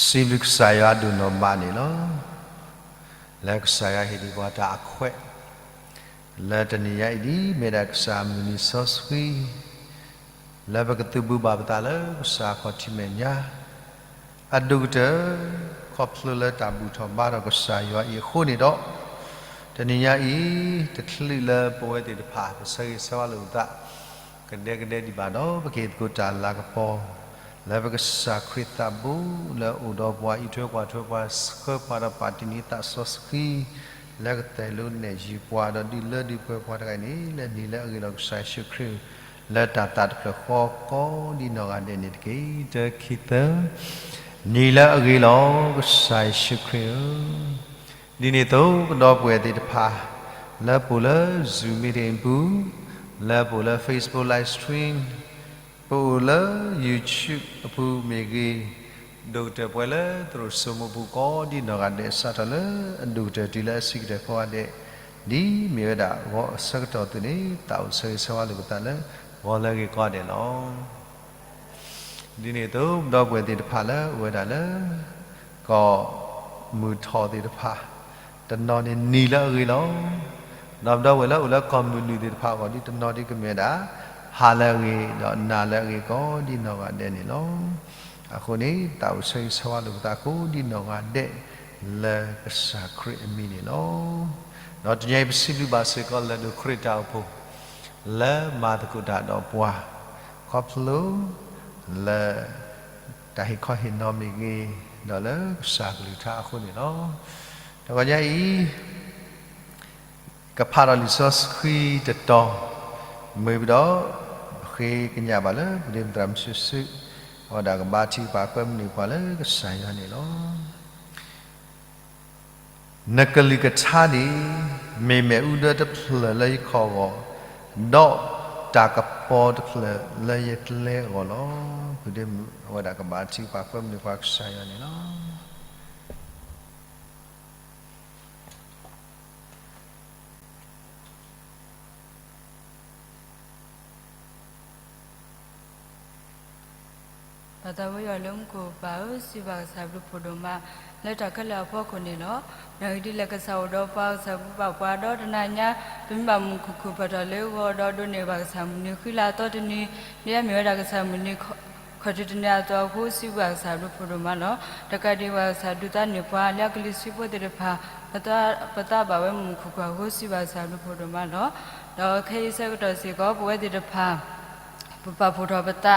စံးဘျုးကစၢ်ယွၤဒိၣ်နီၢ်မးန့ၣ်လီၤ. လၢကစၢ်ယွၤဟ့ၣ်ဒံးပှၤတၢ်အခွဲး လၢတနံၤညါအံၤဒ် မ့ၢ်ဒၣ်ကစၢ်မုၢ်နံၤစီဆှံ လၢပကသုးဘူးဘၣ်ပသးလၢကစၢ်ခီၣ်ထံးမဲာ်ညါ အဒိၣ်ကတၢၢ် ခီဖျိလၢတၢ်ဘူၣ်ထီၣ်ဘါထီၣ်ကစၢ်ယွၤအံၤအဃိန့ၣ်ဒီး တနံၤညါအံၤ တချုးလၢပဝဲသ့ၣ်တဖၣ် ပဆၢဂ့ၤဆၢဝါလိာ်ပသး ကဒဲကဒဲဒံးဘၣ်ဒီး ပကဟ့ၣ်သကိးတၢ်လၤကပီၤ လၢပကစၢ်ခရံာ်သးဘိလၢအိၣ်ဒီးပှၤ အံးထွဲကွၢ်ထွဲပှၤ ဆှၢပှၤဒီးပာ်တံၢ်န့ၢ်သးစီဆှံ လၢကသဲၣ်လိနဲၣ်ယုၢ်ပှၤ ဒီးဒုးလၢဒုးပှ့ၤပှၤတဂၤအံၤန့ၣ် လၢနံၤလၢအဂ့ၤလီၤ ကစၢ်ယ့ၣ်ၡူးခရံာ်ဧၢ, လၢတၢ်သးတဖျၢၣ်ဃီကိးဒ်နီၢ်ဂၤဒဲးန့ၣ်တက့ၢ်. တၢ ခံ သၢ, နံၤလၢအဂ့ၤလီၤ ကစၢ်ယ့ၣ်ၡူးခရံာ်ဧၢ. ဒ်န့ၣ်အသိး ကဒီပုၢ်ဝဲၢ်သ့ၣ်တဖၣ် လၢပအိၣ်လၢ Zoom meeting အပူၤ, လၢပအိၣ်လၢ Facebook live stream, ပအိၣ်လၢ YouTube အပူၤမ့ၢ်ဂ့ၤ, ဒိၣ်ကတၢၢ်ပှဲၤလၢသရိာ်စိမိပူၤကိးဒ်နီၢ်ဂၤဒဲး စးထီၣ်လၢအဒိၣ်ကတၢၢ်တုၤလၢအဆံးကတၢၢ်ကိးဂၤဒဲး, ဒ်မ့ၢ်ဝဲဒၣ်ဂီၤအဆၢကတီၢ်အသိးန့ၣ် သးအိၣ်ဆၢဂ့ၤဆၢဝါလိာ်ပသးလၢ ဂီၤလၢအဂ့ၤကိးဂၤဒဲးလီၤ. ဒ်န့ၣ်အသိး ဒီပုၢ်ဝဲၢ်သ့ၣ်တဖၣ်လၢအိၣ်ဝဲဒၣ်လၢ ကီၢ်မုၢ်ထီၣ်သ့ၣ်တဖၣ် တနီၤန့ၣ် နံၤလၢအဂ့ၤလီၤ. ဒီးဒီပုၢ်ဝဲၢ်လၢအိၣ်လၢကီၢ်မုၢ်နုာ်သ့ၣ်တဖၣ်အဂီၢ် ဒ်တနီၤဒ်ကမ့ၢ်ဝဲဒၣ် ဟါလၢအဂ့ၤ ဒီးနၤလၢအဂ့ၤကိးဒ်နီၢ်ဂၤဒဲးန့ၣ်လီၤ. အဃိန့ၣ် သးအိၣ်ဆၢဂ့ၤဆၢဝါလိာ်ပသးကိးဒ်နီၢ်ဂၤဒဲး လၢကစၢ်ခရံာ်အမံၤန့ၣ်လီၤ. ဒီးတနံၤအံၤ ပစံးဘျုးဘၣ်စ့ၢ်ကီးလၢဒိၣ်ခရံာ်တၢ်အိၣ်ဖှိၣ် လၢမၤသကိးတၢ်ဒီးပှၤ ခီဖျိလၢ တၢ်ဟ့ၣ်ခီဟ့ၣ်နီၤမ့ၢ်ဂ့ၤ ဒီးလၢကစၢ်ကလုၢ်ကထါအဃိန့ၣ်လီၤ. တဂီၤညါအံၤ ကဖးဒီးလံာ်စီဆှံတတီၤ မ့ၢ်ဝံၤဒီး ဃ့ကညးဘၣ်လၢ ပဒ့မုၣ်သရၣ်မုၣ်စုစု အဝဲဒၣ်ကဘါထုကဖၣ်ကွဲမုာ်န့ၢ်ပှၤလၢကစၢ်ယွၤန့ၣ်လီၤ. နကလုၢ်ကထါန့ၣ် မ့ၢ်မ့ၣ်အူဒၢတဖျၢၣ်လၢယခီၣ်အဂီၢ်, ဒီးတၢ်ကပီၤတဖျၢၣ်လၢယကျဲအဂီၢ်လီၤ. ပဒ့မုၣ်အဝဲဒၣ်ကဘါထုကဖၣ်ကွဲမုာ်န့ၢ်ပှၤကစၢ်ယွၤန့ၣ်လီၤ. ပၢ်သးဝံယွၤလၢမူခိၣ်ပၢ်ဧၢ, စံးဘၣ်ကစၢ်ဘျုးဖှိၣ်ဒိၣ်မး လၢတၢ်ခဲလၢာ်အဖီခိၣ်န့ၣ်လီၤ. မ့ၢ်ဂ့ၢ်ဒ်လဲၣ် ကစၢ်အိၣ်ဒီးပှၤ ကစၢ်ဘူဘၣ်ပှၤဒီးတနၤညါ ပမ့ၢ်ဘၣ်မုာ်မုာ်ခုၣ်ခုၣ် ပၢၢ်ထီၣ်လၢဂီၤဒီး ဒိးန့ၢ်ဘၣ်ကစၢ်မုၢ်နံၤဃံလၤအသီတနံၤ, ဒ်အမ့ၢ်ဝဲဒၣ်ကစၢ်မုၢ်နံၤ ခီၣ်ထံးတနံၤအသိးအဃိ စံးဘျုးဘၣ်ကစၢ်ဘျုးဖှိၣ်ဒိၣ်မးလီၤ. တကးဒံးဘၣ် ကစၢ်ဒုးသးန့ၢ်ပှၤလၢအကလံၤဆံးဖိသ့ၣ်တဖၣ် ပသးဘၣ်ဝဲမုာ်မုာ်ခုၣ်ခုၣ်အဃိ စံးဘျုးဘၣ်ကစၢ်ဘျုးဖှိၣ်ဒိၣ်မးလီၤ. ဒီးခဲအံၤဆၢကတီၢ်စ့ၢ်ကီး ပဝဲသ့ၣ်တဖၣ် ပပာ်ဖှိၣ်ထီၣ်ပ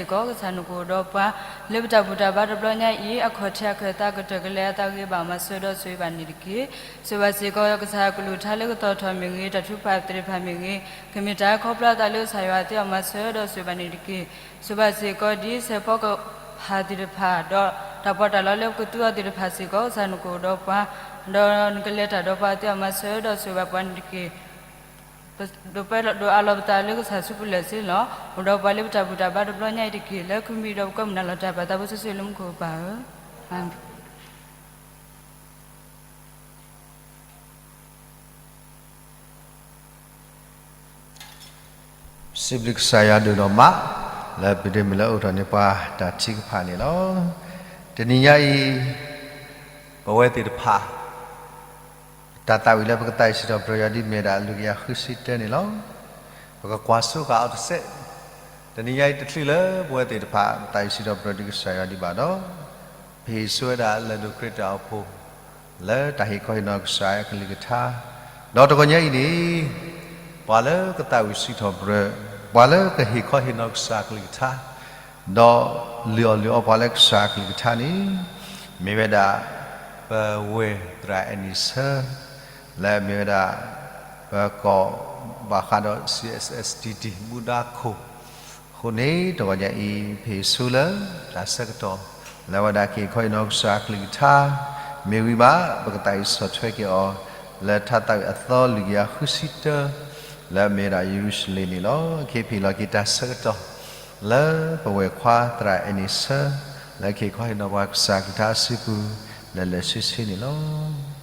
သး လၢတၢ်လီၢ်တတီၤညါအံၤစ့ၢ်ကီး ကစၢ်နကအိၣ်ဒီးပှၤ လၢပတၢ်ဘူၣ်တၢ်ဘါတဘျီညါအံၤ အခီၣ်ထံးအခၢၣ်သးကတၢၢ်ကလဲၤအသးဂ့ၤဘၣ်မၤစၢၤဒီးဆိၣ်ဂ့ၤဘၣ်န့ၣ်တက့ၢ်. ဆိၣ်ဂ့ၤဘၣ်စ့ၢ်ကီး ကစၢ်ကလုၢ်ကထါလၢကသီၣ်ထီၣ်မ့ၢ်ဂ့ၤ တၢ်ထုကဖၣ်သ့ၣ်တဖၣ်မ့ၢ်ဂ့ၤ ကမ့ၢ်တၢ်ခီဖျိအသးလၢကစၢ်ယွၤအသးအီၤမၤစၢၤဒီးဆိၣ်ဂ့ၤဘၣ်န့ၣ်တက့ၢ်. ဆိၣ်ဂ့ၤဘၣ်စ့ၢ်ကီးဒ်စဲးဖီကဟၣ်သ့ၣ်တဖၣ် ဒီးတၢ်ပီးတၢ်လီလၢပကသူအီၤသ့ၣ်တဖၣ်စ့ၢ်ကီး ကစၢ်နကအိၣ်ဒီးပှၤ ဒီးနကလဲၤတၢ်ဒီးပှၤအသးအီၤမၤစၢၤဒီးဆိၣ်ဂ့ၤဘၣ်ပှၤန့ၣ်တက့ၢ်. ဒိးပှဲၤဒိးအးလီၤပသးလၢကစၢ်စုပူၤလၢာ်စ့ၢ်လီၤ. အိၣ်ဒီးပှၤလၢပတၢ်ဘူၣ်တၢ်ဘါတဘျီညါအံၤတက့ၢ်. လၢခံမံၤဒီးပကီၢ်မုၢ်နၤလီၤတၢ် ပၢ်သးဘိစီဆှံလၢမူခိၣ်ပၢ်ဧၢ, အၤမ့ၣ်. စံးဘျုးကစၢ်ယွၤဒိၣ်ဒီးမး လၢပဒ့မုၣ်လၢအိးထီၣ်န့ၢ်ပှၤတၢ်ထုကဖၣ်န့ၣ်လီၤ. တနံၤညါအံၤ ပဝဲသ့ၣ်တဖၣ် တၢ်သးဝံၣ်လၢပကသးဝံၣ်စံးထီၣ်ပတြၢၤယွၤဒ်မ့ၢ်ဝဲဒၣ် လွံၢ်ကယၤဃုဆံတၢန့ၣ်လီၤ. ပကကွၢ်စိဃာ်အီၤတစဲး, တနံၤညါအံၤတချုးလၢပဝဲသ့ၣ်တဖၣ် ပသးဝံၣ်စံးထီၣ်ပတြၢၤဒ်ကစၢ်ယွၤဒံးဘၣ်ဒီး ပဟ့ၣ်ဆိဝဲဒၣ်လၢၢ်ဒိၣ်ခရံာ်တၢ်အိၣ်ဖှိၣ် လၢတၢ်ဟ့ၣ်ခီဟ့ၣ်နီၤကစၢ်အကလုၢ်ကထါ, ဒီးတဂီၤညါအံၤန့ၣ် ပှၤလၢကသးဝံၣ်စံးထီၣ်ပတြၢၤ, ပှၤလၢကဟ့ၣ်ခီဟ့ၣ်နီၤကစၢ်အကလုၢ်ကထါ ဒီးလုၢ်အီၣ်လုၢ်အီပှၤလၢကစၢ်အကလုၢ်ကထါန့ၣ် မ့ၢ်ဝဲဒၣ် ပဝဲၢ်သရၣ်အဲၣ်နံၣ်ဆၢ လၢအမ့ၢ်ဝဲဒၣ် ပကီၢ်ဘၣ်ဃးဒီး စီၣ်အဲၣ်စၢၣ် စီၣ်အဲၣ်စၢၣ် ဘူၣ်ဒါခိၣ် အဃိန့ၣ် တဂီၤညါအံၤ ပဟ့ၣ်ဆိလၢတၢ်ဆၢကတီၢ် လၢအဝဲဒၣ်ကဟ့ၣ်ခီဟ့ၣ်နီၤကစၢ်အကလုၢ်ကထါ မ့ၢ်ဝံၤဘၣ် ပကသးဝံၣ်ဆီၣ်ထွဲက့ၤအီၤ လၢထါသးဝံၣ်အသီလွံၢ်ကယၤဃုဆံတၢ လၢအမ့ၢ်ဝဲဒၣ်ယရူၤၡလ့ၣ်န့ၣ်လီၤ. ကဟ့ၣ်ဖးလီၤက့ၤတၢ်ဆၢကတီၢ် လၢပဝဲၢ်ခွါသရၣ်အဲၣ်နံၣ်ဆၢ လၢကဟ့ၣ်ခီဟ့ၣ်နီၤပှၤကစၢ်အကလုၢ်ကထါအစုပူၤ လၢာ်လၢာ်ဆ့ဆ့န့ၣ်လီၤ.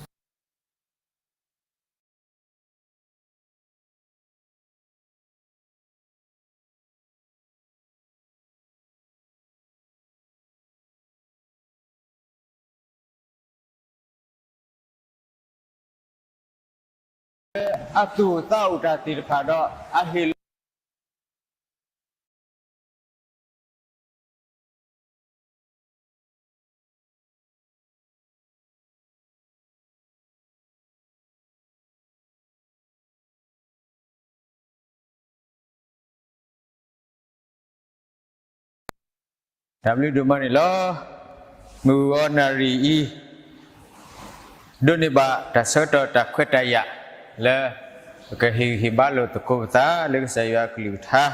အသူၣ်အိၣ်သးအိၣ်တၢ်သ့ၣ်တဖၣ်ဒီး အဟ့ၣ်လီၤ တၢ်ဘျုးဒိၣ်မးန့ၣ်လီၤ. မုၢ်ဂီၤနၣ်ရံၣ်အံၤ ဒိးန့ၢ်ဘၣ်တၢ်ဆၢကတီၢ်တၢ်ခွဲးတၢ်ယာ် လၢပကဟ့ၣ်ဂံၢ်ဟ့ၣ်ဘါလိာ်သကိးပသးလၢကစၢ်ယွၤအကလုၢ်ကထါ,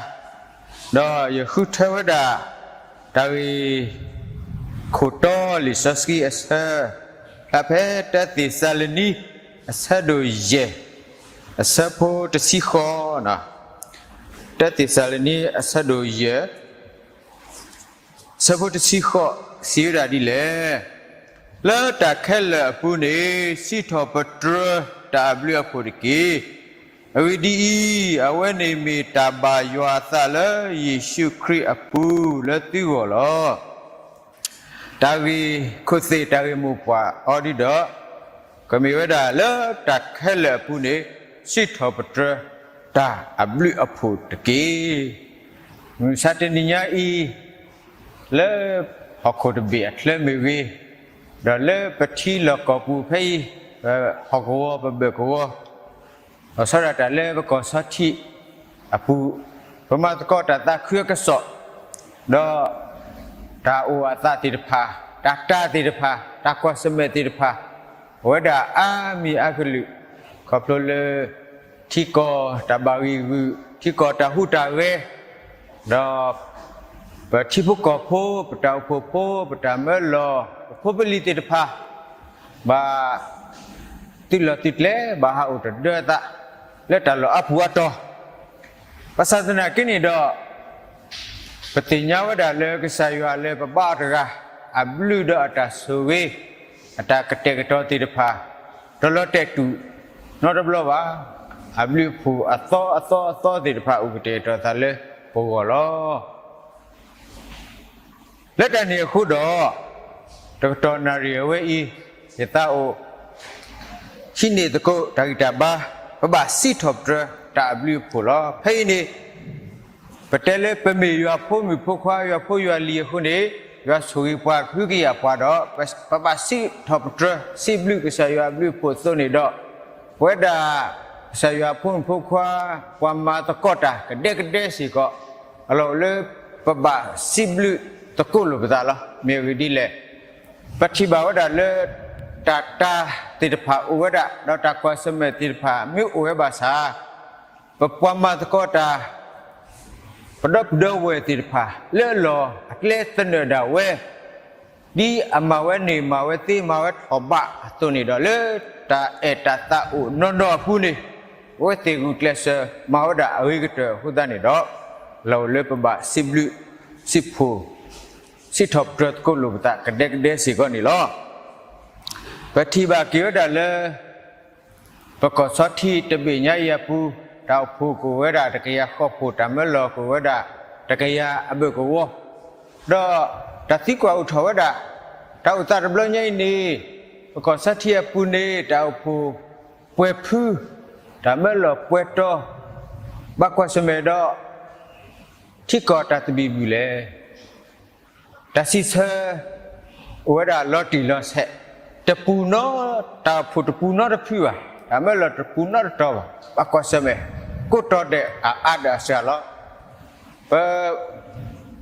ဒီးယဃုထၢဝဲဒၣ် တၢ်ဂ့ၢ်ခိၣ်တီလံာ်စီဆှံအဆၢ ဖဲတၢသ့းစၤလနံ အဆၢဒိၣ်ယဲၢ် အဆၢဖိတဆံဃိး, တၢသ့းစၤလနံအဆၢဒိၣ်ယဲၢ် ဆၢဖိတဆံဃိး စံးဝဲဒၣ်ဒ်လဲၣ်, လၢတၢ်ခဲလၢာ်အပူၤန့ၣ် စံးထီၣ်ပတြၢၤတၢ်အဘျုးအဖှိၣ်တက့ၢ်. အဂ့ၢ်ဒ်အံၤ, အဝဲန့ၣ်မ့ၢ်တၢ်ဘၣ်ယွၤအသးလၢယ့ၣ်ၡူးခရံာ်အပူၤလၢသုဂီၢ်လီၤ. တၢ်ဂ့ၢ်ခိၣ်သ့ၣ်တၢ်ဂ့ၢ်မိၢ်ပှၢ်အီၤဒ်ဒီး ကမ့ၢ်ဝဲဒၣ်လၢတၢ်ခဲလၢာ်အပူၤန့ၣ် စံးထီၣ်ပတြၢၤတၢ်အဘျုးအဖှိၣ်တက့ၢ်. မုၢ်မဆါတနံၤညါအံၤ လၢဟီၣ်ခိၣ်တဘ့ၣ်အချၢမ့ၢ်ဂ့ၤ, ဒီးလၢပထံလီၢ်ကီၢ်ပူၤဖဲအံၤ, ပဟီၣ်ကဝီၤပဘၢၣ်ကဝီၤ လီၤဆီဒၣ်တၢ်လၢပကီၢ်ဆီထံးအပူၤ, ပမၤသကိးတၢ်သးခုအကစီၣ်, ဒီးတၢ်အိၣ်အသးသ့ၣ်တဖၣ်, တၢ်တၢ်သ့ၣ်တဖၣ်, တၢ်ကွၢ်ဆၢၣ်မဲာ်သ့ၣ်တဖၣ် အိၣ်ဝဲဒၣ်အါမံၤအါကလုာ်, ခီဖျိလၢ ထံကီၢ်တၢ်ဘၣ်ဂံၢ်ဂုာ်, ထံကီၢ်တၢ်ဟူးတၢ်ဂဲၤ, ဒီး ပထံဖိကီၢ်ဖိ, ပတၢ်အိၣ်ဖှိၣ်ဖိ, ပတၢ်မၢလီၤ, ပဖိပလံၤသ့ၣ်တဖၣ် ဘၣ်သုးလီၢ်သုးကျဲ ဘၣ်ဟးအိၣ်တဒၢအသး လၢတၢ်လီၢ်အါပူၤအါတီၤ, ဘၣ်ဆၣ်သနာ်က့န့ၣ်ဒီး ပသ့ၣ်ညါဝဲဒၣ်လၢကစၢ်ယွၤလၢပဘါအီၤတဂၤ အဘျုးဒီးအတၢ်ဆိၣ်ဂ့ၤ, အတၢ်ကတဲာ်ကတီၤသ့ၣ်တဖၣ် တလီၤတဲာ်တူာ်နီတဘျီဘၣ်. အဘျုးအဖှိၣ်အသီအသီအသီသ့ၣ်တဖၣ်အိၣ်ကတဲာ်ကတီၤသးလၢပဂီၢ်လီၤ. လၢတၢ်န့ၣ်အဃိဒီး တကတီၢ်နၣ်ရံၣ်အဝဲအံၤ ယသးအိၣ် ဟံးန့ၢ်သကိးတၢ်ဂံၢ်တၢ်ဘါ, ပဘၣ်စံးထီၣ်ပတြၢၤတၢ်အဘျုးအဖှိၣ်လီၤ. ဖဲအံၤန့ၣ် ပတဲလၢပမ့ၢ်ယွၤဖိမုၣ်ဖိခွါ ယွၤဖိယွၤလံၤအဃိန့ၣ် ယွၤဆိၣ်ဂ့ၤပှၤ ကဟုကယာ်ပှၤဒီး ပဘၣ်စံးထီၣ်ပတြၢၤ စံးဘျုးကစၢ်ယွၤအဘျုးအဖှိၣ်အသိးန့ၣ်ဒီး ပဝဲဒၣ်ကစၢ်ယွၤဖိမုၣ်ဖိခွါ ပှၤမၤသကိးတၢ်ကဒဲကဒဲစ့ၢ်ကီး အလီၢ်အိၣ်လၢပဘၣ်စံးဘျုးသကိးလိာ်ပသးလီၤ. မ့ၢ်အဂ့ၢ်ဒ်လဲၣ်, ပထံၣ်ဘၣ်ဝဲဒၣ်လၢ တၢ်တၢ်သ့ၣ်တဖၣ်အိၣ်ဝဲဒၣ် ဒီးတၢ်ကွၢ်ဆၢၣ်မဲာ်သ့ၣ်တဖၣ် မ့ၢ်အိၣ်ဝဲဘၣ်ဆၣ် ပပှၤမၤသကိးတၢ် ပဒီပုၢ်ဒီဝဲၢ်သ့ၣ်တဖၣ် လၢအလီၢ်အကျဲသနၢၣ်ဒၣ်ဝဲ ဒ်အမၤဝဲန့ၢ် မၤဝဲသ့ မၤဝဲထီၣ်ဘးအသိးန့ၣ်ဒီး လၢတၢ်အဲၣ်တၢ်သးအိၣ်နီၢ်နီၢ်အပူၤန့ၣ် အဝဲသ့ၣ်ဂုာ်ကျဲးစၢးမၤဝဲဒၣ်အဂ့ၤကတၢၢ်အဃိသတးန့ၣ်ဒီး လီၢ်အိၣ်လၢပဘၣ်စံးဘျုး စံးဖှိၣ် စံးထီၣ်ပတြၢၤသကိးလိာ်ပသးကဒဲကဒဲစ့ၢ်ကီးန့ၣ်လီၤ. ပထံၣ်ဘၣ်က့ၤဝဲဒၣ်လၢ ပကီၢ်ဆီထံးတဘ့ၣ်ညါအံၤအပူၤ တၢ်အိၣ်ဖှိၣ်ကအိၣ်ဝဲဒၣ်တကယၤဃိးဖှိၣ် တၢ်မၢလီၤကအိၣ်ဝဲဒၣ်တကယၤအဘၢၣ်ကဝီၤ, ဒီးတၢ်သံကွၢ်အိၣ်ထီၣ်ဝဲဒၣ် တၢ်အိၣ်သးတဘျီညါအံၤန့ၣ် ပကီၢ်ဆီထံးအပူၤန့ၣ် တၢ်အိၣ်ဖှိၣ်ပှဲၤဖု တၢ်မၢလီၤပှဲၤတီၤ ဘၣ်ကွၢ်ဆၢၣ်မဲာ်ဒီး ထံကီၢ်တၢ်သဘံၣ်ဘုၣ်လဲၣ်. တၢ်စံးဆၢ အိၣ်ဝဲဒၣ်လီၤတံၢ်လီၤဆဲး, တပူၤနီ တၢ်အိၣ်ဖှိၣ်တပူၤနီတဖုဘၣ်, တၢ်မၢလီၤတပူၤနီတတီၤဘၣ်, ဘၣ်ကွၢ်ဆၢၣ်မဲာ်, ကိးတီၤဒဲးအအါဒီးအစှၤလီၤ. ပ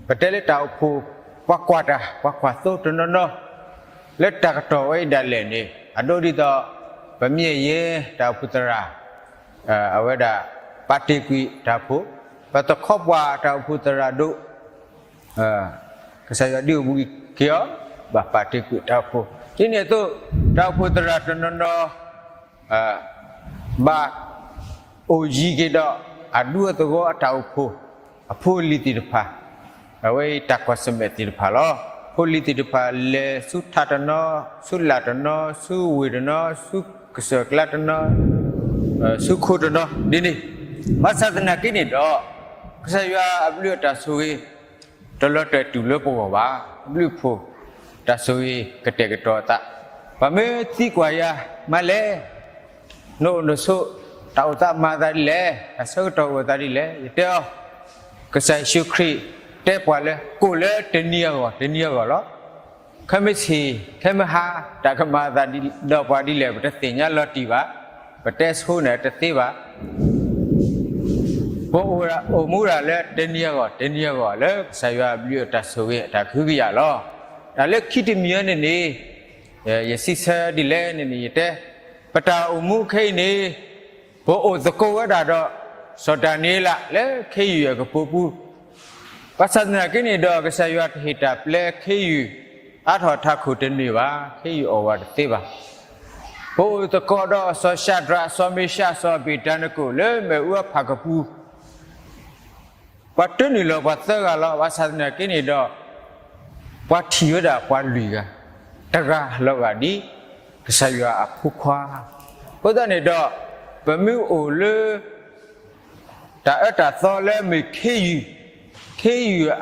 ပတဲလၢတၢ်အိၣ်ဖှိၣ် ပှၤကွၢ်တၢ် ပှၤကွၢ်သိတနီၤနီၤ လၢတၢ်ကတီၢ်ဝဲအံၤဒၣ်လဲာ်န့ၣ် အဒိဒ်သိး ပမ့ၢ်ယဲတၢ်အိၣ်ဖှိၣ်သရၣ် အဝဲဒၣ် ပာ်တ့ၢ်ကွံာ်တၢ်အိၣ်ဖှိၣ်, ပသခီပှၢ်တၢ်အိၣ်ဖှိၣ်သရၣ်ဒိၣ် ကစၢ်ယွၤဒုးအိၣ်ဘှံးက့ၤအီၤ ဘၣ်ပာ်တ့ၢ်ကွံာ်တၢ်အိၣ်ဖှိၣ်, ဒ်န့ၣ်အသိး တၢ်အိၣ်ဖှိၣ်သရၣ်တနီၤနီၤ ဘၣ်အိၣ်ယံၤက့ၤဒီး အဒူအသဝီအတၢ်အိၣ်ဖှိၣ် အဖိအလံၤသ့ၣ်တဖၣ်, အဝဲအံၤတၢ်ကွၢ်ဆၢၣ်မဲာ်သ့ၣ်တဖၣ်လီၤ. ဖိလံၤသ့ၣ်တဖၣ် လဲၤဆူထးတနီၤ, ဆူလာ်တနီၤ, ဆူဝ့ၢ်တနီၤ, ဆူကစၢၢ်ကျါတနီၤ, ဆူခိတနီၤ ဒ်န့ၣ်, ဘၣ်ဆၣ်သနာ်က့န့ၣ်ဒီး ကစၢ်ယွၤအဘျုးအတၢ်ဆိၣ်ဂ့ၤ တလီၤတဲာ်တူာ်လၢပဂီၢ်ဘၣ်. အဘျုးအဖှိၣ် တၢ်ဆိၣ်ဂ့ၤကတဲာ်ကတီၤအသး, ပှၤမ့ၢ်သံကွၢ်ယၤမးလဲၣ်, နအိၣ်နဆိး တၢ်အိၣ်သးမၤသးဒ်လဲၣ်, တၢ်ဆၢကတီၢ်အိၣ်သးဒ်လဲၣ်, ယတဲအီၤ, ကစၢ်ယ့ၣ်ၡူးခရံာ်တဲပှၤလၢ ကိၣ်လၢတနံၤအဂီၢ် တနံၤအဂီၢ်လီၤ. ခဲမုၢ်ဆ့ၣ် ခဲမုၢ်ဟါ တၢ်ကမၤသးဒီးပှၤဒ်လဲၣ် ပတသ့ၣ်ညါလီၤတံၢ်ဘၣ်, ပတဲဆိန့ၣ်တသ့ဘၣ်. ပအိၣ်ဒၣ်အိၣ်မူဒၣ်လၢတနံၤအဂီၢ် တနံၤအဂီၢ် လၢကစၢ်ယွၤအဘျုးအတၢ်ဆိၣ်ဂ့ၤအတၢ်ကဟုကယာ်လီၤ. တၢ်လၢခံတမံၤန့ၣ်န့ၣ်, ယစံးဆၢဒ်လဲၣ်န့ၣ်န့ၣ် ယတဲ, ပတၢ်အိၣ်မူခဲအံၤန့ၣ် ပအိၣ်သကိးဝဲဒၣ်ဒီး စီၤဒၤနံးယ့လးလၢခ့ယုၢ်အကပိာ်ပူၤ, ဘၣ်ဆၣ်သနာ်က့န့ၣ်ဒီး ကစၢ်ယွၤတဟ့ၣ်တၢ်ပျဲခ့ယုၢ် အါထီၣ်အထးခိၣ်တန့ၢ်ဘၣ်, ခ့ယုၢ်အီၣ်ဝဲတသ့ဘၣ်. ပအိၣ်သကိးဒီးစီၤၡၤဒြး စီၤမ့ၡး စီၤအဘ့းနကိၣ် လၢမ့ၣ်အူအဖၣ်ကပူၤ, ပှၤတၢနုာ်လီၤပှၤသၢဂၤလီၤ. ဘၣ်ဆၣ်သနာ်က့န့ၣ်ဒီး ပှၤထံၣ်ဝဲဒၣ်ပှၤလွံၢ်ဂၤ, တဂၤလီၤဂာ်ဒ်ကစၢ်ယွၤအဖိခွါ. အဃိသတးန့ၣ်ဒီး ပမ့ၢ်အိၣ်လၢ တၢ်အၢတၢ်သီလၢမ့ၢ်ခ့ယုၢ်, ခ့ယုၢ်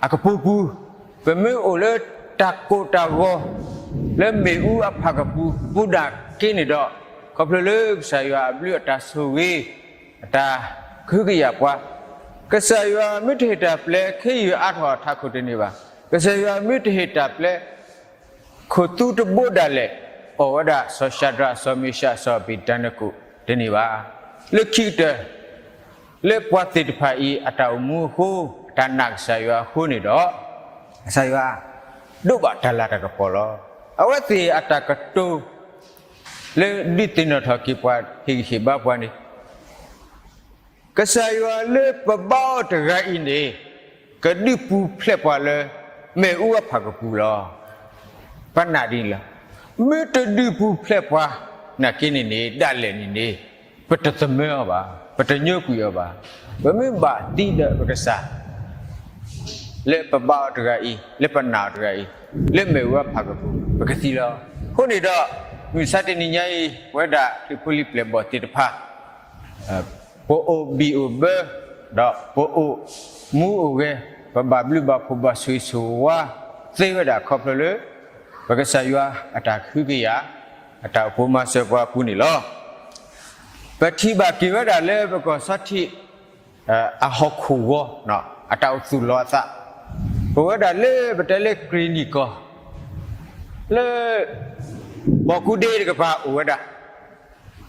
အကပိာ်ပူၤ, ပမ့ၢ်အိၣ်လၢတၢ်ကိၢ်တၢ်ဂီၤ လၢမ့ၣ်အူအဖၣ်ကပူၤ ပူၤဒၣ်က့န့ၣ်ဒီး, ခီဖျိလၢကစၢ်ယွၤအဘျုးအတၢ်ဆိၣ်ဂ့ၤ အတၢ်ကဟုကယာ်ပှၤ, ကစၢ်ယွၤမ့ၢ်တဟ့ၣ်တၢ်ပျဲခ့ယုၢ်အါထီၣ်အထးခိၣ်တန့ၢ်ဘၣ်. ကစၢ်ယွၤမ့ၢ်တဟ့ၣ်တၢ်ပျဲ ခိၣ်သူတဘိဒၣ်လဲာ် အီၣ်ဝဲဒၣ်စီၤၡၤဒြး စီၤမ့ၡး စီၤအဘ့းနကိၣ်တန့ၢ်ဘၣ်. လၢခံကတၢၢ် လၢပှၤသ့ၣ်တဖၣ်အံၤအတၢ်အိၣ်မူအဃိ, အတၢ်နာ်ကစၢ်ယွၤအဃိန့ၣ်ဒီး, ကစၢ်ယွၤဒိးဘၣ်တၢ်လၤတၢ်ကပီၤလီၤ. အဝဲသ့ၣ်အတၢ်ကတိၤ လၢဒုးသ့ၣ်နီၣ်ထီၣ်က့ၤပှၤ ဟ့ၣ်ဂံၢ်ဟ့ၣ်ဘါပှၤန့ၣ်, ကစၢ်ယွၤလၢပဘါအီၤတဂၤအံၤန့ၣ် ကဒုးပူၤဖျဲးပှၤလၢ မ့ၣ်အူအဖၣ်ကပူၤလီၤ. ပနာ်ဒ်န့ၣ်လီၤ. မ့ၢ်တဒုးပူၤဖျဲးပှၤနာ်က့န့ၣ်န့ၣ် ဒၣ်လဲာ်န့ၣ်န့ၣ် ပတသမၢအီၤဘၣ်, ပတညိကွံာ်အီၤဘၣ်. ပမ့ၢ်ဘၣ်သံဒီးပကစၢ် လၢပဘါအီၤတဂၤအံၤ, လၢပနာ်အီၤတဂၤအံၤ, လၢမ့ၣ်အူအဖၣ်ကပူၤ ပကသံလီၤ. အဃိန့ၣ်ဒီး မုၢ်မဆါတနံၤညါအံၤ ပဝဲဒၣ်ခရံာ်ဖိလံၤပျဲၢ်ဘီၣ်သ့ၣ်တဖၣ် ပအိၣ်ဘံၣ်အိၣ်ဘၢ ဒီးပအိၣ်မူအိၣ်ဂဲၤ, ပဘၣ်ဘျုးဘၣ်ဖှိၣ်ဘၣ်ဆိၣ်ဂ့ၤဆိၣ်ဝါသ့ဝဲဒၣ်ခီဖျိလၢ ပကစၢ်ယွၤအတၢ်ကဟုကယာ် အတၢ်အိၣ်ဖှိၣ်မၤစၢၤပှၤအပူၤန့ၣ်လီၤ. ပထံၣ်ဘၣ်က့ၤဝဲဒၣ်လၢပကီၢ်ဆီထံး အဟီၣ်ခိၣ်ဂီၤ အတၢ်အိၣ်သူၣ်လီၤအသး, ပဝဲဒၣ်လၢပတဲလၢကရံၣ်နံၣ်ကီၢ် လၢ ဘီၣ်ကူဒ့တကပၤအိၣ်ဝဲဒၣ်,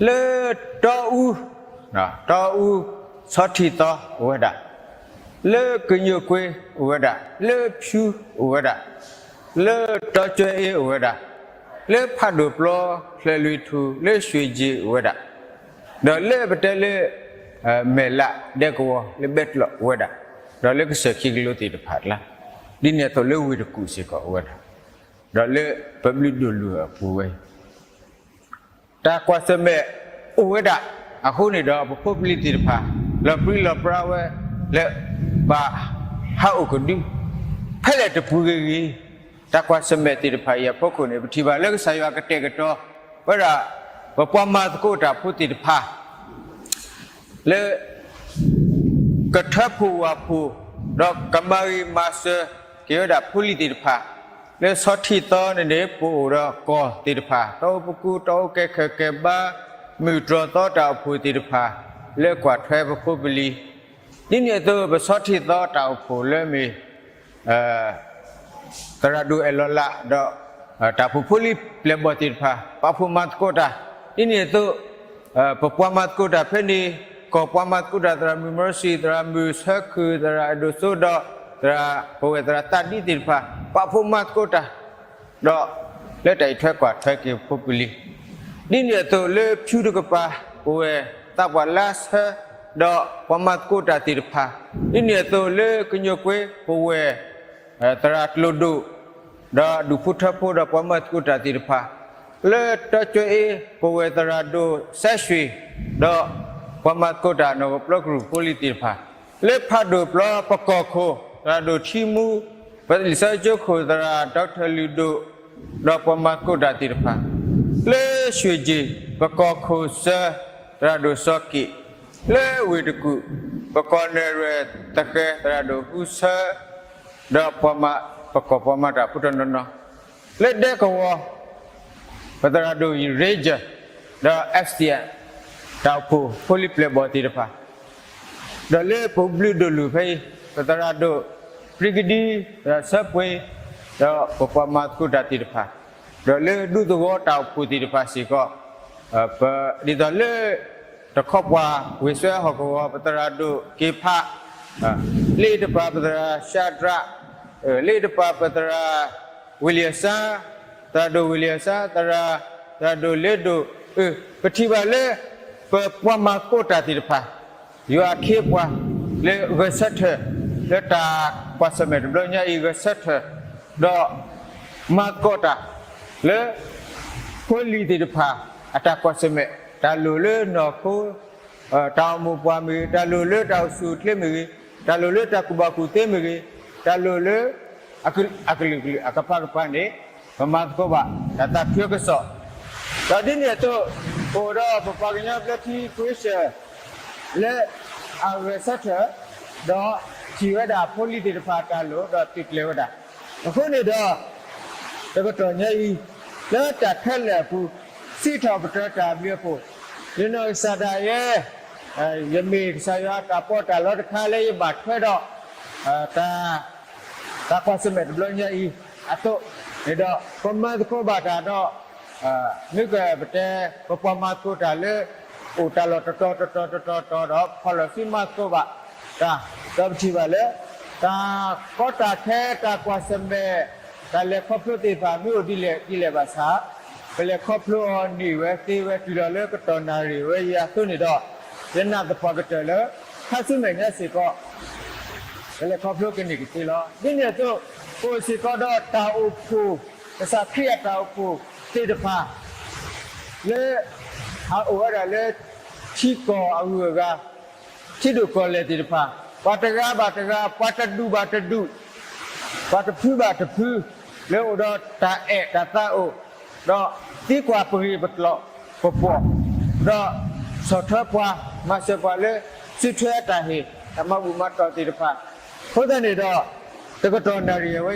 လၢတီအူ, တီအူ ဆီထံးသီအိၣ်ဝဲဒၣ်, လၢကညိၣ်ကွ့အိၣ်ဝဲဒၣ်, လၢဖၠူအိၣ်ဝဲဒၣ်, လၢတီကၠွဲအ့အိၣ်ဝဲဒၣ်, လၢဖးဒိၣ်ပျီ ဖျဲးလွံၢ်ထူၣ် လၢရွှ့ၣ်ကၠ့အိၣ်ဝဲဒၣ်, ဒီးလၢပတဲလၢ မဲၢ်လးဒဲကဝီၤလၢဘဲကျိးအိၣ်ဝဲဒၣ်, ဒီးလၢကစၢၢ်ခံကလိသ့ၣ်တဖၣ်အကျါ, ဒ်န့ၣ်အသိးလၢဝ့ၢ်တကူၣ်စ့ၢ်ကီးအိၣ်ဝဲဒၣ်, ဒီးလၢပဘျုးဒိၣ်လွၢ်အပူၤဝဲ တၢ်ကွၢ်ဆၢၣ်မဲာ်အိၣ်ဝဲဒၣ်, အဃိန့ၣ်ဒီးပဖိပလံၤသ့ၣ်တဖၣ် လီၤပြံလီၤပြါဝဲလၢ ဘၣ်ဟးအိၣ်ကဒု ဖဲလဲၣ်တပူၤဂ့ၤဂ့ၤ, တၢ်ကွၢ်ဆၢၣ်မဲာ်သ့ၣ်တဖၣ်အံၤအဖီခိၣ်န့ၣ် ပထံၣ်ဘၣ်လၢကစၢ်ယွၤကတဲာ်ကတီၤဝဲဒၣ် ပပှၤမၤသကိးတၢ်ဖိသ့ၣ်တဖၣ် လၢ ကထၢဖှိၣ်ဝၣ်ဖှိၣ် ဒီးကမၤဂ့ၤမၤစၢၤက့ၤဝဲဒၣ်ဖိလံၤသ့ၣ်တဖၣ်, လၢဆီထံးသီန့ၣ်န့ၣ် ပအိၣ်ဒီးကီၢ်သ့ၣ်တဖၣ် တီအူပကူ တီအူကဲခၢၣ်ကဲဘါ မုၢ်တြီၢ်သီတၢ်အိၣ်ဖှိၣ်သ့ၣ်တဖၣ် လၢကွၢ်ထွဲပဖိပလံၤ, ဒ်န့ၣ်အသိးပဆီထံးသီတၢ်အိၣ်ဖှိၣ်လၢမ့ၢ် သရၣ်ဒိၣ်အဲၣ်လီၤလး ဒီး တၢ်အိၣ်ဖှိၣ်ဖိလံၤပျဲၢ်ဘီၣ်သ့ၣ်တဖၣ် ပာ်ဖှိၣ်မၤသကိးတၢ်, ဒ်န့ၣ်အသိး ပပှၤမၤသကိးတၢ်ဖဲန့ၣ် ကီၢ်ပှၤမၤသကိးတၢ် သရၣ်မုၣ်မီရစံ သရၣ်မုၣ်ဆၢခုၣ် သရၣ်အဲၣ်ဒိၣ်စိ ဒီး သရၣ်ပဝဲၢ်သရၣ်သးဒံသ့ၣ်တဖၣ် ပာ်ဖှိၣ်မၤသကိးတၢ် ဒီး လၢတၢ်အံးထွဲကွၢ်ထွဲက့ၤဖိပလံၤ, ဒ်န့ၣ်အသိးလၢဖၠူတကပၤ ပဝဲၢ်သးပှၢ်လါဆၢ ဒီးပှၤမၤသကိးတၢ်သ့ၣ်တဖၣ်, ဒ်န့ၣ်အသိးလၢကညိၣ်ကွ့ ပဝဲၢ် သရၣ်ကျိၤဒိၣ် ဒီးဒူၣ်ဖိထၢဖိဒီးပှၤမၤသကိးတၢ်သ့ၣ်တဖၣ်, လၢတီကၠွဲအ့ ပဝဲၢ်သရၣ်ဒိၣ်စဲးရွှ့ၣ် ဒီးပှၤမၤသကိးတၢ်နီၢ်ကပျီကရူၢ်ဖိလံၤသ့ၣ်တဖၣ်, လၢဖးဒိၣ်ပျီပကီၢ်ခိၣ် သရၣ်ဒိၣ်ထံမူ, ပလံာ်စီဆှံကၠိခိၣ် သရၣ်ဒီကထၢၣ်လုၢ်ဒိၣ် ဒီးပှၤမၤသကိးတၢ်သ့ၣ်တဖၣ်, လၢရွှ့ၣ်ကၠ့ၣ် ပကီၢ်ခိၣ်စၢၤ သရၣ်ဒိၣ်စီၤက့ၣ်, လၢဝ့ၢ်တကူၣ် ပကီၢ်နဲၣ်ရွဲၣ်သဃဲၤ သရၣ်ဒိၣ်ဟူဆၢ ဒီးပှၤမၤ ပကီၢ်ပှၤမၤတၢ်ဖိတနီၤနီၤ, လၢဒဲကဝီၤ ပသရၣ်ဒိၣ်ရ့ယၢၢ် ဒီး F C M တၢ်အိၣ်ဖှိၣ်ဖိလံၤပျဲၢ်ဘီၣ်သ့ၣ်တဖၣ်, ဒီးလၢပဘျုးဒိၣ်လူၢ်ဖဲအံၤ ပသရၣ်ဒိၣ်ပြံကဒံ, သရၣ်ဆၢပှ့ၤ, ဒီးပပှၤမၤသကိးတၢ်သ့ၣ်တဖၣ်, ဒီးလၢဒူသဝီတၢ်အိၣ်ဖှိၣ်သ့ၣ်တဖၣ်စ့ၢ်ကီး, ပဒ်သိးလၢ တခီပှၤဝ့ၢ်စွဲဟီၣ်ကဝီၤ ပသရၣ်ဒိၣ်က့ၤဖး, လၢအံၤတပၤပသရၣ်ၡါဒြး, လၢအံၤတပၤပသရၣ်ဝ့ၢ်လံၢ်အစါ, သရၣ်ဒိၣ်ဝ့ၢ်လံၢ်အစါ, သရၣ်, သရၣ်ဒိၣ်လ့ဒိၣ်, အၢ ပထံၣ်ဘၣ်လၢ ပပှၤမၤသကိးတၢ်သ့ၣ်တဖၣ်, ယွၤအခ့အပှၤ လၢဂဲၤဆၢထၢၣ် လၢတၢ်ကွၢ်ဆၢၣ်မဲာ်တဘျီညါအံၤ ဂဲၤဆၢထၢၣ် ဒီး မၤသကိးတၢ် လၢ ဖိလံၤသ့ၣ်တဖၣ် အတၢ်ကွၢ်ဆၢၣ်မဲာ် တၢ်လိၣ်လၢနီၢ်ခိ တၢ်အိၣ်မိၢ်ပှၢ်မ့ၢ်ဂ့ၤ, တၢ်လိၣ်လၢတၢ်အိၣ်ဆူၣ်အိၣ်ချ့မ့ၢ်ဂ့ၤ, တၢ်လိၣ်လၢတၢ်ကူၣ်ဘၣ်ကူၣ်သ့မ့ၢ်ဂ့ၤ, တၢ်လိၣ်လၢ အကလုာ်ကလုာ်အကပၤကပၤန့ၣ် ပမၤသကိးဘၣ် တၢ်သးခုကစီၣ်, ဒီးဒ်န့ၣ်အသိး အိၣ်ဒီးပပှၤကညီဘျၢထံခရံာ်စၢၢ် လၢ အဂဲၤဆၢထၢၣ် ဒီးထံၣ်ဝဲဒၣ်ဖိလံၤသ့ၣ်တဖၣ်တၢ်လိၣ် ဒီးသုးကျဲၤဝဲဒၣ်, အဃိန့ၣ်ဒီး တကတီၢ်ညါအံၤ လၢတၢ်ခဲလၢာ်အပူၤ စံးထီၣ်ပတြၢၤတၢ်ဘျုးအဖှိၣ်, ယနီၢ်ကစၢ်ဒၣ်ယဲ ယမ့ၢ်ကစၢ်ယွၤအတၢ်ပီးတၢ်လီတခါလၢယဘၣ်ထွဲဒီး တၢ်ကွၢ်ဆၢၣ်မဲာ်တဘျီညါအံၤအသိးန့ၣ်ဒီး ပမၤသကိးဘၣ်တၢ်ဒီး မ့ၢ်ကပတဲ ပပှၤမၤသကိးတၢ်လၢ အိၣ်တၢ်လီၢ်တတီၤတတီၤတတီၤတီၤဒီး ဖီၣ်လီၤစုမၤသကိးဘၣ်တၢ်, ဒီးပထံၣ်ဘၣ်လၢ တၢ်ကီတၢ်ခဲ တၢ်ကွၢ်ဆၢၣ်မဲာ် တၢ်လဲၤခီဖျိသ့ၣ်တဖၣ် မ့ၢ်အိၣ်ဒ်လဲၣ်ဒ်လဲၣ်ဘၣ်ဆၣ် ပလဲၤခီဖျိအီၤန့ၢ်ဝဲသ့ဝဲတုၤလီၤလၢကတီၢ်နၣ်ရံၣ်ဝဲအံၤအသိးန့ၣ်ဒီး ယနာ်သပှၢ်ကတၢၢ်လၢ ခါဆူမဲာ်ညါစ့ၢ်ကီး ပလဲၤခီဖျိကန့ၢ်ကသ့လီၤ. ဒ်န့ၣ်အသိး ပအိၣ်စ့ၢ်ကီးဒီးတၢ်အိၣ်ဖှိၣ် ကစၢ်ခရံာ်အတၢ်အိၣ်ဖှိၣ်သ့ၣ်တဖၣ် လၢ အအိၣ်ဝဲဒၣ်လၢ ထံကီၢ်အဂုၤအဂၤ ထံဒိၣ်ကီၢ်လဲၢ်သ့ၣ်တဖၣ် ပှၤတဂၤဘၣ်တဂၤ ပှၤတဒူၣ်ဘၣ်တဒူၣ် ပှၤတဖုဘၣ်တဖု လၢအိၣ်ဒီးတၢ်အဲၣ်တၢ်သးအိၣ် ဒီးသံကွၢ်ပဂ့ၢ်ပကျိာ်ပပှီၢ် ဒီးဆီၣ်ထွဲပှၤ မၤစၢၤပှၤလၢ စုထွဲအတၢ်ဟ့ၣ် တၢ်မၤဘူၣ်မၤတီၢ်သ့ၣ်တဖၣ် အဃိသတးန့ၣ်ဒီး တကတီၢ်နၣ်ရံၣ်အဝဲ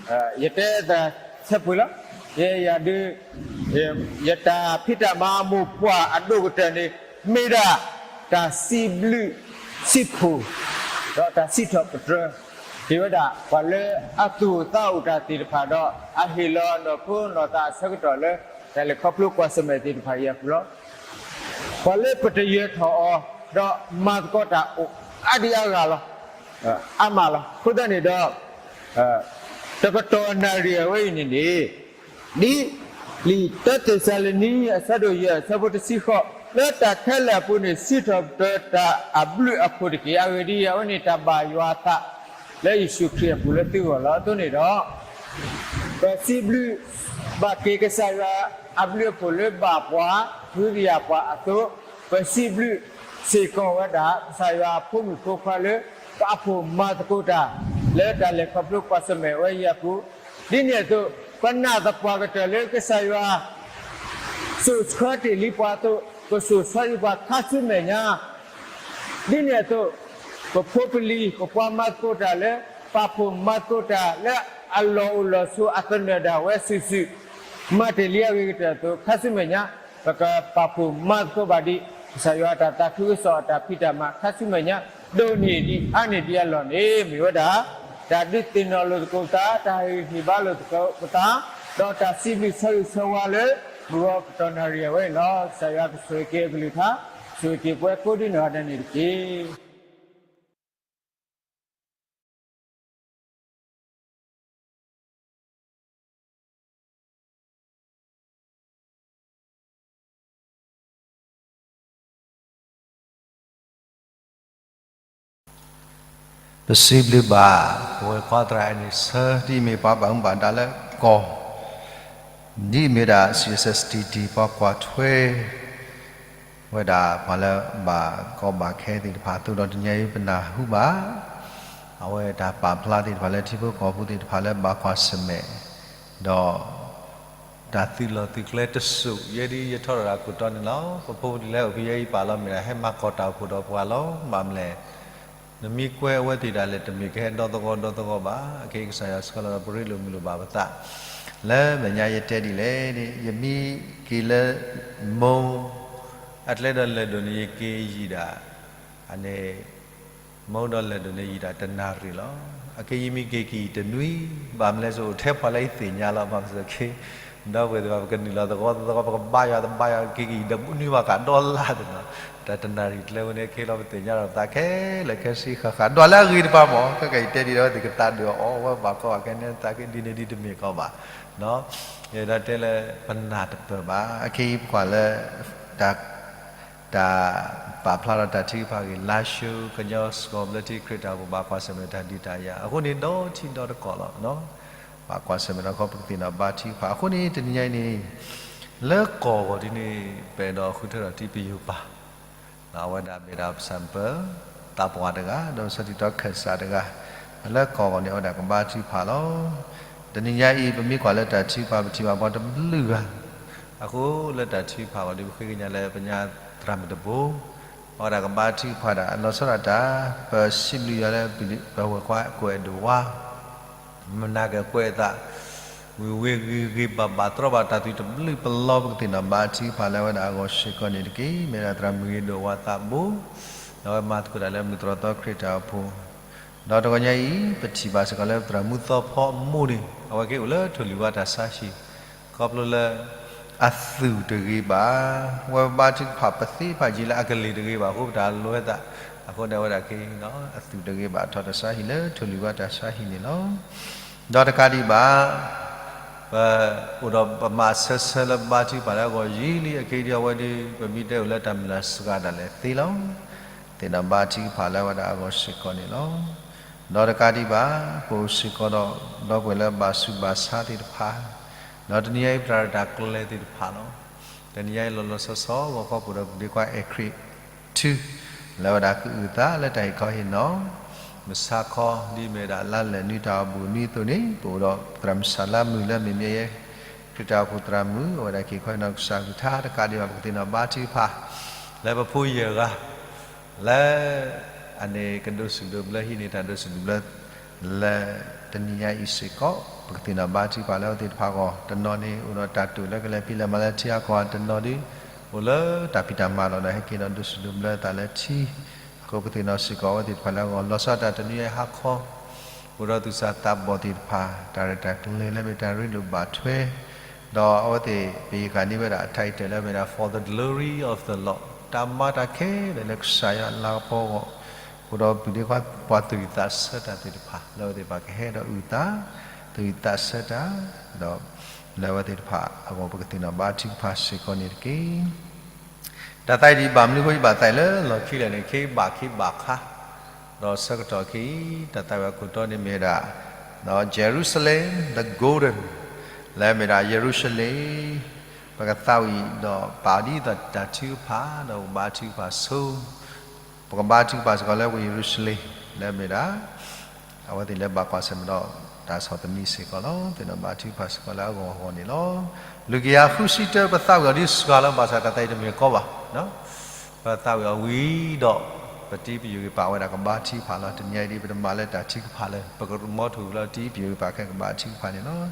အံၤ ယတဲသးဆၢပှဲၤလီၤ. ယဲယၤဒုး ယတၢ်ဖံးတၢ်မၤအမိၢ်ပှၢ်အဒိၣ်ကတၢၢ်န့ၣ် မ့ၢ်ဒၣ်တၢ်စံးဘျုးစံးဖှိၣ် ဒီးတၢ်စံးထီၣ်ပတြၢၤ က့ၤဝဲဒၣ် ပှၤလၢအသူၣ်အိၣ်သးအိၣ်တၢ်သ့ၣ်တဖၣ်ဒီး အဟ့ၣ်လီၤအနီၢ်ခိနီၢ်သးအဆၢကတီၢ်လၢ တၢ်လဲၤခီဖျိကွၢ်ဆၢၣ်မဲာ်သ့ၣ်တဖၣ်အံၤအပူၤလီၤ. ပှၤလၢပတယၢၤထီၣ်အီၤ ဒီးမၤသကိးတၢ်အိၣ်အါဒံအါဂၤလီၤ. အါမးလီၤ. အဃိသတးန့ၣ်ဒီး တကတီၢ်နၣ်ရံၣ်အဝဲအံၤန့ၣ်န့ၣ် ဒ်လံာ်တၢသ့းစၤလနံ အဆၢဒိၣ်ယဲၢ် အဆၢဖိတဆံဃိး လၢတၢ်ခဲလၢာ်အပူၤန့ၣ် စံးထီၣ်ပတြၢၤတၢ်အဘျုးအဖှိၣ်တက့ၢ်. အဂ့ၢ်ဒ်အံၤ, အဝဲန့ၣ်တၢ်ဘၣ်ယွၤအသး လၢယ့ၣ်ၡူးခရံာ်အပူၤလၢသုဂီၢ်လီၤ. အသိးန့ၣ်ဒီး ပစံးဘျုးဘၣ်က့ၤကစၢ်ယွၤအဘျုးအဖှိၣ်လၢဘၣ်ပှၤ ဃုကယာ်ပှၤအသိး, ပစံးဘျုးစ့ၢ်ကီးဝဲဒၣ် ကစၢ်ယွၤအဖိမုၣ်ဖိခွါလၢ ပာ်ဖှိၣ်မၤသကိးတၢ် လၢတၢ်လဲၤခီဖျိကွၢ်ဆၢၣ်မဲာ်ဝဲအံၤအပူၤ, ဒ်န့ၣ်အသိး ပနာ်သပှၢ်ကတၢၢ်လၢကစၢ်ယွၤ စိာ်ဆှၢတ့ၢ်လံပှၤအသိး, ကစိာ်ဆှၢဒံးပှၤခါဆူမဲာ်ညါ ဒ်န့ၣ်အသိး ပဖိပလံၤ ပပှၤမၤသကိးတၢ်လၢ ပာ်ဖှိၣ်မၤသကိးတၢ်လၢ အလီၢ်အိၣ်လီၢ်ဆိးအသနၢၣ်ဒၣ်ဝဲစုာ်စုာ် မၤတ့ၢ်လံအဂ့ၤကတၢၢ်အသိး ခါဆူမဲာ်ညါ ပကပာ်ဖှိၣ်မၤသကိးဘၣ်ဒံး ကစၢ်ယွၤအတၢ်သးခုကစီၣ်အတၢ်ဖံးတၢ်မၤ ခါဆူမဲာ်ညါ ဒိၣ်န့ၢ်ဒံးအါန့ၢ်ဒံးအလီၢ်န့ၣ် မ့ၢ်ဝဲဒၣ် တၢ်ဒုးသ့ၣ်နီၣ်လိာ်သကိးပသး, တၢ်ဟ့ၣ်ဂံၢ်ဟ့ၣ်ဘါလိာ်သကိးပသး, ဒီးတၢ်စံးဘျုးဆၢဂ့ၤဆၢဝါလၢ မုၢ်ဂီၤကတီၢ်နၣ်ရံၣ်အဝဲန့ၣ်လီၤ. ကစၢ်ယွၤကဆိၣ်ဂ့ၤက့ၤအကလုၢ်ကထါ, ဆိၣ်ဂ့ၤက့ၤပဝဲကိးဒ်နီၢ်ဂၤဒဲးန့ၣ်တက့ၢ်. ပစံးဘျုးဘၣ် ပဝဲၢ်ခွါသရၣ်အဲၣ်နံၣ်ဆၢ ဒ်အမ့ၢ်ပှၤဘၣ်မူဘၣ်ဒါလၢကီၢ်, ဒ်အမ့ၢ်ဒၣ် C S S T D ပှၤကွၢ်ထွဲ ဝဲဒၣ်ပှၤလၢဘၣ်ကီဘၣ်ခဲသ့ၣ်တဖၣ်အသိးဒီး တနံၤအံၤပနၢ်ဟူဘၣ် အဝဲတၢ်ပာ်ဖျါသ့ၣ်တဖၣ်လၢထံဖိကီၢ်ဖိသ့ၣ်တဖၣ်လၢဘၣ်ကွၢ်ဆၢၣ်မဲာ် ဒီး တၢ်သုးလီၢ်သုးကျဲတစိၢ် ယဲဒ်ယထီၣ်တၢ်ခိၣ်တီန့ၣ်လီၤ. ပဖိပလံၤလၢအိၣ်ဖဲယဲအံၤပာ်လီၤမ့ၢ်ဒၣ် ဟဲမၤကီၢ်တၢ်အိၣ်ဖှိၣ်ဒီးပှၤလီၤ. ဘၣ်မနုၤလဲၣ် နမ့ၢ်ကွဲအဝဲသ့ၣ်ဒၣ်လဲာ် တမ့ၢ်ကဟဲဒီသဝီဒီသဝီဘၣ်. အခဲအံၤကစၢ်ယွၤဆှၢလီၤဒီးပရ့လိာ်မုာ်လိာ်ဘၣ်ပသး လၢမဲာ်ညါယတဲဒ်လဲၣ်န့ၣ် ယမ့ၢ်က့ၤလၢ မိၢ် အကျဲဒီးလဲၤဒိးန့ၢ်ယက့ယံာ်ဒၣ်, အန့ၣ်, မ့ၢ်ဒီးလဲၤဒိးန့ၢ်ယံာ်ဒၣ်တနၣ်ရံၣ်လီၤ. အက့ယမ့ၢ်က့ၤက့ၤတနွံ, ဘၣ်မနုၤလဲၣ် အိၣ်ထဲပှၤလၢယသ့ၣ်ညါလီၤ. ဘၣ်မနုၤလဲၣ်က့, ဒီပုၢ်ဝဲၢ်သ့ၣ်တဖၣ် ပကနုာ်လီၤသဂီၢ်သဂီၢ် ပကဘါယွၤတဘါယွၤ က့ၤက့ၤတနွံဘၣ်ဃးဒီလါတနီၤ, တၢ်တနၣ်ရံၣ်ကျဲဝဲန့ၣ် ခဲလီၤပသ့ၣ်ညါဒီးပသးခဲလၢာ်ခဲဆ့ ဃၣ်ဃၣ်ဒီးလၢအဂ့ၤတဖၣ်မး ခဲကနံၣ်အံၤတဲဒ်ဒီးဝဲသ့ၣ်ကသးဒုးအီၤ အီၣ်ဝဲဘၣ်ကီဘၣ်ခဲန့ၣ် သးက့ဒ်န့ၣ်ဒ်တမ့ၢ်ကီးဘၣ် ဒီးတဲလၢပနၢ်တပၢၢ်ဘၣ်. အခဲအံၤပကွၢ်လၢ တၢ်ပာ်ဖျါဒီးတၢ်ထုကဖၣ်အဂ့ၢ် လါၡိ ကညီစှီၤဘျၢထံခရံာ်တၢ်အိၣ်ဖှိၣ် ဘၣ်ကွၢ်ဆၢၣ်မဲာ်တၢ်ဒုးတၢ်ယၤ အဃိန့ၣ် ဒီထံဒီတကီၢ်လီၤ. ဘၣ်ကွၢ်ဆၢၣ်မဲာ်ဒီးခီပကသ့ၣ်နီၣ်ဘါထုကဖၣ် အဃိန့ၣ် တနံၤညါအံၤန့ၣ် လၢကီၢ်ဂီၤဒ်န့ၣ် ပအဲၣ်ဒိးဃုထၢထီၣ်တံပယိၤပၤ အဝဲဒၣ်မ့ၢ်ဒၣ်ပစၢ်ပၢ သးပှၢ်တဂၤ ဒီးဆီၣ်တံၢ်တီခၢၣ်စးတဂၤ လၢကီၢ်ဂီၤန့ၣ် အဝဲဒၣ်ကဘါထုကဖၣ်လီၤ. တနံၤညါအံၤ ပမ့ၢ်ကွၢ်လၢတၢ်ထုကဖၣ် ပထံၣ်ဘၣ်ပှၤတဘျုးဂၤ, အဃိလၢတၢ်ထုကဖၣ်အဂီၢ်ဒီး ပဃ့ကညးလၢပညါသရၣ်မုၣ်တဘိ အဝဲဒၣ်ကဘါထုကဖၣ်ဒၣ် လီၤဆီဒၣ်တၢ် ပစံးဘျုးယွၤလၢပဝဲၢ်ခွါကိးဂၤဒဲးဝါ မုၢ်နၤကကွဲးအသး ဝံၤဝံၤဂ့ၤဂ့ၤဘၣ်ဘၣ် တြီဘၣ်တၢ်သွံၣ်တဘျုးပလီ ပကသ့ၣ်နီၣ်ဘါထုကဖၣ်လၢအဝဲဒၣ်အဂီၢ်စ့ၢ်ကီးန့ၣ်တက့ၢ်. မ့ၢ်ဒၣ်သရၣ်မုၣ်ဂ့ၤဒိၣ်ဝါသးဘိ ဒီးအဝဲမၤသကိးတၢ်လၢမုၢ်တြီၢ်သီခရံာ်တၢ်အိၣ်ဖှိၣ် ဒီးတဂီၤညါအံၤ ပထံၣ်ဘၣ်စ့ၢ်ကီးလၢသရၣ်မုၣ်သီဖီအမိၢ်န့ၣ် အဝဲက့ၤအိၣ်လၢထိၣ်လွံၢ်ဝါတၢ်ဆါဟံၣ် ခီဖျိလၢ အသူၣ်တဂ့ၤဘၣ်, ဝဲဘါထုကဖၣ်ပသ့တဖၣ်ယံာ်လၢအကလ့ၢ်တဂ့ၤဘၣ်အဃိ ပတၢ်လိၣ်ဝဲသး, အဃိန့ၣ် အဝဲဒၣ်က့ၤ အသူၣ်တဂ့ၤဘၣ်ထီၣ်တၢ်ဆါဟံၣ်လၢထိၣ်လွံၢ်ဝါတၢ်ဆါဟံၣ်န့ၣ်လီၤ. ဒီးတကးဒံးဘၣ် ပအိၣ်ဒီးပမၤဆၢဆၢလၢဘါထုကဖၣ်လၢအဂီၢ်ယံာ်လံ အက့ၤဒံးအဝဲဒီး ပမ့ၢ်တဲအိၣ်လၢတၢ်မုၢ်လၢ်စှၤဒၣ်လဲာ်သ့လီၤ. သ့ၣ်နီၣ်ဘါထုကဖၣ်လၢအဝဲဒၣ်အဂီၢ်စ့ၢ်ကီးန့ၣ်လီၤ. ဒီးတကးဒံးဘၣ် ပအိၣ်စ့ၢ်ကီးဒီး ဒီပုၢ်ဝဲၢ်လၢဘၣ်ဆူးဘၣ်ဆါသ့ၣ်တဖၣ်, ဒီးတနံၤညါအံၤပတၢ်ရဲၣ်တၢ်ကျဲၤသ့ၣ်တဖၣ်လီၤ. တနံၤညါအံၤလီၤလီၤဆီဆီ ဂီၤခီပူၤဒီးပဒ့ခွါအဲၣ်ခရံာ် ထု လၢအဝဲဒၣ်ကအုၣ်သးလၢတၢ်ဟ့ၣ်ခီဟ့ၣ်နီၤ မုၢ်ဆါခီ ဒ်အမ့ၢ်ဝဲဒၣ်လါလဲၢ်နွံတၢ်အိၣ်ဘူးနွံအသိးန့ၣ် ပအိၣ်ဒီးသရၣ်မုၣ်စၢ်လါမုၢ်လၢမ့ၢ်မ့ၢ်ယဲ ခရံာ်တၢ်အိၣ်ဖှိၣ်သရၣ်မုၣ် အဝဲဒၣ်က့ၤခီနီၤကစၢ်ကလုၢ်ကထါတကးဒံးဘၣ် ပကသ့ၣ်နီၣ်ဘါထုကဖၣ် လၢပဖိယဲၢ်ဂၤ လၢ အန့ၣ်ကဒိးစူၣ်ဒိးဘျၢဟံးန့ၢ်တၢ်ဒိးစူၣ်ဒိးဘျၢ လၢတနံၤညါအံၤစ့ၢ်ကီး ပကသ့ၣ်နီၣ်ဘါထုကဖၣ်လၢအဝဲသ့ၣ်တဖၣ်အဂီၢ် တနီၤန့ၣ် အိၣ်ဒီးတၢ်တိာ်လၢကလဲၤဖံးလဲၤမၤလၢထံအကီၢ် တနီၤဒုး အိၣ်လၢတၢ်ဖံးတၢ်မၤလီၤဒီး ဟဲက့ၤဒီးဒိးစူၣ်ဒိးဘျၢသးလၢထံ အဃိပကသ့ၣ်နီၣ်စ့ၢ်ကီးအဝဲသ့ၣ်တဖၣ်လၢအဂီၢ် လီၤဆီဒၣ်တၢ်တနံၤညါအံၤဟါခီ အိၣ်ဒီးသူၣ်စၢ်သးဘီၣ်သ့ၣ်တဖၣ် တၢ်ရဲၣ်တၢ်ကျဲၤလၢမ့ၢ်တၢ်ရ့လိာ်ဘၣ်ထွဲ ဒီးအဝဲသ့ၣ်ပယီၤဃာ်န့ၢ်ဝဲဒၣ်အ title လၢမ့ၢ်ဒၣ် For the Glory of the Lord တၢ်မၤတၢ်ခဲလၢာ်လၢကစၢ်ယွၤအလၤကပီၤအဂီၢ် အိၣ်ဒီးပုၢ်ဒ့ခွါပှၤသူၣ်ဝံၣ်သးဆၢတၢ်သ့ၣ်တဖၣ် လၢအဝဲသ့ၣ်တဖၣ်ကဟဲဒီးအုၣ်သး သူၣ်ဝံၣ်သးဆၢတၢ် ဒီးလၢအဝဲသ့ၣ်တဖၣ်အဂီၢ် ပကသ့ၣ်နီၣ်ဘါထုကဖၣ်စ့ၢ်ကီးန့ၣ်တက့ၢ်. တၢ်သးဝံၣ်ဒံးဘၣ်မနုၤအဃိယဘၣ်သးဝံၣ်လၢလီၢ်ခံလဲၣ်န့ၣ် ခ့ဘၣ်ခ့ဘၣ်ခါ ဒီးဆၢကတီၢ်ခဲအံၤ တၢ်သးဝံၣ်အခိၣ်တီန့ၣ်မ့ၢ်ဝဲဒၣ် Jerusalem the Golden လၢမ့ၢ်ဒၣ်ယရူၤၡလ့ၣ် ပကသးဝံၣ်ဒီးပာ်ဒ်သိးတၢ်ထုကဖၣ် ဒီးပကဘါထုကဖၣ်ဆိ ပကဘါထုကဖၣ်စ့ၢ်ကီးလၢပယရူၤၡလ့ၣ် လၢမ့ၢ်ဒၣ် အဝဲသ့ၣ်လၢဘၣ်ကွၢ်ဆၢၣ်မဲာ်ဒီးတၢ်ဆီၣ်သနံးစ့ၢ်ကီးလီၤ. သ့ၣ်နီၣ်ဘါထုကဖၣ်စ့ၢ်ကီးလၢအဂီၢ်အဂီၢ်န့ၣ်လီၤ. လွံၢ်ကယၤဃုဆံတၢ ပသးဝံၣ်အီၤဒ်စှၤလီၤ ဘၣ်ဆၣ်တၢ်သးဝံၣ်တမ့ၢ်ကီဘၣ် ပသးဝံၣ်အီၤဝံၤဒီး ပတံပယိၤဂ့ၤပာ်ဝဲဒၣ်ကဘါထုကဖၣ်လီၤ. တနံၤအံၤဒ်ပတမၤလၢတၢ်ထုကဖၣ်လၢ ပကမီထိၣ်လီၤတံပယိၤဂ့ၤပာ်ခဲကဘါထုကဖၣ်န့ၣ်လီၤ.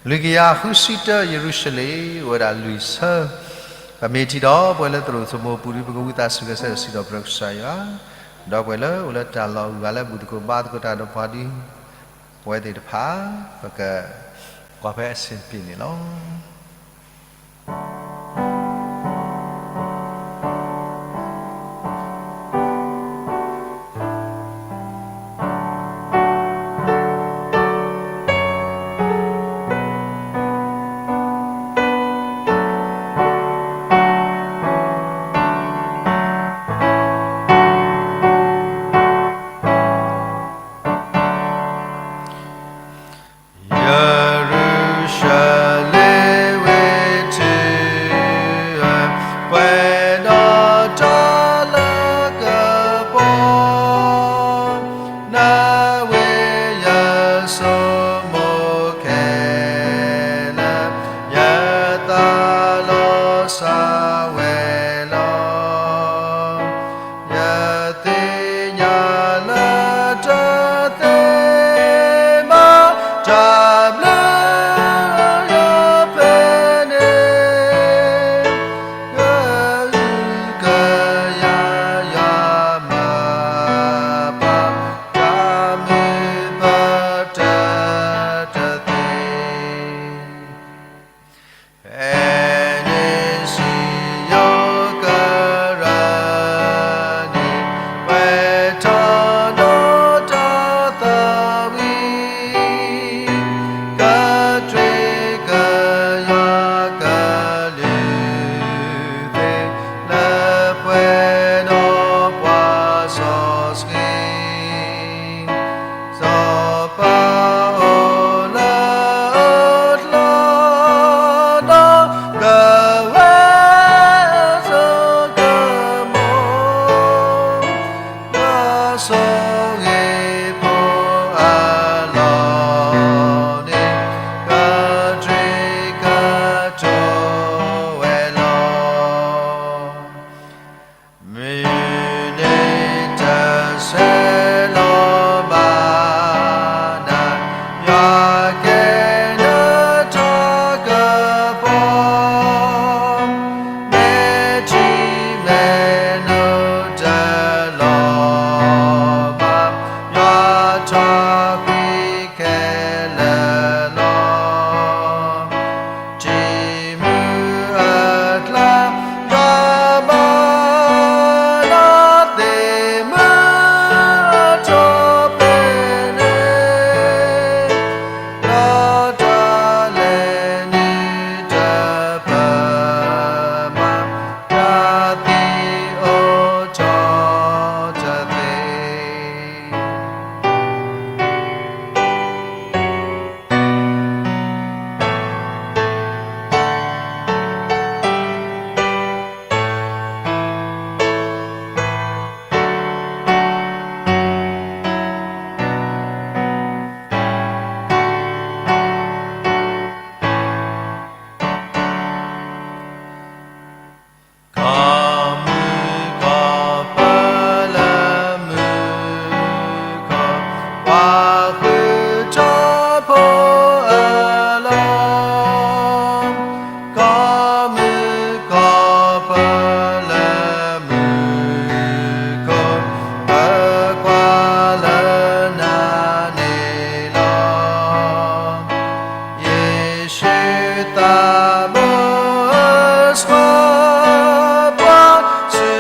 လွံၢ်ကယၤဃုဆံတၢ ယရူၤၡလ့ၣ် အိၣ်ဝဲဒၣ်လွံၢ်ဆၢ ပမ့ၢ်ထံၣ်ဒီးပှၤလၢသရိာ်သမူပူၤဒီး ပကဝံသးစူၤဂဲၤဆၢထၢၣ်စံးထီၣ်ပတြၢၤကစၢ်ယွၤ, ဒီးပှၤလၢအိၣ်လၢတၢ်လီၢ်အဂၤလၢဘူၣ်သကိးဘါသကိးတၢ်ဒီးပှၤဒီး ပဝဲသ့ၣ်တဖၣ် ပကကွၢ်ဖဲအဆင်ပြေန့ၣ်လီၤ. အမိၢ်ဧၢ ဆှၢပှၤဆူ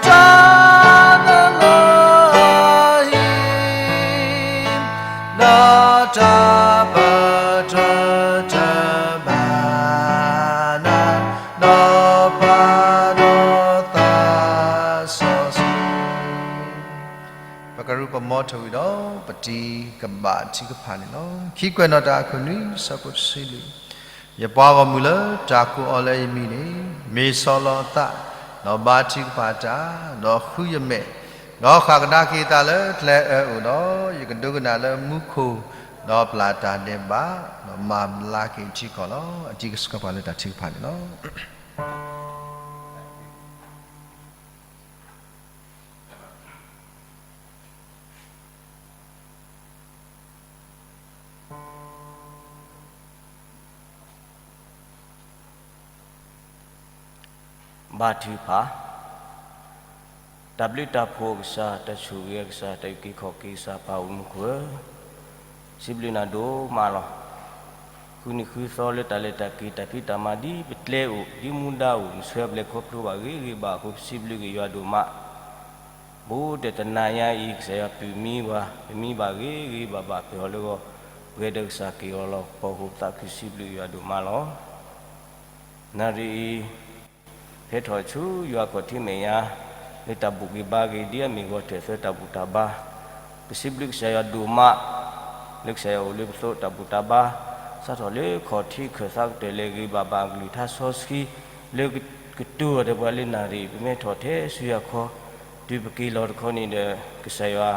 တၢ်နလီၢ်အံၤ, ဒီးတၢ်ပတြၢၤတဘၣ်နၤ, ဒီးပှၤဒီးသးစီဆှံ ပကရူၢ်ပမီထိၣ်ဝံၤဒီး ပတံၤကဘၣ်ထုကဖၣ်န့ၣ်လီၤ. ခံကွဲးနီၣ်တၢ် အခိၣ်နွံ ဆၢဖိတဆံလွံၢ်, ယပှၤဂီၢ်မုၢ်လၢတၢ်ကိးအီၤလၢယမံၤန့ၣ်, မ့ၢ်ဆီလီၤအသး, ဒီးဘါထုကဖၣ်တၢ်, ဒီးဃုယမဲာ်, ဒီးဃၣ်ကဒါက့ၤအသးလၢကျဲအၢအိၣ်ဒီး, ယကဒိကနၣ်လၢမူခိၣ်, ဒီးပျၢ်တၢ်ဒဲးဘး, ဒီးမၤဘျါက့ၤထံကီၢ်လီၤ. အတံၤကဆှၢပှၤလၢတၢ်ထုကဖၣ်န့ၣ်လီၤ. ဘါထုကဖၣ်, တၢ်ဘျုးတၢ်ဖှိၣ်အကစၢ်, တၢ်ဆိၣ်ဂ့ၤအကစၢ်, တၢ်အုၣ်က့ၤခီၣ်က့ၤကစၢ် ပၢ်အိၣ်မူခိၣ်ဧၢ, စံးဘျုးနၤဒိၣ်မးလီၤ. ဃုနံၤဃုသီလၢတၢ်လဲၤတၢ်က့ၤ တၢ်ဖံးတၢ်မၤဒ်ပကျဲအိၣ် ဒ်မူဒါအိၣ် နဆှၢပျဲၢ်ခီဖျိဘၣ်ဂ့ၤဂ့ၤဘၣ်အဃိ ပစံးဘျုးက့ၤယွၤဒိၣ်မး. ဘူးဒီးတနၤညါအံၤ ကစၢ်ယွၤပုၢ်မံပှၤ ပမံဘၣ်ဂ့ၤဂ့ၤဘၣ်ဘၣ် ပဟီၣ်လၢဂီၢ် ပှဲၤဒီးကစၢ်က့ၤအီၤလီၤ. ပဃိ ပသးခုစံးဘျုးယွၤဒိၣ်မးလီၤ. နၣ်ရံၣ်အံၤ ဖဲထီၣ်ဆူယွၤခီၣ်ထံးမဲာ်ညါ လၢတၢ်ဘူၣ်က့ၤဘါက့ၤ ဒ်အမ့ၢ်ဂီၤထၢၣ်သၢတၢ်ဘူၣ်တၢ်ဘါ, ပစံးဘျုးကစၢ်ယွၤဒိၣ်မး လၢကစၢ်ယွၤအိၣ်လၢပသိးတၢ်ဘူၣ်တၢ်ဘါ, စးထီၣ်လၢခီၣ်ထံးခၢၣ်သးကတၢၢ်လဲၤဂ့ၤဘၣ်ဘၣ် အကလုၢ်ကထါစီဆှံ လၢကတိၤအီၤဒီးပှၤလၢနၣ်ရံၣ် ပမ့ၢ်ထီၣ်ထဲဆူယၤခီ, တုၤပက့ၤလီၤတခီန့ၣ်ဒီး ကစၢ်ယွၤ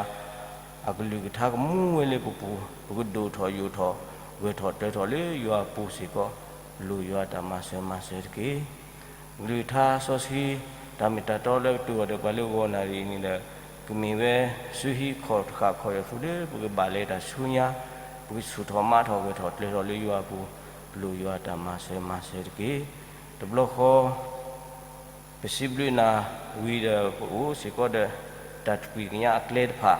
အကလုၢ်ကထါကမူဝဲလၢပပူၤ, ပကဒိၣ်ထီၣ်ယိာ်ထီၣ် ဂၢၢ်ထီၣ်တၢၤထီၣ်လၢယွၤအပူၤစ့ၢ်ကီး, လိၣ်ယွၤတၢ်မၤစၢၤမၤစၢၤတက့ၢ်. ကလုၢ်ကထါစီဆှံ တၢ်မ့ၢ်တၢ်တီလၢကတိၤအီၤဒီးပှၤလၢဂီၤနၣ်ရံၣ်အံၤန့ၣ်ဒီး ကမ့ၢ်ဝဲ စုဟံးခီၣ်တဃာ်ခီၣ်ယီၢ်သူလၢ ပကဘၣ်လဲၤတၢ်ဆူညါ, ပကဆူၣ်ထီၣ်မးထီၣ်ဂၢၢ်ထီၣ်ကျၢၤထီၣ်လၢယွၤအပူၤ, လိၣ်ယွၤတၢ်မၤစၢၤမၤစၢၤတက့ၢ်. တဘျီဃီ ပစံးဘျုးနၤဝံၤဒီး ပအိၣ်စ့ၢ်ကီးဒီး တၢ်တပှံၤကညးအကျဲတဖၣ်,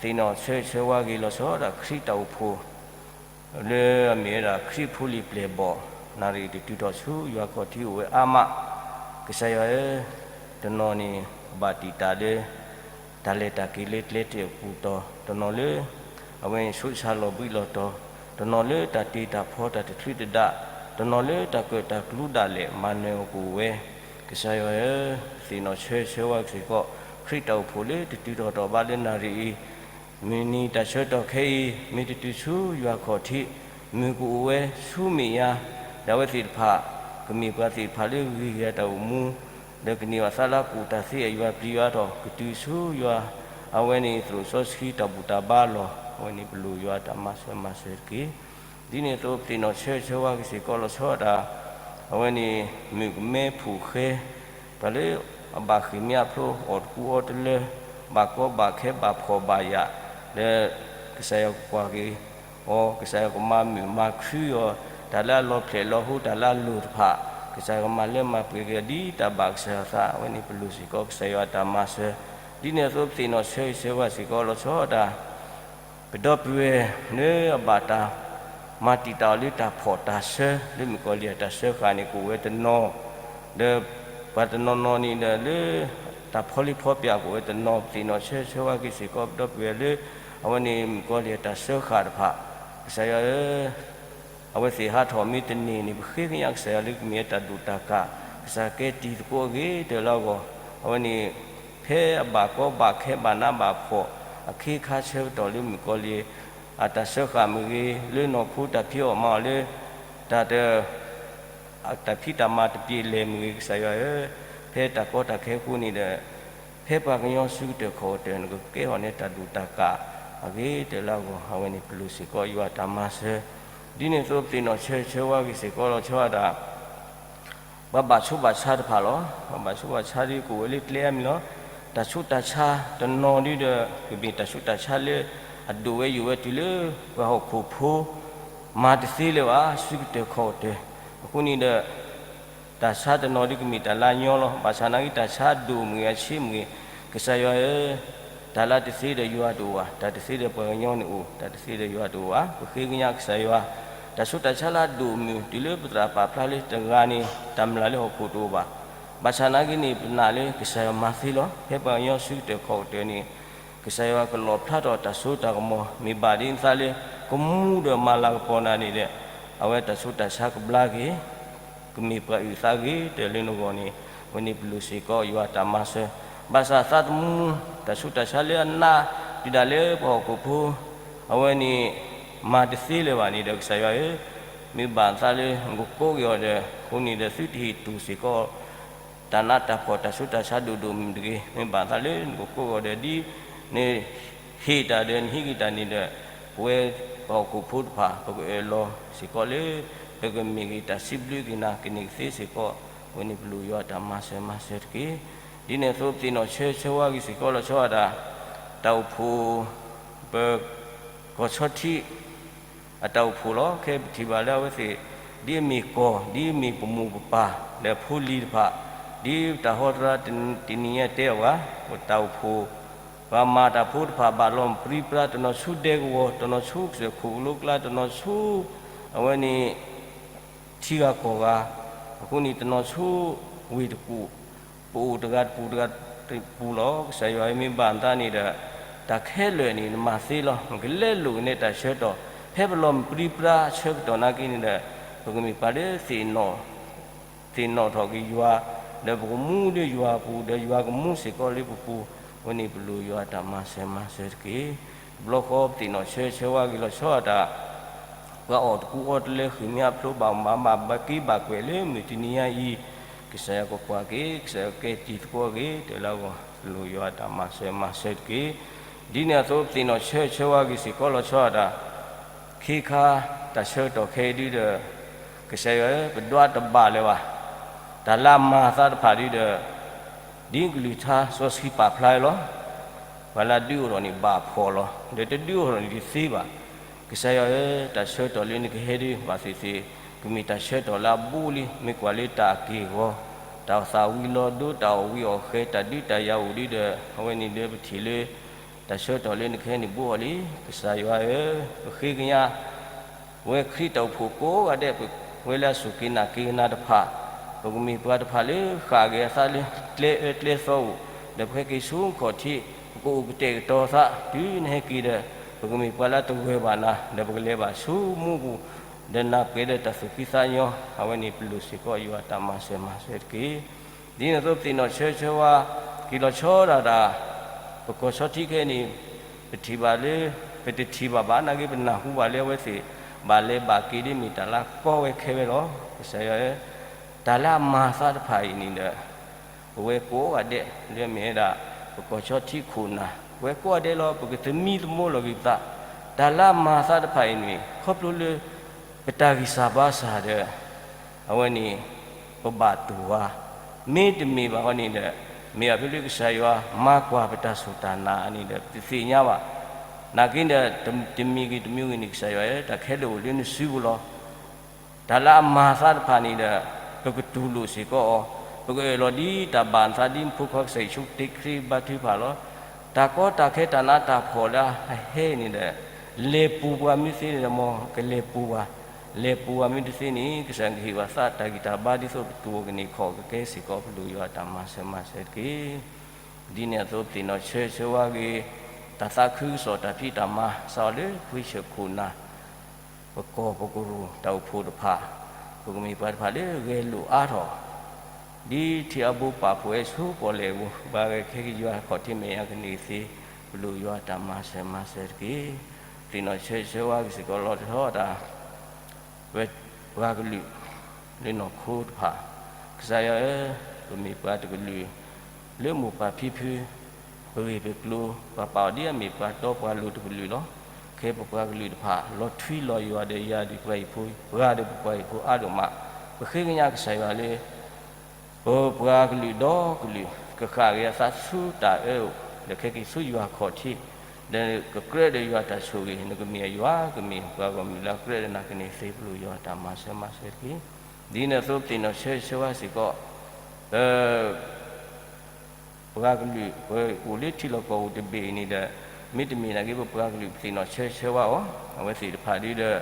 သ့ၣ်နီၣ်ဆၢဂ့ၤဆၢဝါက့ၤလီၤဆီဒၣ်တၢ်ခရံာ်တၢ်အိၣ်ဖှိၣ် လၢအမ့ၢ်ဝဲဒၣ်ခရံာ်ဖိလံၤပျဲၢ်ဘီၣ်, နၣ်ရံၣ်တတုၤထီၣ်ဆူယွၤခီၣ်ထံးအိၣ်ဝဲအါမး, ကစၢ်ယွၤဧၢ, တနီၤန့ၣ် ကဘၣ်တံာ်တာ်လၢ တၢ်လဲၤတၢ်က့ၤလၢကျဲတၢၣ်အပူၤတီၤ, တနီၤလၢ အဝဲန့ၣ်ဆိးဆါလီၤဘှံးလီၤတီၤ, တနီၤလၢတၢ်တ့တၢ်ဖီတၢ်တချုးတဒါ, တနီၤလၢတၢ်ကၢၣ်တၢ်ကျူဒၣ်လဲာ် မၤနၢၤအီၤကအိၣ်ဝဲ, ကစၢ်ယွၤဧၢ, သ့ၣ်နီၣ်ဆၢဂ့ၤဆၢဝါစ့ၢ်ကီး ခရံာ်တၢ်အိၣ်ဖှိၣ်လၢတတုၤထီၣ်တီၢ်ဘးလၢနၣ်ရံၣ်အံၤ, မုၢ်နံၤတၢ်ဆၢကတီၢ်ခဲအံၤ မ့ၢ်တတုၤဆူယွၤခီၣ်ထံး, မုၢ်ကအိၣ်ဝဲဆူမဲာ်ညါ, ဒီးအဝဲသ့ၣ်တဖၣ် ကမ့ၢ်ပှၤသ့ၣ်တဖၣ်လၢဂ့ၤဂ့ၤတၢ်အိၣ်မူ ဒီးကန့ၢ်ဘၣ်သးလၢအကူၣ်တၢ်သ့အယွၤပျံၤယွၤထီၣ် ကတုၤဆူယွၤ, အဝဲန့ၣ် သရိာ်စီဆှံတၢ်ဘူၣ်တၢ်ဘါလီၢ်, အဝဲန့ၣ်ပလိၣ်ယွၤတၢ်မၤစၢၤမၤစၢၤတက့ၢ်. ဒ်န့ၣ်အသိး ပသ့ၣ်နီၣ်ဆၢဂ့ၤဆၢဝါက့ၤစ့ၢ်ကီးလီၤဆီဒၣ်တၢ်, အဝဲန့ၣ် မုၣ်ကမဲဖိၣ်ဃဲ ပှၤလၢအဘၣ်ဃ့ၢ်မှံဟးဖျိး အီၣ်တကူအီတလၢ, ဘၣ်ကီဘၣ်ခဲဘၣ်ဖှီၣ်ဘၣ်ယာ်, ဒီးကစၢ်ယွၤကကွၢ်က့ၤအီၤ, ကစၢ်ယွၤကမၤမုာ်မၤခုအီၤ, တၢ်လၢအလီၤဖျဲၣ်လီၤဟိ တၢ်လၢအလိၣ်တဖၣ်, ကစၢ်ယွၤကမၤလၢမၤပှဲၤက့ၤအီၤဒ်တၢ်ဘၣ်ကစၢ်ယွၤသး, အဝဲန့ၣ်ပလိၣ်စ့ၢ်ကီးကစၢ်ယွၤတၢ်မၤစၢၤ, ဒ်န့ၣ်အသိးပသ့ၣ်နီၣ်ဆၢဂ့ၤဆၢဝါစ့ၢ်ကီးလီၤဆီဒၣ်တၢ် ပဒီပုၢ်ဝဲၢ်လၢအဘၣ်တၢ်မၤတံာ်တာ်အီၤလၢတၢ်ဖှီၣ်တၢ်ဆၢ လၢမုၣ်ကီၤလံၢ်အတၢ်စၢဃာ်န့ၣ် ကအိၣ်ဝဲတနီၤ, ဒီးပှၤတနီၤနီၤန့ၣ်ဒီးလၢ တၢ်ဖီလံဖီပျၢ်ကအိၣ်ဝဲတနီၤ, ပသ့ၣ်နီၣ်ဆၢဂ့ၤဆၢဝါက့ၤစ့ၢ်ကီးပဒီပုၢ်ဝဲၢ်လၢ အဝဲန့ၣ်မုၣ်ကီၤလံၢ်အတၢ်စၢဃာ်တဖၣ်, ကစၢ်ယွၤဧၢ အဝဲသ့ၣ်ဟးထီၣ်မ့ၢ်တန့ၢ်န့ၣ် ပဃ့ကညးကစၢ်ယွၤလၢကမ့ၢ်ဝဲတၢ်ဒိၣ်တၢ်ကး, ကစၢ်ကဲတံၤသကိးအဂ့ၤကတၢၢ်လၢအဂီၢ်, အဝဲန့ၣ် ဖဲအဘၣ်ကီဘၣ်ခဲဘၣ်နးဘၣ်ဖှီၣ် အခ့အခါဆၢကတီၢ်လၢမုၣ်ကီၤလံၢ် အတၢ်စၢဃာ်မ့ၢ်ဂ့ၤ, လၢနီၢ်ခိတၢ်ဖံးအီၣ်မၤအီၣ်လၢ တၢ်တ တၢ်ဖံးတၢ်မၤတပျ့ၤလဲၤမ့ၢ်ဂ့ၤ, ကစၢ်ယွၤဧၢ, ဖဲတၢ်ကီတၢ်ခဲအဃိန့ၣ်ဒီး ဖဲပှၤကညီစုကတၢၢ်ခီၣ်ကတၢၢ် နကကဲထီၣ်န့ၢ်တၢ်ဒိၣ်တၢ်ကးအဂ့ၤကတၢၢ်လၢအဂီၢ်, အဝဲန့ၣ်ပလိၣ်စ့ၢ်ကီးယွၤတၢ်မၤစၢၤ, ဒ်န့ၣ်အသိးပသ့ၣ်နီၣ်ဆၢဂ့ၤဆၢဝါက့ၤစ့ၢ်ကီးလီၤဆီဒၣ်တၢ် ပှၤဘၣ်ဆိးဘၣ်ဆါတဖၣ်လီၤ. ပှၤဘၣ်ဆိးဘၣ်ဆါဒ်ကအိၣ်ဝဲလၢကျဲအါမံၤလီၤ. တၢ်ဆိးတၢ်ဆါတနီၤဒ်ဒီး ကမ့ၢ်တၢ်ဆူးတၢ်ဆါလၢအဒိၣ်ဝဲယိာ်ဝဲတုၤလၢ ပှၤဟီၣ်ခိၣ်ဖိ မၤတသ့လၢၤဘၣ် စုကတၢၢ်ခီၣ်ကတၢၢ်, အဃိန့ၣ်ဒီး တၢ်ဆါတနီၤဒ်ကမ့ၢ်တၢ်လၢအညီလီၤ. ဘၣ်ဆၣ်နာ်က့ တၢ်ဆါဒိၣ်မ့ၢ်ဂ့ၤ အဆံးမ့ၢ်ဂ့ၤ, ကစၢ်ယွၤဧၢ, တၢ်လၢတသ့ဒီးယွၤတအိၣ်ဘၣ်, တၢ်တသ့ဒီးပှၤကညီန့ၣ်အိၣ်, တၢ်တသ့ဒီးယွၤတအိၣ်ဘၣ်. ပဃ့ကညးကစၢ်ယွၤ တၢ်ဆူးတၢ်ဆါလၢအဒိၣ်အမုၢ် တုၤလၢပသရၣ်ပာ်ဖျါလၢတဂၤန့ၣ် တၢ်မျၢ်လၢဟီၣ်ခိၣ်တအိၣ်ဘၣ်. ဘၣ်ဆၣ်နာ်က့န့ၣ် ပနာ်လၢကစၢ်ယွၤမၤသ့လီၤ. ဖဲပှၤကညီစုကတၢၢ်ခီၣ်ကတၢၢ်န့ၣ် ကစၢ်ယွၤကလီၣ်ဖျါထီၣ်တၢ်စိတၢ်ကမီၤ မ့ၢ်ဘၣ်ဒ်နသးလၢ ကမူဒီးမၤလၤကပီၤနၤန့ၣ်ဒီး အဝဲတၢ်ဆူးတၢ်ဆါကဘျါက့ၤ ကမ့ၢ်ပှၤအုၣ်သးဂ့ၤတၢၢ်လၢနဂီၢ်န့ၣ် အဝဲန့ၣ်ပလိၣ်စ့ၢ်ကီးယွၤတၢ်မၤစၢၤ. ဘၣ်ဆၣ်သးသမူ တၢ်ဆူးတၢ်ဆါလၢအနး တုၤဒၣ်လၢပှၤဟီၣ်ခိၣ်ဖိ အဝဲန့ၣ် မၤတသ့လၢၤဘၣ်န့ၣ်ဒီး ကစၢ်ယွၤဧၢ, မ့ၢ်ဘၣ်သးလၢနကကိးက့ၤအီၤဒီး အဃိန့ၣ်ဒီး သုတဟ့ၣ်တူၢ်စ့ၢ်ကီး တၢ်နးတၢ်ဖှီၣ်တၢ်ဆူးတၢ်ဆါဒိၣ်ဒိၣ်မုၢ်တဂ့ၤ. မ့ၢ်ဘၣ်သးလၢနကကိးက့ၤအီၤဒီး ဒ်နဟ့ၣ်တၢ်ဒီးနဟံးက့ၤတၢ်န့ၣ်ဒီး ပဝဲပှၤဟီၣ်ခိၣ်ဖိတဖၣ် ပကအၢၣ်လီၤစ့ၢ်ကီးလၢ ပကမ့ၢ်က့ၤတၢ်စံးဘျုးက့ၤနၤ ကန့ၢ်ကသ့စ့ၢ်ကီး အဝဲန့ၣ်ပလိၣ်ယွၤတၢ်မၤစၢၤမၤစၢၤတက့ၢ်. ဒ်န့ၣ်အသိး ပသ့ၣ်နီၣ်ဆၢဆၢဝါက့ၤစ့ၢ်ကီးလီၤဆီဒၣ်တၢ် တၢ်အိၣ်ဖှိၣ် ပ ကီၢ်ဆီထံး အတၢ်အိၣ်ဖှိၣ်လီၤ. ခဲအံၤပထံၣ်ဘၣ်လၢအဝဲသ့ၣ် ဒ်အမ့ၢ်ကီၢ် ဒ်အမ့ၢ်ပမိၢ်ပပၢ် ဒီးဖိလံၤတဖၣ် ဒ်တၢ်ဟီတရါတနံၤညါတဲအီၤဘၣ် ပတၢ်အိၣ်ဖှိၣ် ပှၤမၤတၢ်ဖိတဖၣ် ဘၣ်လီၤပြံပြါ တနီၤဆူဒဲကဝီၤ တနီၤဆူကစၢၢ်ခိၣ်ကလိကျါ တနီၤဆူ အဝဲန့ၣ် ထံဂၤကီၢ်ဂၤ, အဃိန့ၣ် တနီၤဆူဝ့ၢ်တကူၣ် ပအိၣ်တဂၤတပူၤတဂၤတပူၤလီၤ. ကစၢ်ယွၤမ့ၢ်ဘၣ်နသးန့ၣ်ဒီး တၢ်ခဲလၢာ်န့ၣ် နမၤသ့လီၤ. နကလဲလိာ်ကနဲတၢ်ဆၢကတီၢ် ဖဲပလီၤမုၢ်ပြံပြါဆၢကတီၢ်နာ်က့န့ၣ်ဒီး ပကမ့ၢ်ပှၤလၢ သ့ၣ်နီၣ်ထီၣ်က့ၤယွၤ, ဒီးပကမူဒီးယွၤအပူၤ ဒီးယွၤကမူစ့ၢ်ကီးလၢပပူၤ, အဝဲန့ၣ်ပလိၣ်ယွၤတၢ်မၤစၢၤမၤစၢၤတက့ၢ်. တဘျီဃီပသ့ၣ်နီၣ်ဆၢဆၢဝါက့ၤလီၤဆီဒၣ်တၢ် ပှၤအီၣ်တကူအီတလၢ ဃ့ၢ်မှံဟးဖျိး ဘၣ်မၤဘၣ်က့ဘၣ်ကွဲးလၢမုၢ်တနံၤညါအံၤ, ကစၢ်ယွၤကကွၢ်က့ၤ ကစၢ်ယွၤကကဲတံၤသကိးက့ၤ တၢ်လၢအဂီၢ် ပလိၣ်ယွၤတၢ်မၤစၢၤမၤစၢၤတက့ၢ်. ဒ်န့ၣ်အသိး ပသ့ၣ်နီၣ်ဆၢဆၢဝါက့ၤစ့ၢ်ကီးလီၤဆီဒၣ်တၢ် ခ့ခါတၢ်ဆၢကတီၢ်ခဲအံၤဒုဒီး ကစၢ်ယွၤဧၢ ပဒွးတဘၣ်လၢၤဘၣ်. တၢ်လၢအမၤအသးတဖၣ်ဒုဒီး ဒ်ကလုၢ်ကထါစီဆှံပာ်ဖျါလီၤ. ပှၤလၢအဒုးအိၣ်ထီၣ်န့ၣ်ဘၣ်ဖှီၣ်လီၤ. ဒီးတဒုးအိၣ်ထီၣ်န့ၣ်တသ့ဘၣ်. ကစၢ်ယွၤဧၢ တၢ်ဆၢကတီၢ်လၢနကဟဲဒုဘၣ်သ့ၣ်သ့ၣ် ကမ့ၢ်တၢ်ဆၢကတီၢ်လၢအဘူးလံ မ့ၢ်ကွၢ်လၢတၢ်အက့ၢ်အဂီၤ တၢ်အိၣ်သးဝံၤလီၤဒိ တၢ်အီၣ်ဝံၤအီၣ်ဃဲၤ တၢ်ဒုးတၢ်ယၤအိၣ်ဒုဒီး အဝဲန့ၣ်ဒီးပထံၣ်လၢ တၢ်ဆၢကတီၢ်လၢနကဟဲန့ၣ်ဘူးအီၤလံ. ကစၢ်ယွၤဧၢ ပဃ့ကညး ပဝဲခရံာ်တၢ်အိၣ်ဖှိၣ်ကိးဂၤဒဲး ပဝဲလၢအစူၢ်က့ၤနာ်က့ၤကနၤတဖၣ် ပကမ့ၢ်ပှၤတဖၣ်လၢဃၣ်က့ၤအသးလၢကျဲအၢကျဲသီအိၣ် ဒီးပဟဲက့ၤဆူခီၣ်ထံး ပကအိၣ်ကတဲာ်ကတီၤသး တုၤနဟဲက့ၤဒီး ပကမ့ၢ်ပှၤလၢတဂၢၢ်ဘၣ်နၤ ဒီးပကလဲၤဘၣ်ဆူမူပူၤ ဒီးနၢ်ပှဲၤဒီးတၢ်သူၣ်ဖှံသးညီ အဝဲန့ၣ်ပလိၣ်စ့ၢ်ကီးယွၤတၢ်မၤစၢၤမၤစၢၤတက့ၢ်. ဒ်န့ၣ်အသိးပသ့ၣ်နီၣ်ဆၢဆၢဝါ က့ၤလီၤဆီဒၣ်တၢ် ပကီၢ်ဆီထံးခဲအံၤန့ၣ် ပထံၣ်ဘၣ်လၢ ပတထံၣ်ဘၣ်ဘၣ် နာ်က့ပနၢ်ဟူဘၣ်လၢအဝဲသ့ၣ် ဘၣ်လဲၤဘၣ်က့ၤဒ်မ့ၢ်တၢ်လၢကီဝဲခဲဝဲလီၤ. ကစၢ်ယွၤဧၢ တၢ်လၢအမၤသးတဖၣ်အံၤန့ၣ်ဒီး ပဝဲကိးဂၤဒဲး လၢအမ့ၢ်ဝဲဒၣ် ပကီၢ်ဆီထံးခိၣ်နၢ် ပဝဲကိးဂၤဒဲးလီၤ ပကသမံသမိးလီၤက့ၤပသး တၢ်လၢအမၤသးတဖၣ်အံၤန့ၣ် ခီဖျိလၢ ပတၢ်ဂံၢ်စၢ်ဘါစၢ်ဒီး အဝဲန့ၣ် ပဘၣ်တူၢ်ဝါ မ့တမ့ၢ်ဘၣ်ဃီန့ၣ်ဒီး မ့ၢ်အဖဲလၢကစၢ်ယွၤမၤကွၢ်ပတၢ်စူၢ်တၢ်နာ်န့ၣ်ဒီး ပတသ့ၣ်ညါဘၣ်. နာ်က့ဒီး တမံၤဂ့ၤတမံၤဂ့ၤန့ၣ် ကစၢ်ယွၤဧၢ တၢ်ခဲလၢာ်အိၣ်လၢနစုပူၤလီၤ. တၢ်လၢအမၤသးတဖၣ်န့ၣ်ဒီး ပကတူၢ်လိာ်စ့ၢ်ကီးအီၤ, ပကအၢၣ်လီၤဒ်တၢ်ဘၣ်နသးဒ်နဖိခွါကစၢ်ယ့ၣ်ၡူးခရံာ်ဘါထုကဖၣ်လီၤ. တၢ်ကီတၢ်ခဲတၢ်နးတၢ်ဖှီၣ်လၢအဟဲန့ၣ်ဒီး လဲၤပူၤပှၤမ့ၢ်သ့န့ၣ်ဒီး မ်ကလဲၤပူၤပှၤ, လဲၤပူၤပှၤမ့ၢ်တသ့န့ၣ် ကစၢ်ကဟ့ၣ်ပှၤသးတၢ်ဂံၢ်တၢ်ဘါဒ်သိးပတူၢ်အီၤကန့ၢ်ခီၣ်ကကဲစ့ၢ်ကီး ပလိၣ်ယွၤတၢ်မၤစၢၤမၤစၢၤတက့ၢ်. ဒ်န့ၣ်အသိးပသ့ၣ်နီၣ်ဆၢဆၢဝါဂ့ၤ တၢ်သးခုကစီၣ်တၢ်ဖံးတၢ်မၤ စးထီၣ်လၢဖှံဆၢၣ်ခိၣ်နၢ် ပကီၢ်ပကရိၢ်တၢ်အိၣ်ဖှိၣ်တဖၣ်, ပကမ့ၢ်ပှၤတဖၣ်လၢဂဲၤလိာ်အါထီၣ်, ဒ်ထံအဘိပာ်ဖှိၣ်ဝဲဆူပီၣ်လဲၣ်အပူၤ, ပှၤဂဲၤခဲကယွၤခီၣ်ထံးမဲာ်ညါကန့ၢ်သ့, ပလိၣ်ယွၤတၢ်မၤစၢၤမၤစၢၤတက့ၢ်. သ့ၣ်နီၣ်ဆၢဆၢဝါက့ၤစ့ၢ်ကီးလီၤဆီဒၣ်တၢ် ပှၤကလုာ်လၢနီၢ်ခိတဖၣ်, ကစၢ်ယွၤဧၢ, ပမ့ၢ်ပှၤတကလုာ် လၢမိၢ်ပၢ်ဖံဖု ပဂ့ၢ်ပကျိၤ ပှၤပာ်အီၤဒ်အမ့ၢ်ပှၤတီပှၤလိၤတကလုာ်လီၤ. ခဲပပှၤကလုာ်တဖၣ် လီၤထွံလီၤယွၤဒီးယၤဒုၣ်ပှၤဟံၣ်ဖိ, ပှၤဒီးပပှၤဟံၣ်ဖိအါဒိၣ်မး, ပဃ့ကညးကစၢ်ယွၤလၢ ပပှၤကလုာ်ဒီကလုာ် ကဃၣ်က့ၤအသးဆူတၢ်အၢအိၣ်, ဒီးခဲက့ၤဆူယွၤခီၣ်ထံး, ဒီးကကြၢးဒီးယွၤတၢ်ဆိၣ်ဂ့ၤ, နကမ့ၢ်ယွၤ, ကမ့ၢ်ပှၤဂီၢ်မုၢ်လၢအကြၢးဒီးနၤကန့ၢ်သ့ ပလိၣ်ယွၤတၢ်မၤစၢၤမၤစၢၤတက့ၢ်. ဒ်န့ၣ်အသိးပသ့ၣ်နီၣ်ဆၢဆၢဝါစ့ၢ်ကီး, ပ ပှၤကလုာ် ပအိၣ်လၢထံလီၢ်ကီၢ်ပူၤတဘ့ၣ်အံၤန့ၣ်ဒီး, မ့တမ့ၢ်နာ်က့ ပပှၤကလုာ်ပသ့ၣ်နီၣ်ဆၢဆၢဝါအီၤ, အဝဲသ့ၣ်တဖၣ်ဒုဒီး,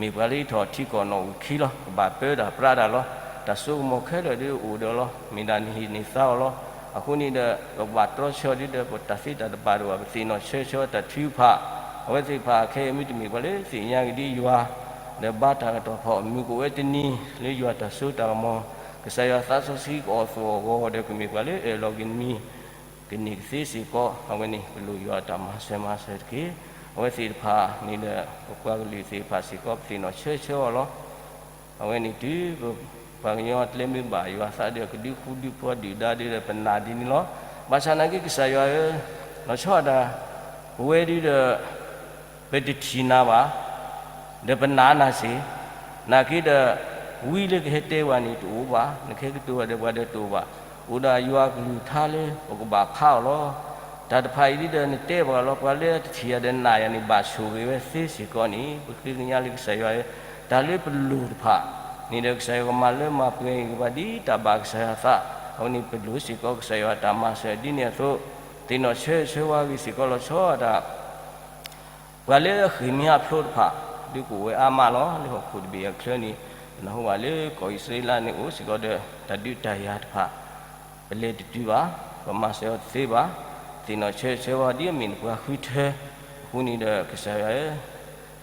မ့ၢ်ပှၤလၢဟံးထီၣ်ထံကီၢ်နီၣ်ဂံၢ်ခံလီၤ. ကဘၣ်ပၢတၢ်ပြးတၢ်လီၤ. တၢ်စိကမီၤခဲလၢာ်ဒ်အိၣ်ဒီးလီၤ. မ့ၢ်ဒၣ်နဟံၣ်န့ၢ်သါအီၤလီၤ. အဃိန့ၣ်ဒီး ကဘၣ်တြီဆၢအီၤဒ်ဒီး ပတၢ်သ့တၢ်တဘၣ်တအိၣ်ဘၣ်, ပသ့ၣ်နီၣ်ဆၢဆၢတၢ်ထုကဖၣ်, အဝဲသ့ၣ်တဖၣ်ခဲအံၤ မ့တမ့ၢ်ပှၤလၢသ့ၣ်ညါက့ၤဒ်ယွၤ ဒီးဘါတၢ်ကတီၢ်ဖီၣ် မုၢ်ကအိၣ်ဝဲတနံၤ လၢယွၤတၢ်စိတၢ်ကမီၤ, ကစၢ်ယွၤသးစီဆှံကအီၣ်သူၣ်အီၣ်ဂီၤဒီး ကမ့ၢ်ပှၤလၢအၢၣ်လီၤက့ၤနမံၤ ကန့ၢ်ကသ့စ့ၢ်ကီး, အဝဲန့ၣ် ပလိၣ်ယွၤအတၢ်မၤစၢၤမၤဆၢတက့ၢ်. အဝဲသ့ၣ်တဖၣ်န့ၣ်ဒီး ပပှၤကလုာ်သ့ၣ်တဖၣ်စ့ၢ်ကီး ပသ့ၣ်နီၣ်ဆၢဆၢအီၤလီၤ. အဝဲန့ၣ်တုၤပပှၤကညီကျဲမ့ၢ်ဘၣ်ယွၤသးဒီး ကဒုးဃူဒုးဖိးဒုၣ်ဒါဒီး ပနာ်ဒ်န့ၣ်လီၤ. ဘၣ်ဆၣ်နာ်က့ ကစၢ်ယွၤဧၢ, လီၤဆီဒၣ်တၢ် ပဝဲဒုဒီး ပတထံၣ်နၤဘၣ်, ဒီးပနာ်နၤစ့ၢ်, နာ်က့ဒီး ဝံလၢကဟဲတဲဝဲန့ၣ်တအိၣ်ဘၣ်, နကဟဲကတိၤဒီးပှၤဒီးတအိၣ်ဘၣ်, အိၣ်ဒၣ်ယွၤအကလုၢ်ကထါလၢပကဘၣ်ဖးအီၤလီၤ. တၢ်တဖၣ်အံၤဒ်ဒီးနတဲဘၣ်လီၤ, ပှၤလၢတထံၣ်ယၤဒီးနာ်ယၤန့ၣ် ဘၣ်ဆိၣ်ဂ့ၤဝဲသ့စ့ၢ်ကီးန့ၣ် ပဃ့ကညးလၢကစၢ်ယွၤဧၢ, တၢ်လၢပလိၣ်တဖၣ်န့ၣ်ဒီး ကစၢ်ယွၤကမၤလၢမၤပှဲၤက့ၤပှၤဒ်တၢ်ဘၣ်ကစၢ်ယွၤသး, အဝဲန့ၣ်ပလိၣ်စ့ၢ်ကီးကစၢ်ယွၤအတၢ်မၤစၢၤဒ်န့ၣ်အသိး, သ့ၣ်နီၣ်ဆၢဆၢဝဲဂ့ၤစ့ၢ်ကီးလီၤဆီဒၣ်တၢ် ပှၤလၢအဃ့ၢ်မှံဟးဖျိးတဖၣ် ဒုးကအိၣ်ဝဲအါမးလီၤ. လၢဟီၣ်ခိၣ်တဘ့ၣ်အချၢန့ၣ် ပနၢ်ဟူဘၣ်လၢကီၢ်အံၣ်စရ့လးန့ၣ်အိၣ်စ့ၢ်ကီးဒီး တၢ်ဒုးတၢ်ယၤတဖၣ် ပလဲၤတတုၤဘၣ်, ပမၤစၢၤအီၤတသ့ဘၣ်, သ့ၣ်နီၣ်ဆၢဆၢဝဲဒ်အမ့ၢ်နပှၤဃုထၢ, အဃိန့ၣ်ဒီးကစၢ်ယွၤဧၢ,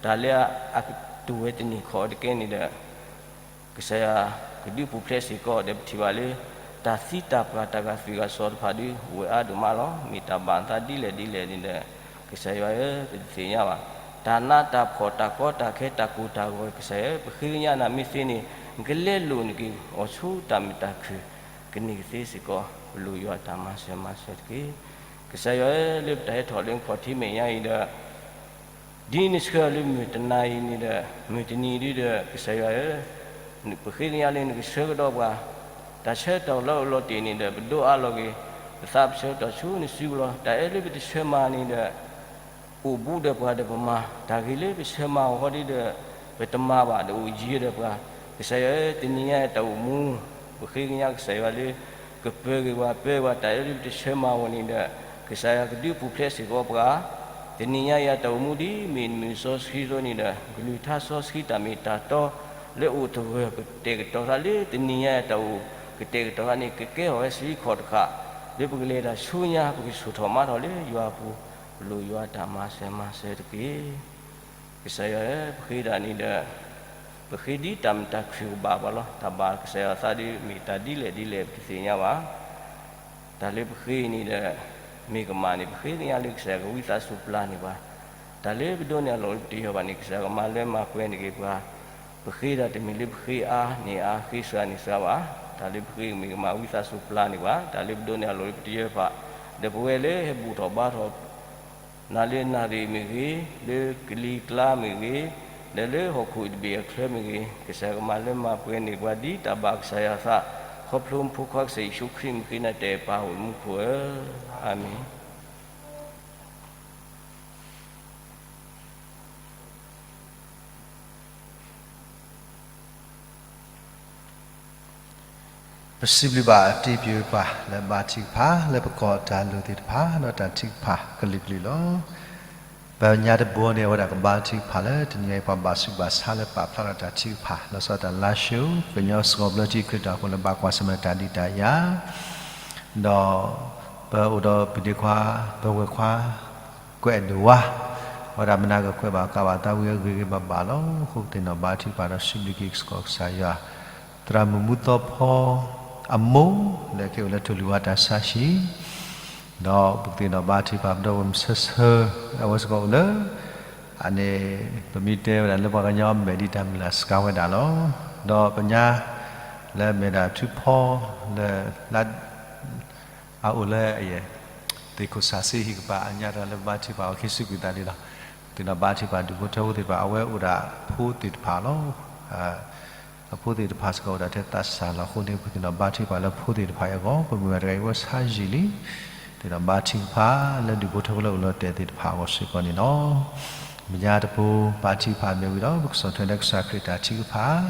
တၢ်လၢအကတိၤဝဲတနံၤခီၣ်အံၤတကဲန့ၣ်ဒီး ကစၢ်ယွၤကဒုးပူၤဖျဲးစ့ၢ်ကီးဒီး ပထံၣ်ဘၣ်လၢ တၢ်သံတၢ်ပှၢ်တၢ်ဂာ်သွံၣ်ဂာ်စီၤတဖၣ်ဒုး အိၣ်ဝဲအါဒိၣ်မးလီၤ. မ့ၢ်တၢ်ဘၣ်အသးဒ်လဲၣ်ဒ်လဲၣ်န့ၣ်ဒီး ကစၢ်ယွၤဧၢ ပတသ့ၣ်ညါဘၣ်. တၢ်နးတၢ်ဖှီၣ်တၢ်ကီတၢ်ခဲတၢ်ကိၢ်တၢ်ဂီၤ ကစၢ်ယွၤဧၢ ပဃ့ကညးနၤမ့ၢ်သ့န့ၣ် နကလဲလိာ်နက့ၤအီၤဆူတၢ်မုာ်တၢ်ခုၣ် ကန့ၢ်ကသ့စ့ၢ်ကီး ပလိၣ်ယွၤတၢ်မၤစၢၤမၤဆၢတက့ၢ်. ကစၢ်ယွၤဧၢ လၢပတၢ်ဟဲထီၣ်လၢနခီၣ်ထံးမဲာ်ညါအံၤဒီး ဒ်နဆှၢလၢမုၢ်တနၤအံၤန့ၣ်ဒီး မုၢ်တနံၤဒ်ဒီး ကစၢ်ယွၤဧၢ, ပဃ့ကညးလၢနကဆှၢကဒီးပှၤ, တၢ်ဆၢကတီၢ်လၢအအိၣ်လီၤတ့ၢ်န့ၣ်ဒီး ပဒိးအါလီၤက့ၤ ပသးပဆၢကတီၢ်ဆူနစုပူၤလီၤ. တၢ်အၢလၢပတဆၢမၤန့ၣ်ဒီး အိၣ်ဘူးဒီးပှၤဒီးပမၤ, တၢ်ဂ့ၤလၢပဆၢမၤအီၤဃီဒ်ဒီး ပတမၤဘၣ်ဒီးအိၣ်ယံၤဒီးပှၤ, ကစၢ်ယွၤဧၢ တနံၤညါအတၢ်အိၣ်မူ ပဃ့ကညးကစၢ်ယွၤလၢ ကပၢၤက့ၤပှၤ ပၢၤပှၤ တၢ်အၢလၢပတဆၢမၤအီၤန့ၣ်ဒီး ကစၢ်ယွၤကဒုးပူၤဖျဲးစ့ၢ်ကီးပှၤ, တနံၤညါအံၤအတၢ်အိၣ်မူဒ်မ့ၢ်နမ့ၢ်စီဆှံအသိးန့ၣ်ဒီး ကလုၢ်ကထါစီဆှံတၢ်မ့ၢ်တၢ်တီ လၢအိၣ်တဂၢၢ်ကတဲာ်ကတီၤသးလၢတနံၤညါအံၤအတၢ်အိၣ်ကတဲာ်ကတီၤသးန့ၣ် ကကဲထီၣ်ဝဲစ့ၢ်ကီးတခါ, လၢပကလဲၤတၢ်ဆူညါ ပကဆူၣ်ထီၣ်မၤထီၣ်လၢယွၤအပူၤ, ပလိၣ်ယွၤတၢ်မၤစၢၤမၤဆၢတက့ၢ်. ကစၢ်ယွၤဧၢ ပဃ့ဒၣ်န့ၣ်ဒီး ပဃ့ဒ်တၢ်မုာ်တၢ်ခုၣ်ကဘၣ်ပှၤလီၤ. တၢ်ဘၣ်ကစၢ်ယွၤသးဒ်မ့ၢ်တၢ်ဒ်လဲၣ်ဒ်လဲၣ် ပတသ့ၣ်ညါဘၣ်. တၢ်လၢပဃ့အံၤန့ၣ်ဒီး မ့ၢ်ကမၣ်န့ၣ် ပဃ့ကညးလၢကစၢ်ယွၤကဝံသးစူၤပျၢ်န့ၢ်ပှၤ, တၢ်လၢပဒိးန့ၢ်အလီၢ်လၢပတယၢၢ်ဘၣ်န့ၣ် ကစၢ်ယွၤကမၤလၢမၤပှဲၤန့ၢ်က့ၤပှၤ, ပဃ့ဒၣ်တမ့ၢ်လၢပဃ့အါန့ၢ်အါ ဃ့စှၤန့ၢ်စှၤဘၣ်. တၢ်လၢပဃ့မ့ၢ်ကမၣ်ဝံသးစူၤပျၢ်န့ၢ်ပှၤ, တၢ်လၢပဒိးန့ၢ်အလီၢ်လၢပတယၢၢ်ဘၣ်, ဒီးပဝဲလၢဟဲဘူၣ်ထီၣ်ဘါထီၣ် နၤလၢနၣ်ရံၣ်မ့ၢ်ဂ့ၤ, လၢကလံၤကျါမ့ၢ်ဂ့ၤ, ဒီးလၢဟီၣ်ခိၣ်တဘ့ၣ်အချၢမ့ၢ်ဂ့ၤ, ကစၢ်ယွၤကမၤလၢမၤပှဲၤန့ၢ်ပှၤဒ်တၢ်ဘၣ်ကစၢ်ယွၤသး, ခီဖျိမူဖိခွါကစၢ်ယ့ၣ်ၡူးခရံာ်မ့ၢ်ဃ့နၤတဲပၢ်အိၣ်မူခိၣ်ဧၢ, အၤမ့ၣ်. ပစံးဘျုးဘၣ်တံၤပၢ်ပၢ်လၢဘါထုကဖၣ် လၢပကီၢ်တၢ်လိၣ်သ့ၣ်တဖၣ် ဒီးတၢ်ထုကဖၣ်ကလုာ်ကလုာ်လီၤ. ပညါတဘိန့ၣ် အဝဲဒၣ်ကဘါထုကဖၣ်လၢတနံၤအံၤ ပှၤဘၣ်ဆူးဘၣ်ဆါလၢပာ်ဖျါထီၣ်တၢ်ထုကဖၣ် လီၤဆီဒၣ်တၢ်လါၡိ ကညီစှီၤဘျၢထံခရံာ်တၢ်အဃိလၢဘၣ်ကွၢ်ဆၢၣ်မဲာ်တၢ်ဒုးတၢ်ယၤ ဒီးပအိၣ်ဒီးပဒ့ခွါ ပဝဲၢ်ခွါ ကွဲးဒိၣ်ဝါ အဝဲဒၣ်မနၤကကွဲးဘၣ်ကးဘၣ်သးဝံၤအဂ့ၤဂ့ၤဘၣ်ဘၣ်လီၤ. အဃိပသ့ၣ်နီၣ်ဘါထုကဖၣ်ဒီးစံးဘျုးက့ၤကစၢ်ယွၤ သရၣ်မုၣ်မူသီဖီအမိၢ် လၢကဟဲအိၣ်လၢထိၣ်လွံၢ်ဝါတၢ်ဆါဟံၣ် ဒီးပကသ့ၣ်နီၣ်ဘါထုကဖၣ်ပဒီပုၢ်ဝဲၢ်မုၣ်ဆၢဆၢ အဝဲစ့ၢ်ကီးအိၣ်လၢ အန့ၣ် ပမ့ၢ်တဲဝဲဒၣ်လၢပှၤကညီအမဲာ်ဒ်တၢ်မုၢ်လၢ်စှၤဝဲဒၣ်လီၤ. ဒီးပညါ လၢအမ့ၢ်ဒၣ်ထူဖီ လၢ လၢ အအိၣ်လၢ သ့ၣ်ခိၣ်ဆၣ်စ့ဟံၣ်ကပၤအညါတဂၤလၢပဘါထုကဖၣ်အီၤ ခံစုကွံာ်သးဒ်လီၤ. သ့ၣ်နီၣ်ဘါထုကဖၣ်ဒူၣ်ဖိထၢဖိသ့ၣ်တဖၣ် အဝဲအိၣ်ဒၣ်ဖိသ့ၣ်တဖၣ်လီၤ. အဖိသ့ၣ်တဖၣ်စ့ၢ်ကီးအိၣ်ဒၣ်ထဲသးစၢ်လီၤ. အဃိန့ၣ် ပသ့ၣ်နီၣ်ဘါထုကဖၣ်လၢဖိသ့ၣ်တဖၣ်အံၤအဂီၢ် ပမ့ၢ်ဝဲတဂၤအံၤဝဲဆါယံာ်လံ သ့ၣ်နီၣ်ဘါထုကဖၣ်လၢဒူၣ်ဖိထၢဖိလၢအိၣ်လီၤတဲာ်သ့ၣ်တဖၣ်အဂီၢ်စ့ၢ်ကီးန့ၣ်လီၤ. မ့ၢ်ညါတပူၤ ဘါထုကဖၣ်မ့ၢ်ဝံၤဒီး ပကဆီၣ်ထွဲလၢကစၢ်ခရံာ်တၢ်ထုကဖၣ်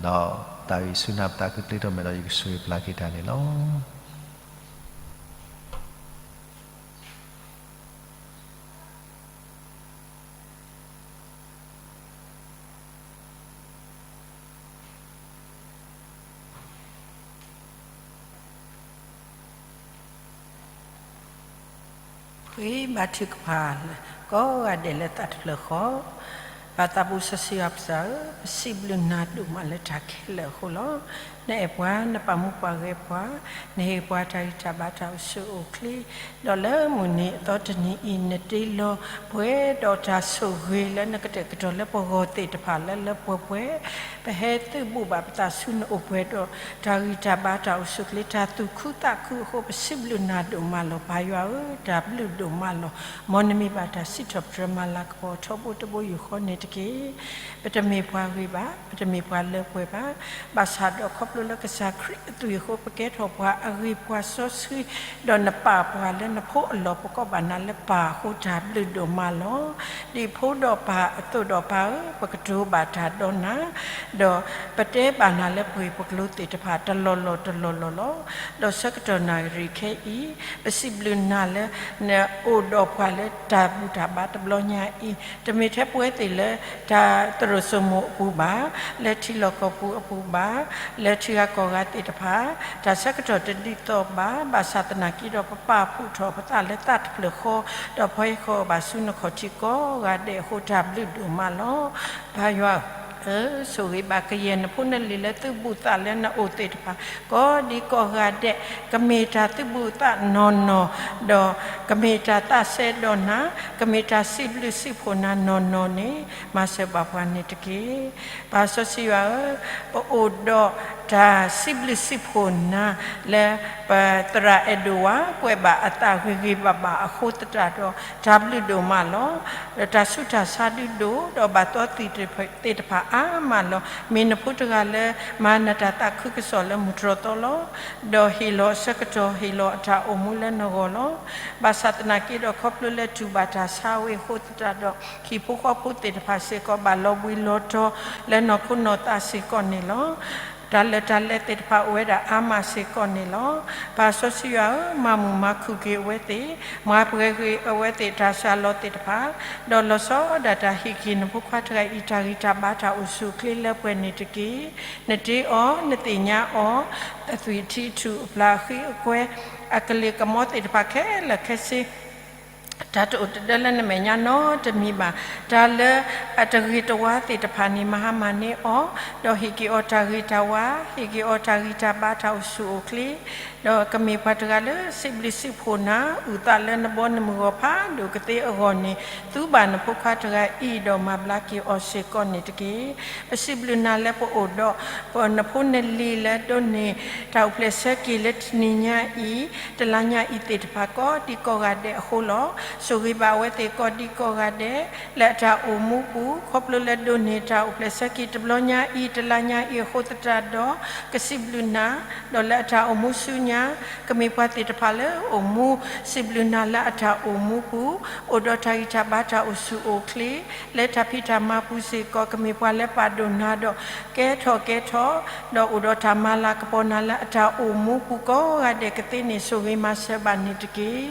ဒီးသးဝံၣ်ဆူနၢ်ပသးခု ပျဲထီၣ်မဲာ်ဒီးယကဆိၣ်ဂ့ၤပျၢ်က့ၤတၢ်န့ၣ်လီၤ. ဂ့ၤဘါထုကဖၣ်, ကိးဂၤဒဲးလၢသးတဖျၢၣ်ဃီ, ပၢ်သးဘိစီဆှံယွၤပၢ်ဧၢ, ပစံးဘျုးနၤဒိၣ်မးလၢတၢ်ခဲလၢာ်အဃိလီၤ. နအဲၣ်ပှၤ, နပာ်မူပှၤဂဲၤပှၤ, နဟ့ၣ်ပှၤတၢ်ဂံၢ်တၢ်ဘါတၢ်အိၣ်ဆူၣ်အိၣ်ချ့, ဒီးလၢမုၢ်နံၤအသီတနံၤအံၤ နတ့လီၤပှဲၤဒီးတၢ်ဆိၣ်ဂ့ၤလၢနကတဲာ်ကတီၤလၢပဂီၢ်သ့ၣ်တဖၣ်လၢလၢပှဲၤပှဲၤ, ပဟဲသုးဘူးဘၣ်ပသးဆူနအိၣ်ပှဲၤဒီး တၢ်ဂံၢ်တၢ်ဘါတၢ်အိၣ်ဆူၣ်အိၣ်ချ့ တၢ်သူၣ်ခုသးခုအဃိ ပစံးဘျုးနၤဒိၣ်မးလီၤ. ပၢ်ယွၤဧၢ, တၢ်ဘျုးဒိၣ်မးလီၤ. မ်နမ့ၢ်ဘၣ်တၢ်စံးထီၣ်ပတြၢၤမၤလၤကပီၤထီဘိတဘိယူၢ်ဃီန့ၣ်တက့ၢ်. ပတမ့ၢ်ပှၤဂ့ၤဘၣ်, ပတမ့ၢ်ပှၤလၢပှဲၤဘၣ်, ဘၣ်ဆၣ်ဒီးခီဖျိလၢကစၢ်ခရံာ်အသွံၣ်အဃိ ပကဲထီၣ်ပှၤအဂ့ၤပှၤစီဆှံ, ဒီးနပာ်ပှၤလၢနဖိအလီၢ် ပကိးဘၣ်နၤလၢပၢ်အဃိ တၢ်ဘျုးဒိၣ်မးလီၤ. ဒ်ဖိဒီးပၢ်အသိးဒီးပၢ်ဧၢ, ပကတိၤဘၣ်တၢ်ဒီးနၤ, ဒီးပတဲဘၣ်နၤလၢပဂ့ၢ်ပကျိၤသ့ၣ်တဖၣ် တလီၢ်လီၢ်တလီၢ်လီၢ်လီၤ. ဒီးဆၢကတီၢ်နၣ်ရံၣ်ခဲအံၤ, ပစံးဘျုးနၤလၢ နအိၣ်ဒီးပှၤလၢတၢ်ဘူၣ်တၢ်ဘါတဘျီညါအံၤ, တမ့ၢ်ထဲပဝဲသ့ၣ်လၢတၢ်သရိာ်စိမိၤအပူၤဘၣ်, လၢထံလီၢ်ကီၢ်ပူၤအပူၤဘၣ်, လၢထံဂၤကီၢ်ဂၤသ့ၣ်တဖၣ်, တၢ်ဆၢကတီၢ်တဒ်သိးဘၣ်, ဘၣ်ဆၣ်သနာ်က့ဒီး ပပာ်ဖှိၣ်ထီၣ်ပသးလၢသးတဖျၢၣ်ဃီ, ဒီးဖီၣ်ဃာ်ဘၣ်ဆူနခီၣ်ထံးကိးဂၤဒဲးအဃိ တၢ်ဘျုးဒိၣ်မးလီၤ. ပၢ်ယွၤဧၢ, ဆိၣ်ဂ့ၤဘၣ်ကယဲၢ်နဖိနလံၤလၢသုးဘူးသးလၢနအိၣ်သ့ၣ်တဖၣ် ကိးဒံကိးဂၤဒဲး, ကမ့ၢ်တၢ်သုးဘူးသးနီၢ်နီၢ်, ဒီးကမ့ၢ်တၢ်သးစဲဒီးနၤ, ကမ့ၢ်တၢ်စံးဘျုးစံးဖှိၣ်နၤနီၢ်နီၢ်န့ၣ် မၤစၢၤဘၣ်ပှၤန့ၣ်တက့ၢ်. ပၢ်စီဆှံယွၤဧၢ, ပအိၣ်ဒီးတၢ်စံးဘျုးစံးဖှိၣ်နၤလၢ ပသရၣ်အဲၣ်ဒိၣ်ဝါ ကွဲးဘၣ်အသးဂ့ၤဂ့ၤဘၣ်ဘၣ်အဃိသတးဒီး တၢ်ဘျုးဒိၣ်မးလီၤ. ဒီးတၢ်ဆူးတၢ်ဆါဒုဒိၣ်, ဒီးဘၣ်သီသံၣ်သ့ၣ်တဖၣ်အါမးလီၤ. မ့ၢ်နဖိတဂၤလၢ မၤနတၢ်သးခုကစီၣ်လၢမုၢ်တြီၢ်သီလီၤ. ဒီးဟ့ၣ်လီၤအဆၢကတီၢ် ဟ့ၣ်လီၤအတၢ်အိၣ်မူလၢနဂီၢ်လီၤ. ဘၣ်ဆၣ်သနာ်က့ဒီး ခီဖျိလၢတူၢ်ဘၣ်တၢ်ဆါဝံၤအဃိသတးဒီး ဟံၣ်ဖိဃီဖိသ့ၣ်တဖၣ်စ့ၢ်ကီး ဘၣ်လီၤဘှံးလီၤတီၤလၢနီၢ်ခိနီၢ်သးစ့ၢ်ကီးန့ၣ်လီၤ. တၢ်လၢတၢ်လဲသ့ၣ်တဖၣ်အိၣ်ဝဲဒၣ်အါမးစ့ၢ်ကီးန့ၣ်လီၤ. ပၢ်စီဆှံယွၤဧၢ, မၤမုာ်မၤခုၣ်က့ၤအဝဲသ့ၣ်, မၤပှဲၤက့ၤအဝဲသ့ၣ်တၢ်ဆှၢလီၤသ့ၣ်တဖၣ်, ဒီးလီၤဆီဒၣ်တၢ်ဟ့ၣ်က့ၤနဖိခွါတဂၤအံၤ တၢ်ဂံၢ်တၢ်ဘါတၢ်အိၣ်ဆူၣ်အိၣ်ချ့လၢပှဲၤန့ၣ်တက့ၢ်. နတ့အီၤ, နသ့ၣ်ညါအီၤ, အသွံၣ်ထံအထူၣ်အပျၢ်အဃံအကွဲ, အကလ့ၢ်ကမီသ့ၣ်တဖၣ်ခဲလၢာ်ခဲဆ့ တၢ်တအိၣ်တဒၢလၢနမဲာ်ညါနီတမံၤဘၣ်. တၢ်လၢအတဂ့ၤတဝါသ့ၣ်တဖၣ်န့ၣ် မၤဟါမၢ်န့ၢ်အီၤ, ဒီးဟ့ၣ်က့ၤအီၤတၢ်ဂ့ၤတၢ်ဝါ, ဟ့ၣ်က့ၤအီၤတၢ်ဂံၢ်တၢ်ဘါတၢ်အိၣ်ဆူၣ်အိၣ်ချ့, ဒီးကမ့ၢ်ပှၤတဂၤလၢစံးဘျုးစံးဖှိၣ်နၤ, အုၣ်သးလၢနဘီနမုၢ်ဂီၢ်ဖးဒိၣ်ကသ့အဂီၢ်န့ၣ်, သူဘၣ်နဖိခွါတဂၤအံၤဒီးမၤဘျါက့ၤအီၤစ့ၢ်ကီးန့ၣ်တက့ၢ်. ပစံးဘျုးနၤလၢပအိၣ်ဒီး ပနဖိနလံၤလၢဒိးန့ၢ်တၢ်အိၣ်ဖျဲၣ်ဆၢက့ၤလၢတနံၤညါအံၤ, တလါညါအံၤသ့ၣ်တဖၣ် ကိးဒံကိးဂၤဒဲးအဃိလီၤ. ဆိၣ်ဂ့ၤဘၣ်အဝဲသ့ၣ်ကိးဒံကိးဂၤဒဲး လၢအတၢ်အိၣ်မူပူၤ, ခီဖျိလၢဒိးန့ၢ်တၢ်အိၣ်ဖျဲၣ်ဆၢက့ၤတဘျီညါအံၤ, တလါညါအံၤအဃိသတးဒီး ကစံးဘျုးနၤ, ဒီးလၢအတၢ်အိၣ်မူဆူညါ ကမ့ၢ်ပှၤသ့ၣ်တဖၣ်လၢအိၣ်မူ စံးဘျုးနၤလၢအတၢ်အိၣ်မူပူၤ, အိၣ်ဒီးတၢ်ဂံၢ်တၢ်ဘါတၢ်အိၣ်ဆူၣ်အိၣ်ချ့ လၢတၢ်ဖံးတၢ်မၤပူၤစ့ၢ်ကီး ကမ့ၢ်ပှၤလၢပာ်ဒိၣ်နၤဒီး ကဲထီၣ်ကဲထီၣ်, ဒီးအိၣ်ဒီးတၢ်မၤလၤကပီၤနၤလၢအတၢ်အိၣ်မူပူၤကိးဂၤဒဲးကသ့န့ၣ် ဆိၣ်ဂ့ၤမၤစၢၤဘၣ်န့ၣ်တက့ၢ်.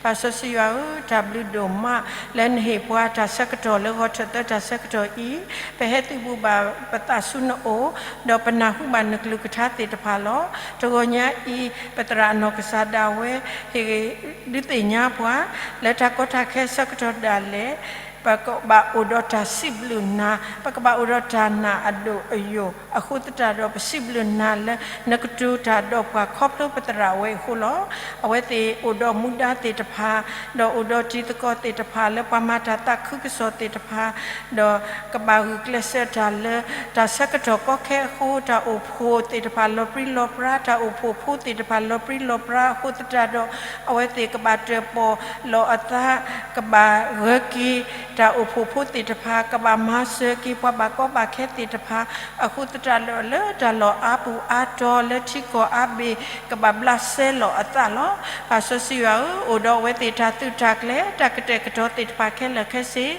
ပၢ်စီဆှံယွၤဧၢ, တၢ်ဘျုးဒိၣ်မးလၢနဟ့ၣ်ပှၤတၢ်ဆၢကတီၢ်လၢဂီၤထီၣ်သၢတၢ်ဆၢကတီၢ်အံၤ, ပဟဲသုးဘူးဘၣ်ပသးဆူနအိၣ်, ဒီးပနၢ်ဟူဘၣ်နကလုၢ်ကထါသ့ၣ်တဖၣ်လီၤ. တဂီၤညါအံၤ ပသရၣ်အနီၢ်ကစၢ်ဒၣ်ဝဲ ဟ့ၣ်ဒုးသ့ၣ်ညါပှၤ လၢတၢ်ကီတၢ်ခဲဆၢကတီၢ်ဒၣ်လဲာ် ပကဘၣ်အိၣ်ဒီးတၢ်စံးဘျုးနၤ, ပကဘၣ်အိၣ်ဒီးတၢ်နာ်အဒိၣ်အယိာ်အဃိသတးဒီး ပစံးဘျုးနၤလၢ နကတိၤတၢ်ဒီးပှၤခီဖျိပသရၣ်ဝဲအံၤအဃိလီၤ. အဝဲသ့ၣ်အိၣ်ဒီးမူဒါသ့ၣ်တဖၣ်, ဒီးအိၣ်ဒီးတံၤသကိးသ့ၣ်တဖၣ် လၢပှၤမၤတၢ်သးခုကစီၣ်သ့ၣ်တဖၣ်, ဒီးကဘၣ်ဂုာ်ကျဲးစၢးတၢ်လၢ တၢ်ဆၢကတီၢ်ကီခဲအဃိ တၢ်အိၣ်ဖှိၣ်သ့ၣ်တဖၣ်လီၤပြံလီၤပြါ, တၢ်အိၣ်ဖှိၣ်ဖိသ့ၣ်တဖၣ်လီၤပြံလီၤပြါအဃိသတးဒီး အဝဲသ့ၣ်ကဘၣ်တၢၣ်ပီၣ်လီၤအသး, ကဘၣ်ဂၢၢ်က့ၤတၢ်အိၣ်ဖှိၣ်ဖိသ့ၣ်တဖၣ်, ကဘၣ်မၤစၢၤက့ၤပှၤဘၣ်ကီဘၣ်ခဲသ့ၣ်တဖၣ် အဃိသတးဒီး လၢတၢ်လီၢ်အါပူၤအါတီၤလၢထံကီၢ်အါဘ့ၣ် ကဘၣ်ဘျးစဲလီၤအသးလီၤ. ပၢ်စီဆှံယွၤဧၢ, အိၣ်ဒီးအဝဲသ့ၣ်တၢ်သုးတၢ်ကျဲၤ တၢ်ကတဲာ်ကတီၤသ့ၣ်တဖၣ်ခဲလၢာ်ခဲဆ့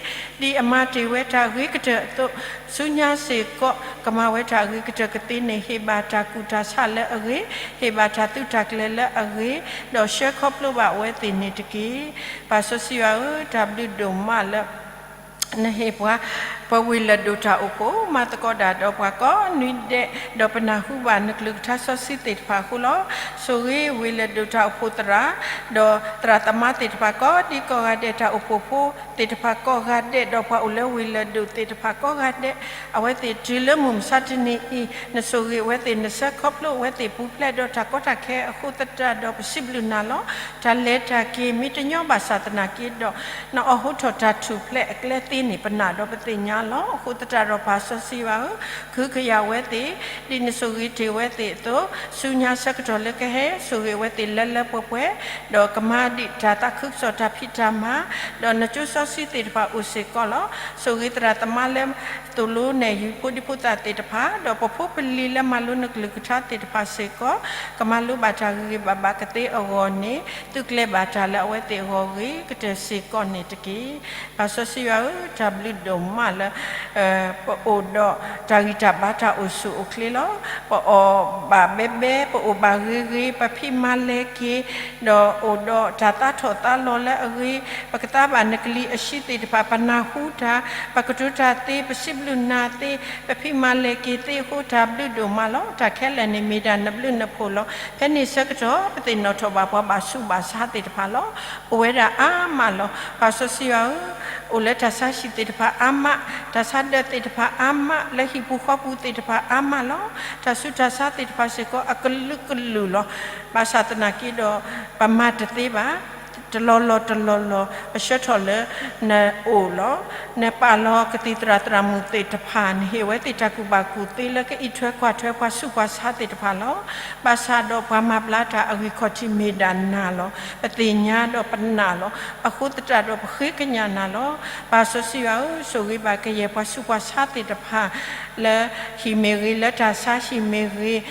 ဒ်အမၤတ့ၢ်ဝဲတၢ်ဂ့ၤကတၢၢ်အသိး ဆူညါစ့ၢ်ကီး ကမၤဝဲတၢ်ဂ့ၤကတၢၢ်ကသ့န့ၣ် ဟ့ၣ်ဘၣ်တၢ်ကူၣ်တၢ်ဆးလၢအဂ့ၤ, ဟ့ၣ်ဘၣ်တၢ်သုးတၢ်ကျဲၤလၢအဂ့ၤ, ဒီးဆှၢခီဖျိဘၣ်အဝဲသ့ၣ်န့ၣ်တက့ၢ်. ပၢ်စီဆှံယွၤဧၢ, တၢ်ဘျုးဒိၣ်မးလၢ နဟ့ၣ်ပှၤ ပဝ့ၢ်လၢၢ်ဒိၣ်တၢ်အိၣ်ဖှိၣ် မၤသကိးတၢ်ဒီးပှၤကိးနွံဒဲး, ဒီးပနၢ်ဟူဘၣ်နကလုၢ်ကထါစီဆှံသ့ၣ်တဖၣ်အဃိလီၤ. ဆိၣ်ဂ့ၤဝ့ၢ်လၢၢ်ဒိၣ်တၢ်အိၣ်ဖှိၣ်သရၣ်, ဒီးသရၣ်သမါသ့ၣ်တဖၣ်ကိးဒံကိးဂၤဒဲး, တၢ်အိၣ်ဖှိၣ်ဖိသ့ၣ်တဖၣ်ကိးဂၤဒဲး, ဒီးပှၤအိၣ်လၢဝ့ၢ်လၢၢ်ဒိၣ်သ့ၣ်တဖၣ်ကိးဂၤဒဲး, အဝဲသ့ၣ်တုၤလၢမုၢ်မဆါတနံၤအံၤ နဆိၣ်ဂ့ၤအဝဲသ့ၣ်, နဆှၢခီဖျိအဝဲသ့ၣ်ပူၤဖျဲးဒီးတၢ်ကီတၢ်ခဲအဃိသတးဒီး ပစံးဘျုးနၤလီၤ. တၢ်လဲၤတၢ်က့ၤမ့ၢ်တညီဘၣ်ဆၣ်သနာ်က့ဒီး နအိးဟိထီၣ်တၢ်ထူၣ်ဖျဲးအကျဲသ့န့ၣ် ပနာ်ဒီးပသ့ၣ်ညါလီၤ. အဃိသတးဒီး ပၢ်စီဆှံယွၤဧၢ, ကဟုကယာ်ဝဲသ့ၣ် ဒ်နဆိၣ်ဂ့ၤတ့ၢ်ဝဲသ့ၣ်အသိး, ဆူညါဆၢကတီၢ်လၢကဟဲ ဆိၣ်ဂ့ၤအဝဲသ့ၣ်လၢလၢပှဲၤပှဲၤ, ဒီးကမၤဒံးတၢ်သးခုကစီၣ်တၢ်ဖံးတၢ်မၤ, ဒီးနကၠိစီဆှံသ့ၣ်တဖၣ်အိၣ်စ့ၢ်ကီးလီၤ. ဆိၣ်ဂ့ၤသရၣ်သမါလၢ သိၣ်လိနဲၣ်ယုၤဖိဒံဖိသၣ်သ့ၣ်တဖၣ်, ဒီးပဖိပလံၤလၢမၤလိနကလုၢ်ကထါသ့ၣ်တဖၣ်စ့ၢ်ကီး, ကမၤလိဘၣ်တၢ်ဂ့ၤဂ့ၤဘၣ်ဘၣ်ကသ့အဂီၢ်န့ၣ် သုးကျဲၤဘၣ်တၢ်လၢအဝဲသ့ၣ်အဂီၢ်ဂ့ၤကတၢၢ်စ့ၢ်ကီးန့ၣ်တက့ၢ်. ပၢ်စီဆှံယွၤဧၢ, တၢ်ဘျုးဒိၣ်မးလၢ ပအိၣ်ဒီးတၢ်ဂံၢ်တၢ်ဘါတၢ်အိၣ်ဆူၣ်အိၣ်ချ့လီၤ. ပအီၣ်ဘၣ်ဘဲဘဲ, ပအိၣ်ဘၣ်ဂ့ၤဂ့ၤ, ပဖံးမၤလဲၤက့ၤ, ဒီးအိၣ်ဒီးတၢ်သးထီၣ်သးလီၤလၢအဂ့ၤ, ပကသါဘၣ်နကလံၤအဆှံသ့ၣ်တဖၣ်, ပနၢ်ဟူတၢ်, ပကတိၤတၢ်သ့, ပစံးဘျုးနၤသ့, ပဖံးမၤလဲၤက့ၤသ့အဃိ တၢ်ဘျုးဒိၣ်မးလီၤ. တၢ်ခဲလၢာ်န့ၣ်မ့ၢ်ဒၣ်နဘျုးနဖှိၣ်လီၤ. ဖဲန့ၣ်ဆၢကတီၢ် ပသ့ၣ်နီၣ်ထီၣ်ဘၣ်ပှၤဘၣ်ဆူးဘၣ်ဆါသ့ၣ်တဖၣ်လီၤ. အိၣ်ဝဲဒၣ်အါမးလီၤ. ပၢ်စီဆှံယွၤဧၢ, အိၣ်လၢတၢ်ဆါဟံၣ်သ့ၣ်တဖၣ်အါမး, တၢ်ဆါဒၢးသ့ၣ်တဖၣ်အါမး, လၢဟံၣ်ပူၤဃီပူၤသ့ၣ်တဖၣ်အါမးလီၤ. တၢ်ဆူးတၢ်ဆါသ့ၣ်တဖၣ်စ့ၢ်ကီး အကလုာ်ကလုာ်လီၤ. ဘၣ်ဆၣ်သနာ်က့ဒီး ပမၤတသ့ဘၣ်. တလီၢ်လီၢ်တလီၢ်လီၢ် ပဆှၢထီၣ်လၢနအိၣ်လီၤ. နပာ်လီၤကသံၣ်သရၣ်သရၣ်မုၣ်သ့ၣ်တဖၣ်, နဟ့ၣ်ဝဲသ့ၣ်တၢ်ကူၣ်ဘၣ်ကူၣ်သ့လၢ ကအံးထွဲကွၢ်ထွဲပှၤဆူးပှၤဆါသ့ၣ်တဖၣ်လီၤ. ဘၣ်ဆၣ်ဒီးပှၤမၤဘျါတၢ်အဂံၢ်ခီၣ်ထံးမ့ၢ်ဒၣ်နၤလီၤ. ပသ့ၣ်ညါဒီးပနာ်လီၤ. အဃိသတးဒီးပဃ့ကညးနၤလီၤ. ပၢ်စီဆှံယွၤဧၢ, ဆိၣ်ဂ့ၤဘၣ်ကယဲၢ်ပှၤဆူးပှၤဆါသ့ၣ်တဖၣ် လၢဟံၣ်မ့ၢ်ဂ့ၤ, လၢတၢ်ဆါဟံၣ်မ့ၢ်ဂ့ၤ,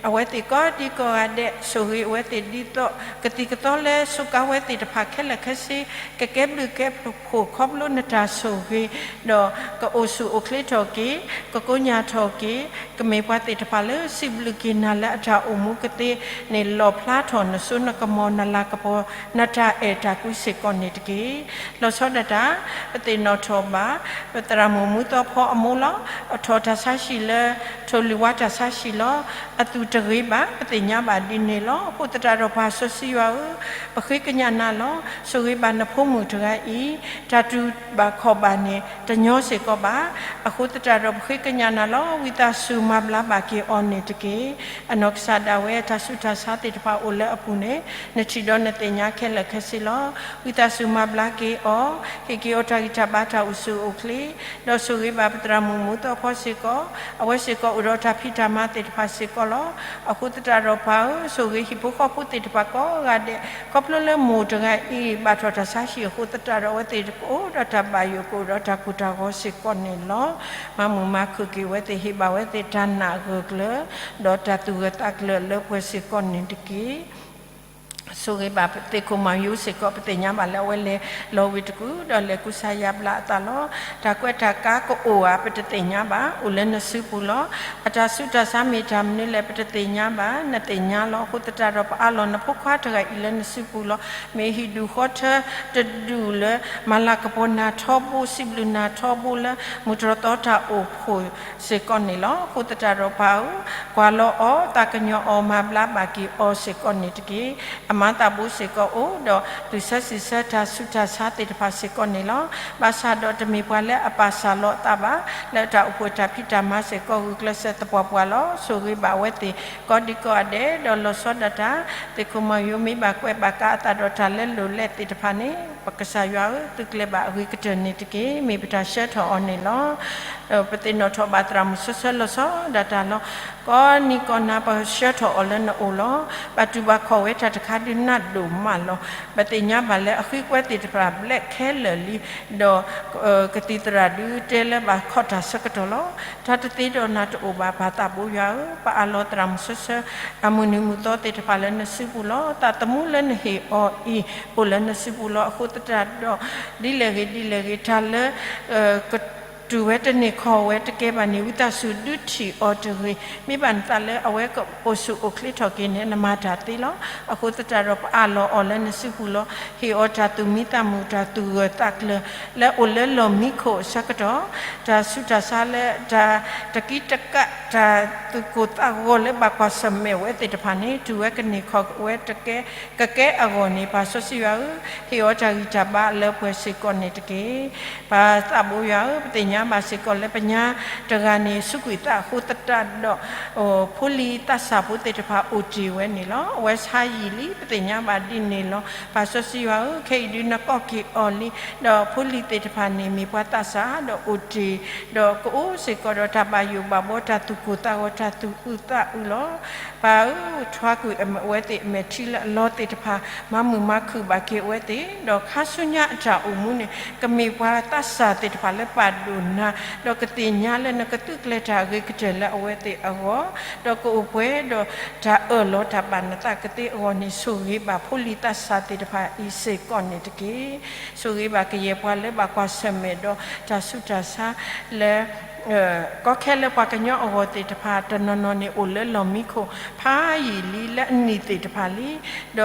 အဝဲသ့ၣ်ကိးဒံကိးဂၤဒဲး, ဆိၣ်ဂ့ၤအဝဲသ့ၣ်ဒ်သိး ကသံၣ်ကသီလၢစူးကါဝဲသ့ၣ်တဖၣ်ခဲလၢာ်ခဲဆ့ ကကဲဘျုးကဲဖှိၣ်ခီဖျိနတၢ်ဆိၣ်ဂ့ၤ, ဒီးကအိၣ်ဆူၣ်အိၣ်ချ့ထီၣ်က့ၤ, ကကိညၢ်ထီၣ်က့ၤ, ကမ့ၢ်ပှၤသ့ၣ်တဖၣ်လၢစံးဘျုးက့ၤနၤလၢအတၢ်အိၣ်မူကသ့န့ၣ် လီၣ်ဖျါထီၣ်နစိနကမီၤနလၤကပီၤ နတၢ်အဲၣ်တၢ်ကွံစ့ၢ်ကီးန့ၣ်တက့ၢ်. လီၤဆီဒၣ်တၢ် ပသ့ၣ်နီၣ်ထီၣ်ဘၣ် ပသရၣ်မုၣ်မူသီဖီအမိၢ်လီၤ. အထီၣ်တၢ်ဆါဟံၣ်လၢ ထိၣ်လွံၢ်ဝါတၢ်ဆါဟံၣ်လီၤ. အသူၣ်တဂ့ၤဘၣ်, ပသ့ၣ်ညါဘၣ်ဒ်န့ၣ်လီၤ. အဃိသတးဒီးပၢ်စီဆှံယွၤဧၢ, ပဃ့ကညးနၤလီၤ. ဆိၣ်ဂ့ၤဘၣ်နဖိမုၣ်တဂၤအံၤ, တၢ်တူၢ်ဘၣ်ခီၣ်ဘၣ်န့ၣ် တညီစ့ၢ်ကီးဘၣ်. အဃိသတးဒီးပဃ့ကညးနၤလီၤ. ဝံသးစူၤမၤဘျါဘၣ်က့ၤအီၤန့ၣ်တက့ၢ်. အနီၢ်ကစၢ်ဒၣ်ဝဲ တၢ်ဆူးတၢ်ဆါသ့ၣ်တဖၣ်အိၣ်လၢအပူၤန့ၣ် နထံၣ်ဒီးနသ့ၣ်ညါခဲလၢာ်ခဲဆ့လီၤ. ဝံသးစူၤမၤဘျါက့ၤအီၤ, ဟ့ၣ်က့ၤအီၤတၢ်ဂံၢ်တၢ်ဘါတၢ်အိၣ်ဆူၣ်အိၣ်ချ့, ဒီးဆိၣ်ဂ့ၤဘၣ်ပသရၣ်မုၣ်မူသီဖီစ့ၢ်ကီး, အဝဲစ့ၢ်ကီးအိၣ်ဒီးတၢ်ဖံးတၢ်မၤသ့ၣ်တဖၣ်စ့ၢ်ကီးလီၤ. အဃိသတးဒီးပၢ်ဧၢ, ဆိၣ်ဂ့ၤဟံၣ်ဖိဃီဖိသ့ၣ်တဖၣ်ကိးဂၤဒဲး, ခီဖျိလၢမိၢ်တဂၤအံၤ ဘၣ်ထီၣ်တၢ်ဆါဟံၣ်အဃိသတးဒီး အဝဲသ့ၣ်ကအိၣ်ဒီးတၢ်ဘၣ်ယိၣ် ကအိၣ်ဒီးတၢ်ကိၢ်တၢ်ဂီၤစ့ၢ်ကီးန့ၣ်လီၤ. မၤမုာ်မၤခုၣ်က့ၤဝဲသ့ၣ်, ဟ့ၣ်ဘၣ်ဝဲသ့ၣ်တၢ်နာ်ဂၢၢ်ကျၢၤ, ဒီးတၢ်သူၣ်ဂၢၢ်သးကျၢၤလၢပှဲၤစ့ၢ်ကီးန့ၣ်တက့ၢ်. ဆိၣ်ဂ့ၤဘၣ်ပသ့ၣ်ခိၣ်မၤယိၤစ့ၢ်ကီး, ပသ့ၣ်ညါဘၣ်လၢအဝဲလဲၤလီၤဝံၤတကူၣ် ဒီးလဲၤကူစါယါဘျါအသးလီၤ. တၢ်ကွဲးတၢ်ကါကအိၣ်ဧါ, ပတသ့ၣ်ညါဘၣ်, အိၣ်လၢနစုပူၤလီၤ. အတၢ်ဆူးတၢ်ဆါမ့ၢ်တၢ်မနုၤလဲၣ် ပတသ့ၣ်ညါဘၣ်, နသ့ၣ်ညါလီၤ. အဃိသတးဒီး ပအးလီၤနဖိခွါတဂၤအံၤလၢနစုပူၤလီၤ. မ့ၢ်ဟံၣ်ဒူၣ်ဃီထၢတဒူၣ်လၢ မၤလၤကပီၤနၤထီဘိ, စံးဘျုးနၤထီဘိလၢ မုၢ်တြီၢ်သီတၢ်အိၣ်ဖှိၣ်စ့ၢ်ကီးန့ၣ်လီၤ. အဃိသတးဒီးပၢ်ဧၢ, ကွၢ်လီၤအီၤ, သးကညီၤအီၤ, မၤဘျါဘၣ်က့ၤအီၤစ့ၢ်ကီးန့ၣ်တက့ၢ်. အမၤသးဘိစ့ၢ်ကီးအိၣ်ဒီး သူၣ်ဆၢစံးဆၢတၢ်ဆူးတၢ်ဆါသ့ၣ်တဖၣ်စ့ၢ်ကီးန့ၣ်လီၤ. ဘၣ်ဆၣ်ဒီးတမ့ၢ်ပှၤလၢအပာ်စၢ်လီၤအသးဘၣ်, လၢတၢ်အိၣ်ဖှိၣ်တၢ်ဖံးတၢ်မၤစ့ၢ်ကီး ဂုာ်ကျဲးစၢးသပှၢ်ပှၢ်လီၤ. ဆိၣ်ဂ့ၤဘၣ်အဝဲသ့ၣ်ကိးဒံကိးဂၤဒဲး, ဒီးလီၤဆီဒၣ်တၢ် သ့ၣ်ခိၣ်မၤယိၤမ့ၢ်ဘၣ်ကွဲးဘၣ်ကါအသးဒီးတၢ်လၢလိၣ်လဲၢ်သ့ၣ်တဖၣ်န့ၣ်, ပကစၢ်ယွၤဧၢ, သုးကျဲၤဘၣ်အဂ့ၤကတၢၢ်န့ၣ်တက့ၢ်. မ့ၢ်ပတၢ်ဆှၢထီၣ်အီၤန့ၣ်လီၤ. ပသ့ၣ်နီၣ်ထီၣ်ဘၣ်သရၣ်မုၣ်ဆၢဆၢလီၤဆီဒၣ်တၢ်လီၤ. ကိးနံၤကိးနၤ ပဆှၢထီၣ်အီၤလၢနအိၣ်လီၤ. ဘၣ်တူၢ်ဘၣ်ခီၣ်ဝဲတၢ်တခါဒုးနးဒိၣ်မးလီၤ. ပသ့ၣ်ညါဘၣ်လၢအဃံကွဲသ့ၣ်တဖၣ်ဘျဲးခဲလၢာ်လံ, ဒီး ကသံၣ်သရၣ်ဒုးတဲလၢဘၣ်ခီၣ်တၢ်ဆၢကတီၢ်လီၤ. တၢ်တသ့ဒီးနၤတအိၣ်ဘၣ် ပၢ်သးဘိယွၤဧၢ, ပအးလီၤသရၣ်မုၣ်ဆၢဆၢ အမုၢ်နံၤမုၢ်သီသ့ၣ်တဖၣ်လၢနစုပူၤလီၤ. သးသမူလၢနဟ့ၣ်အီၤအံၤ အိၣ်လၢနစုပူၤလီၤ. အဃိသတးဒီး ဒ်လဲၣ်ဂ့ၤဒ်လဲၣ်ဂ့ၤ တၢ်လၢ က တုၤဝဲတန့ၢ်ခီၣ်ဝဲတကဲဘၣ်န့ၣ် ဝံသးစူၤဒုးထံၣ်အီၤတဂ့ၤ. မ့ၢ်ဘၣ်နသးလၢအဝဲကအိၣ်ဆူၣ်အိၣ်ချ့ထီၣ်က့ၤန့ၣ် နမၤတၢ်သ့လီၤ. အဃိသတးဒီးပအၢၣ်လီၤအီၤလၢနစုပူၤလီၤ. ဟ့ၣ်အီၤတၢ်သူၣ်မံသးမုာ် တၢ်သူၣ်ဂၢၢ်သးကျၢၤ လၢအိၣ်လၢလီၢ်မံခိၣ်အဆၢကတီၢ်, တၢ်ဆူးတၢ်ဆါလၢတၢ်တကံတကး တၢ်သူၣ်ကိၢ်သးဂီၤလၢဘၣ်ကွၢ်ဆၢၣ်မဲာ်ဝဲသ့ၣ်တဖၣ်န့ၣ် တုၤဝဲကန့ၢ်ခီၣ်ဝဲတကဲ ကကဲအဂီၢ်န့ၣ် ပၢ်စီဆှံယွၤဧၢ, ဟ့ၣ်အီၤတၢ်ဂံၢ်တၢ်ဘါလၢပှဲၤစ့ၢ်ကီးန့ၣ်တက့ၢ်. ပၢ်သးဘိယွၤဧၢ, ပသ့ၣ်ညါဘၣ်စ့ၢ်ကီးလၢပညါတဂၤန့ၣ် ဆူးကွံာ်သးအဃိသတးဒီး ဖိလံၤသးစၢ်ဖိသ့ၣ်တဖၣ်အိၣ်တ့ၢ်ဝဲန့ၣ်လီၤ. အဝဲဆါယံာ်လံ ပသ့ၣ်ညါဘၣ်ဒ်န့ၣ်လီၤ. ပၢ်စီဆှံယွၤဧၢ, ခဲအံၤဒုးနကိးက့ၤအီၤလံ, ဒီးဖိလံၤသ့ၣ်တဖၣ်န့ၣ် မ့ၢ်ပှၤသးစၢ်ဒီးအိၣ်တ့ၢ်, ဒီးကအိၣ်စ့ၢ်ကီးဒီးတၢ်ဘၣ်ယိၣ်ဘၣ်ဘှီ တၢ်သူၣ်ကိၢ်သးဂီၤ တၢ်သူၣ်အုးသးအုးလီၤ. ပၢ်ဧၢ, ထွါကွံာ်အဝဲသ့ၣ်အမဲာ်ထံလၢအလီသ့ၣ်တဖၣ်, မၤမုာ်မၤခုၣ်ဘၣ်က့ၤအဝဲသ့ၣ်, ဒီးခါဆူညါအတၢ်အိၣ်မူန့ၣ် ကမ့ၢ်ပှၤသးစၢ်သ့ၣ်တဖၣ်လၢပာ်ဒိၣ်နၤ, ဒီးကသ့ၣ်ညါလၢနကသုးကျဲၤတၢ်အဂ့ၤကတၢၢ်လၢအဝဲသ့ၣ်အဂီၢ်, ဒီးကအိၣ်ပှဲၤဒီးတၢ်အၢၣ်လီၤတၢ်ဘၣ်နသးကသ့အဂီၢ်န့ၣ် ဆိၣ်ဂ့ၤဘၣ်ဖိလံၤသးစၢ်သ့ၣ်တဖၣ်အံၤစ့ၢ်ကီးန့ၣ်တက့ၢ်. ဆိၣ်ဂ့ၤဘၣ်ကယဲၢ်ပှၤလၢဘၣ်ကွၢ်ဆၢၣ်မဲာ်ဒီးတၢ်ဆူးတၢ်ဆါလၢ ကီခဲလၢပှၤကညီအဂီၢ်သ့ၣ်တဖၣ် တနီၤနီၤန့ၣ် အိၣ်လၢလီၢ်မံခိၣ်ဖးယံာ်လံ လၢအနံၣ်သ့ၣ်တဖၣ်လံ,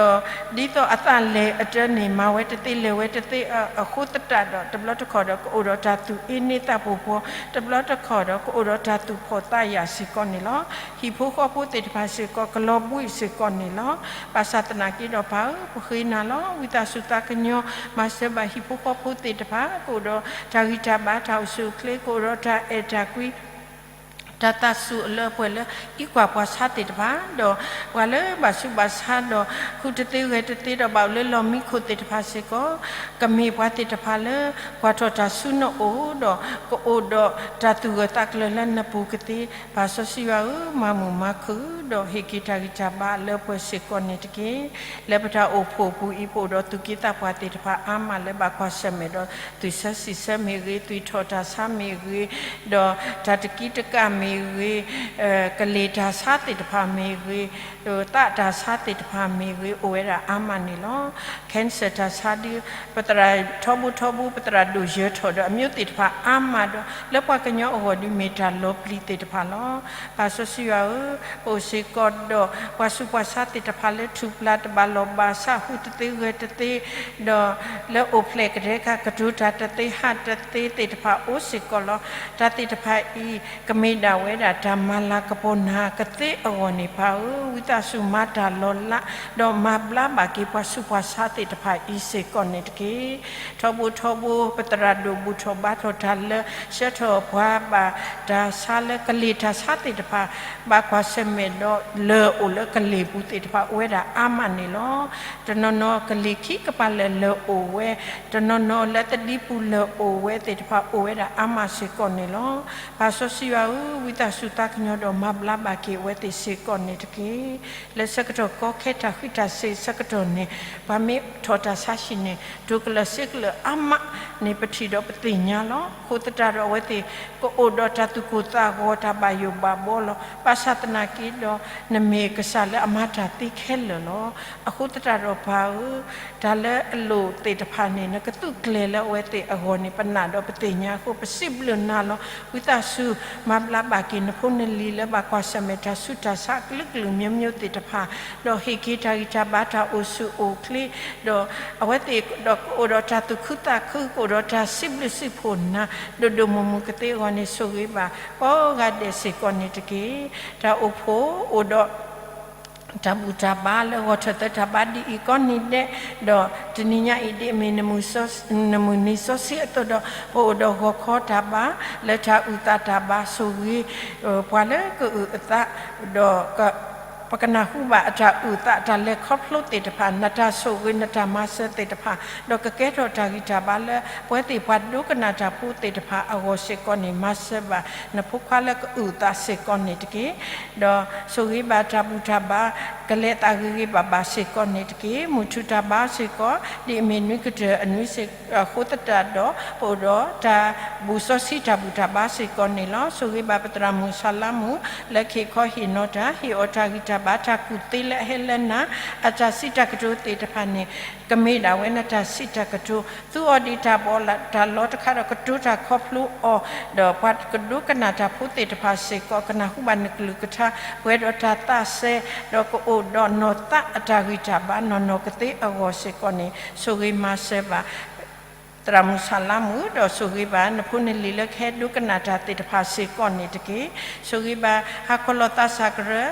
ဒီးဒ်သိးအသးလဲၤအတၢန့ၣ် မၤဝဲတသ့လဲၤဝဲတသ့အဃိသတးဒီး တဘျီတခီၣ်ဒီး ကအိၣ်ဒီးတၢ်သူၣ်အ့န့သးပူၤပူၤ, တဘျီတခီၣ်ဒီး ကအိၣ်ဒီးတၢ်သူၣ်ဖှီၣ်သးယာ်စ့ၢ်ကီးန့ၣ်လီၤ. ဟံၣ်ဖိဃီဖိသ့ၣ်တဖၣ်စ့ၢ်ကီး ကလီၤဘှံးစ့ၢ်ကီးန့ၣ်လီၤ. ဘၣ်ဆၣ်သနာ်က့ဒီးပၢ်ဧၢ, ပဃ့နၤလီၤ. ဝံသးစူၤသးကညီၤ မၤစၢၤဘၣ်ဟံၣ်ဖိဃီဖိသ့ၣ်တဖၣ် ကအိၣ်ဒီးတၢ်ဂံၢ်တၢ်ဘါ တၢ်အိၣ်ဆူၣ်အိၣ်ချ့ ကအိၣ်ဒီးတၢ်အဲၣ်တၢ်ကွံ တၢ်သးစူၤအလၢအပှဲၤလၢ အံးကွၢ်ပှၤဆါသ့ၣ်တဖၣ်, ဒီးပှၤလၢဘၣ်ဆူးဘၣ်ဆါဒီး ဃုတသ့ဂဲၤတသ့ဒီး ဘၣ်အိၣ်လၢလီၢ်မံခိၣ်သ့ၣ်တဖၣ်စ့ၢ်ကီး, ကမ့ၢ်ပှၤသ့ၣ်တဖၣ်လၢ ကွၢ်ထီၣ်တၢ်ဆူနအိၣ်ဒီး ကအိၣ်ဒီးတၢ်သူၣ်ဂၢၢ်သးကျၢၤလၢနပူၤကသ့, ပၢ်စီဆှံယွၤဧၢ, မၤမုာ်မၤခုၣ် ဒီးဟ့ၣ်က့ၤတၢ်ဂံၢ်တၢ်ဘါလၢပှဲၤစ့ၢ်ကီးန့ၣ်တက့ၢ်. လၢပတၢ်အိၣ်ဖှိၣ်ပူၤအံၤ ပအိၣ်ဒီးသူၣ်က့သးပှၢ်သ့ၣ်တဖၣ်အါမးလၢဘၣ်ကွၢ်ဆၢၣ်မဲာ်ဒီး သွံၣ်ဆၢစံၣ်ဆၢမ့ၢ်ဂ့ၤ, သွံၣ်ထီၣ်တၢ်ဆါမ့ၢ်ဂ့ၤ, ဒီးတၢ်တကံတကးမ့ၢ်ဂ့ၤ, ကလ့ၢ်တၢ်ဆါသ့ၣ်တဖၣ်မ့ၢ်ဂ့ၤ, ဒီးသးတၢ်ဆါသ့ၣ်တဖၣ်မ့ၢ်ဂ့ၤ အိၣ်ဝဲဒၣ်အါမးန့ၣ်လီၤ. cancer တၢ်ဆါဒုး ပသရၣ်ထီဘိထီဘိ ပသရၣ်ဒိၣ်ယၢၤထီၣ်ဒီးအမျိုးသ့ၣ်တဖၣ်အါမးဒီး လၢပှၤကညီအဂီၢ်ဒုးမ့ၢ်တၢ်လီၤပျံၤသ့ၣ်တဖၣ်လီၤ. ပၢ်စီဆှံယွၤဧၢ, ပအိၣ်စ့ၢ်ကီးဒီး ပှၤဆူးပှၤဆါသ့ၣ်တဖၣ်လၢထူၣ်ပျၢ်တဘၣ်လီၢ်ဘၣ်စး ဃုတသ့ဂဲၤတသ့ ဒီးလၢအိၣ်ဖျဲၣ်ကဒဲက ကတိၤတၢ်တသ့ဟးတသ့သ့ၣ်တဖၣ်အိၣ်စ့ၢ်ကီးလီၤ. တၢ်သ့ၣ်တဖၣ်အံၤ ကမ့ၢ်ဒၣ်ဝဲဒၣ်တၢ်မၤလၤကပီၤနၤကသ့အဂီၢ်န့ၣ် ပၢ်ဧၢ, ဝံသးစူၤမၤတၢ်လီၤလး ဒီးမၤဘျါဘၣ်က့ၤပှၤဆူးပှၤဆါသ့ၣ်တဖၣ်အံၤစ့ၢ်ကီးန့ၣ်တက့ၢ်. ထီဘိထီဘိ ပသရၣ်ဒိၣ်ဘူၣ်ထီၣ်ဘါထီၣ်တၢ်လၢ ဆှၢထီၣ်ပှၤဘၣ်တၢ်ဆါလၢကလ့ၢ်တၢ်ဆါသ့ၣ်တဖၣ် ဘၣ်ကွၢ်ဆၢၣ်မဲာ်ဒီးလၢၢ်အိၣ်လၢကလ့ၢ်ပူၤသ့ၣ်တဖၣ်အိၣ်ဝဲဒၣ်အါမးန့ၣ်လီၤ. တနီၤနီၤကလ့ၢ်ခံကပၤလၢာ်လၢၢ်အိၣ်ဝဲ, တနီၤနီၤလၢသဒံပူၤလၢၢ်အိၣ်ဝဲသ့ၣ်တဖၣ်အိၣ်ဝဲဒၣ်အါမးစ့ၢ်ကီးန့ၣ်လီၤ. ပၢ်စီဆှံယွၤဧၢ, ဝံသးစူၤသးကညီၤဒီးမၤဘျါဘၣ်က့ၤအဝဲသ့ၣ်စ့ၢ်ကီးန့ၣ်တက့ၢ်. လၢဆၢကတီၢ်ကီခဲတၢ်ဃံးတၢ်စ့ၤဆၢကတီၢ်န့ၣ် ပှၤမ့ၢ်ထီၣ်တၢ်ဆါဟံၣ်န့ၣ် တိၤကလၢာ်စ့ကလၢာ်အါမးန့ၣ် ပထံၣ်ဒီးပသ့ၣ်ညါလီၤ. အဃိသတးဒီးအဝဲသ့ၣ် ကအိၣ်ဒီးတၢ်သူၣ်ကိၢ်သးဂီၤ တၢ်ဘၣ်ယိၣ်ဘၣ်ဘှီလီၤ. ဘၣ်ဆၣ်သနာ်က့ဒီး နမ့ၢ်ကစၢ်လၢအမၤတၢ်သ့ခဲလၢာ်လီၤ. အဃိသတးဒီးပၢ်ဧၢ, တၢ်လၢအလိၣ်သ့ၣ်တဖၣ်န့ၣ် နကသုးကျဲၤလၢအဝဲသ့ၣ်အဂီၢ်န့ၣ် ပနာ်ဒီးပသ့ၣ်ညါအဃိ ပစံးဘျုးနၤလီၤ. ဝံသးစူၤ မၤဘျါဘၣ်က့ၤနဖိနလံၤလၢဘၣ်ကွၢ်ဆၢၣ်မဲာ်တၢ်ဆူးတၢ်ဆါအကလုာ်ကလုာ်မျိုးမျိုးသ့ၣ်တဖၣ်, ဒီးဟ့ၣ်က့ၤတၢ်ဂံၢ်တၢ်ဘါတၢ်အိၣ်ဆူၣ်အိၣ်ချ့, ဒီးအဝဲသ့ၣ်ဒီးကအိၣ်ဒီးတၢ်သူၣ်ခုသးခု ကအိၣ်ဒီးတၢ်စံးဘျုးစံးဖှိၣ်နၤ ဒိၣ်ဒိၣ်မုၢ်မုၢ်ကသ့အဂီၢ်န့ၣ် ဆိၣ်ဂ့ၤဘၣ်ကိးဂၤဒဲးစ့ၢ်ကီးန့ၣ်တက့ၢ်. တၢ်အိၣ်ဖှိၣ်အိၣ်ဒီး တၢ်ဘူၣ်တၢ်ဘါလၢဂီၤထၢၣ်သၢတၢ်ဘါဒ်အံၤကိးနံၤဒဲး, ဒီးတနံၤညါအံၤဒ်အမ့ၢ် နမုၢ်နံၤစီဆှံအသိးဒီး ပအိၣ်ဒီးဂီၤခီတၢ်ဘါ လၢတၢ်အုၣ်သးတၢ်ဘါ ဆိၣ်ဂ့ၤ ပှၤလၢကအုၣ်အသး ဒီး ပကနၢ်ဟူဘၣ်အတၢ်အုၣ်သး အတၢ်လဲၤခီဖျိသ့ၣ်တဖၣ်, နတၢ်ဆိၣ်ဂ့ၤ နတၢ်မၤစၢၤသ့ၣ်တဖၣ်, ဒီးကကဲထီၣ်တၢ်ဂံၢ်တၢ်ဘါလၢ ပဝဲသ့ၣ်ပှၤဒိကနၣ်တၢ်ဖိသ့ၣ်တဖၣ်အဂီၢ်စ့ၢ်ကီးန့ၣ် မၤစၢၤဘၣ်နဖိခွါလၢကအုၣ်သးစ့ၢ်ကီးန့ၣ်တက့ၢ်. ဒီးဆိၣ်ဂ့ၤဘၣ်တၢ်ဘူၣ်တၢ်ဘါ ကလဲၤသးဂ့ၤဂ့ၤဘၣ်ဘၣ်စ့ၢ်ကီးန့ၣ်တက့ၢ်. မုၢ်ထူၣ်တၢ်ဘါစ့ၢ်ကီး ဒ်အမ့ၢ်နွံကတၢၢ်အနွံစ့ၢ်ကီး အဃိသတးဒီး ပအိၣ်ဒီးတၢ်ဘူၣ်စီဆှံတၢ်ဘူၣ်တၢ်ဘါစ့ၢ်ကီးန့ၣ်လီၤ. ဆိၣ်ဂ့ၤဘၣ်ပသရၣ်မုၣ်ဆၣ်လါမုၣ် လၢကဟ့ၣ်ခီဟ့ၣ်နီၤတၢ် ဟ့ၣ်အီၤတၢ်ဂံၢ်တၢ် ဘၣ်တၢ်ကူၣ်သ့လၢအဟဲလၢနၤ, အတၢ်စံးတၢ်ကတိၤသ့ၣ်တဖၣ်န့ၣ် ကမ့ၢ်ဒၣ်ဝဲနတၢ်စံးတၢ်ကတိၤ, သူအီၤဒ်တၢ်ဘီးတၢ်လီတခါဒီး ကတိၤတၢ်ခီဖျိအီၤ, ဒီးပှၤကဒိကနၣ်တၢ်ဖိသ့ၣ်တဖၣ်စ့ၢ်ကီး ကနၢ်ဟူဘၣ်နကလုၢ်ကထါ ပှဲၤဒီးတၢ်သးစဲ ဒီးကအိၣ်ဒီးနီၢ်သးအတၢ်ဂံၢ်တၢ်ဘါ နီၢ်နီၢ်ကသ့အဂီၢ်စ့ၢ်ကီးန့ၣ် ဆိၣ်ဂ့ၤမၤစၢၤဘၣ် သရၣ်မုၣ်ဆၣ်လါမုၣ်, ဒီးဆိၣ်ဂ့ၤဘၣ်နဖိနလံၤလၢကဟဲဒိကနၣ်တၢ်သ့ၣ်တဖၣ်စ့ၢ်ကီးန့ၣ်တက့ၢ်. ဆိၣ်ဂ့ၤဘၣ်ဟးခီလီၤသးစၢ်ကရၢ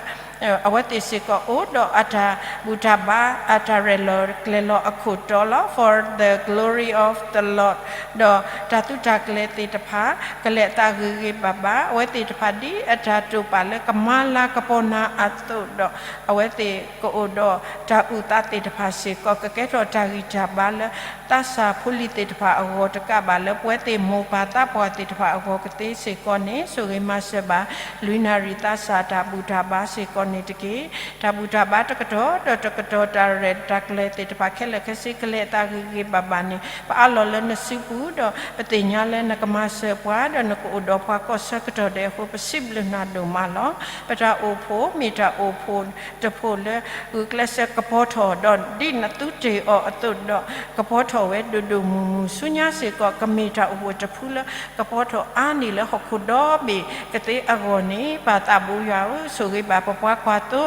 အဝဲသ့ၣ်စ့ၢ်ကီးအိၣ်ဒီးအတၢ်ဘူၣ်တၢ်ဘါ အတၢ်ရဲၣ်လီၤကျဲၤလီၤအခိၣ်တီလီၤ for the glory of the Lord, ဒီးတၢ်သုးတၢ်ကျဲၤသ့ၣ်တဖၣ် ကလဲၤအသးဂ့ၤဂ့ၤဘၣ်ဘၣ်, အဝဲသ့ၣ်တဖၣ်ဒ်အတၢ်တိာ်ပာ်လၢကမၤလၤကပီၤနၤအသိးဒီး အဝဲသ့ၣ်ကအိၣ်ဒီးတၢ်အုၣ်သးသ့ၣ်တဖၣ်စ့ၢ်ကီး ကကဲထီၣ်တၢ်ဂံၢ်တၢ်ဘါလၢ သးစၢ်ဖိလံၤသ့ၣ်တဖၣ်အဂီၢ်တကးဘၣ် လၢပဝဲသ့ၣ်မိၢ်ပၢ်သးပှၢ်သ့ၣ်တဖၣ်အဂီၢ်ကသ့စ့ၢ်ကီးန့ၣ် ဆိၣ်ဂ့ၤမၤစၢၤဘၣ် လွံၢ်နၣ်ရံၣ်သးစၢ်တၢ်ဘူၣ်တၢ်ဘါစ့ၢ်ကီးန့ၣ်တက့ၢ်. တၢ်ဘူၣ်တၢ်ဘါတကတီၢ်ဒီးတကတီၢ် တၢ်ရဲၣ်တၢ်ကျဲၤသ့ၣ်တဖၣ်ခဲလၢာ်ခဲဆ့ ကလဲၤအသးဂ့ၤဂ့ၤဘၣ်ဘၣ်န့ၣ် ပအးလီၤလၢနစုပူၤ ဒီးပသ့ၣ်ညါလၢနကမၤစၢၤပှၤ ဒီးနကအိၣ်ဒီးပှၤကိးဆၢကတီၢ်ဒဲးအဃိ ပစံးဘျုးနၤဒိၣ်မးလီၤ. ပတၢ်အိၣ်ဖှိၣ် မ့ၢ်တၢ်အိၣ်ဖှိၣ်တဖှိၣ်လၢ ဂုာ်ကျဲးစၢးကပီၤထီၣ် ဒီးဒ်နသုတ့ၢ်အီၤအသိးဒီး ကပီၤထီၣ်ဝဲဒိၣ်ဒိၣ်မုၢ်မုၢ် ဆူညါစ့ၢ်ကီး ကမ့ၢ်တၢ်အိၣ်ဖှိၣ်တဖုလၢ ကပီၤထီၣ်အါန့ၢ်လၢဟီၣ်ခိၣ်ဒီဘ့ၣ်ကသ့အဂီၢ်န့ၣ် ပၢ်သးဘိယွၤဧၢ, ဆိၣ်ဂ့ၤဘၣ်ပပှၤကွၢ်သိ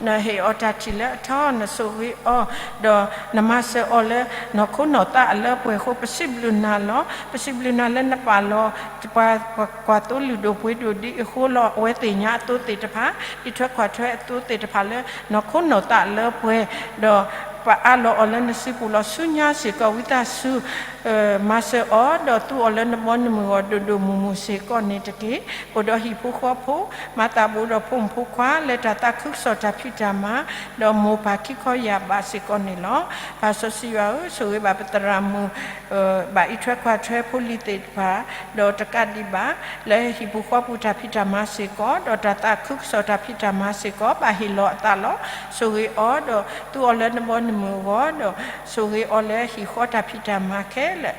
နဟ့ၣ်အီၤတၢ်ထံၣ်လၢအထီ နဆိၣ်ဂ့ၤအီၤ ဒီးနမၤစၢၤအီၤလၢ နီၢ်ခိနီၢ်သးအလၢပှဲၤအဃိ ပစံးဘျုးနၤလီၤ. ပစံးဘျုးနၤလၢနပာ်လီၤ ပှၤကွၢ်သိလုၢ်ဒိၣ်ပှ့ၤဒိၣ်ဒ်အဃိလီၤ. အဝဲသ့ၣ်ညါအသိသ့ၣ်တဖၣ် အံးထွဲကွၢ်ထွဲအသိသ့ၣ်တဖၣ်လၢ နီၢ်ခိနီၢ်သးအလၢပှဲၤ ဒီးပအးလီၤအီၤလၢနစုပူၤလီၤ. ဆူညါစ့ၢ်ကီး ဝံသးစူၤ မၤစၢၤအီၤ ဒီးသူအီၤလၢနဘီနမုၢ်အဂီၢ် ဒိၣ်ဒိၣ်မုၢ်မုၢ်စ့ၢ်ကီးန့ၣ်တက့ၢ်. အိၣ်ဒီးဟံၣ်ဖိဃီဖိ မၤသးဘိဒီးဖိမုၣ်ဖိခွါ လၢတၢ်သးခုကစီၣ်တၢ်ဖံးတၢ်မၤ ဒီးမိၢ်ပၢ်ခံခီယာ်ဘးစ့ၢ်ကီးန့ၣ်လီၤ. ပၢ်စီဆှံယွၤဧၢ, ဆိၣ်ဂ့ၤဘၣ်ပသရၣ်မုၣ် ဘၣ်အံးထွဲကွၢ်ထွဲဖိလံၤသ့ၣ်တဖၣ် ဒီးတကးဒံးဘၣ် လၢဟံၣ်ပူၤဃီပူၤတၢ်ဖံးတၢ်မၤစ့ၢ်ကီး ဒီးတၢ်သးခုကစီၣ်တၢ်ဖံးတၢ်မၤစ့ၢ်ကီး ဘၣ်ဟ့ၣ်လီၤအသးလီၤ. ဆိၣ်ဂ့ၤအီၤ ဒီးသူအီၤလၢနဘီနမုၢ်အဂီၢ် ဒီးဆိၣ်ဂ့ၤအီၤလၢဟံၣ်ဃီတၢ်ဖံးတၢ်မၤခဲလၢာ်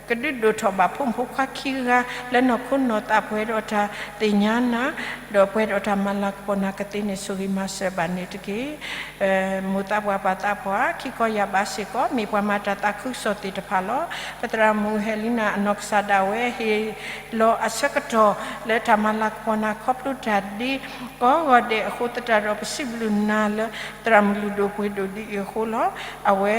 ကဒုးဒိၣ်ထီၣ်ဘၣ်ဖိမုၣ်ဖိခွါခံဂၤ လၢနီၢ်ခိနီၢ်သးပှဲၤဒီးတၢ်သ့ၣ်ညါနၤ ဒီးပှဲၤဒီးတၢ်မၤလၤကပီၤနၤကသ့န့ၣ် ဆိၣ်ဂ့ၤမၤစၢၤဘၣ်န့ၣ်တက့ၢ်. မိၢ်သးပှၢ်ပၢ်သးပှၢ် ခံခီယာ်ဘးစ့ၢ်ကီး မ့ၢ်ပှၤမၤတၢ်သးခုကစီၣ်သ့ၣ်တဖၣ်လီၤ. ပသရၣ်မုၣ်ဟဲလံနၤအနီၢ်ကစၢ်ဒၣ်ဝဲ ဟ့ၣ်လီၤအဆၢကတီၢ်လၢတၢ်မၤလၤကပီၤနၤခီဖျိတၢ်ဒ်ကိးဂီၤဒဲးအဃိသတးဒီး ပစံးဘျုးနၤလၢ သရၣ်မုၣ်လုၢ်ဒိၣ်ပှ့ၤဒိၣ်ဒ်အံၤအဃိလီၤ. အဝဲ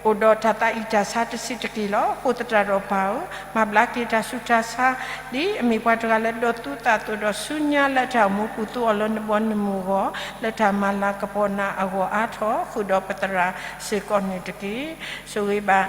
အိၣ်ဒီးတၢ်သးအံၣ်တၢ်ဆါတဆံးတက့ၢ်လီၤ. အဃိသတးဒီးပၢ်ဧၢ, မၤဘျါက့ၤတၢ်ဆူးတၢ်ဆါ ဒ်အမ့ၢ်ပှၤတဂၤလၢဒီးသူသးသိးဒီးဆူညါလၢတၢ်အိၣ်မူပူၤ သူအီၤလၢနဘီနမုၢ်အဂီၢ် လၢတၢ်မၤလၤကပီၤနၤအဂီၢ်အါထီၣ် ဃုာ်ဒီးပသရၣ်စ့ၢ်ကီးန့ၣ်တက့ၢ်. ဆိၣ်ဂ့ၤဘၣ်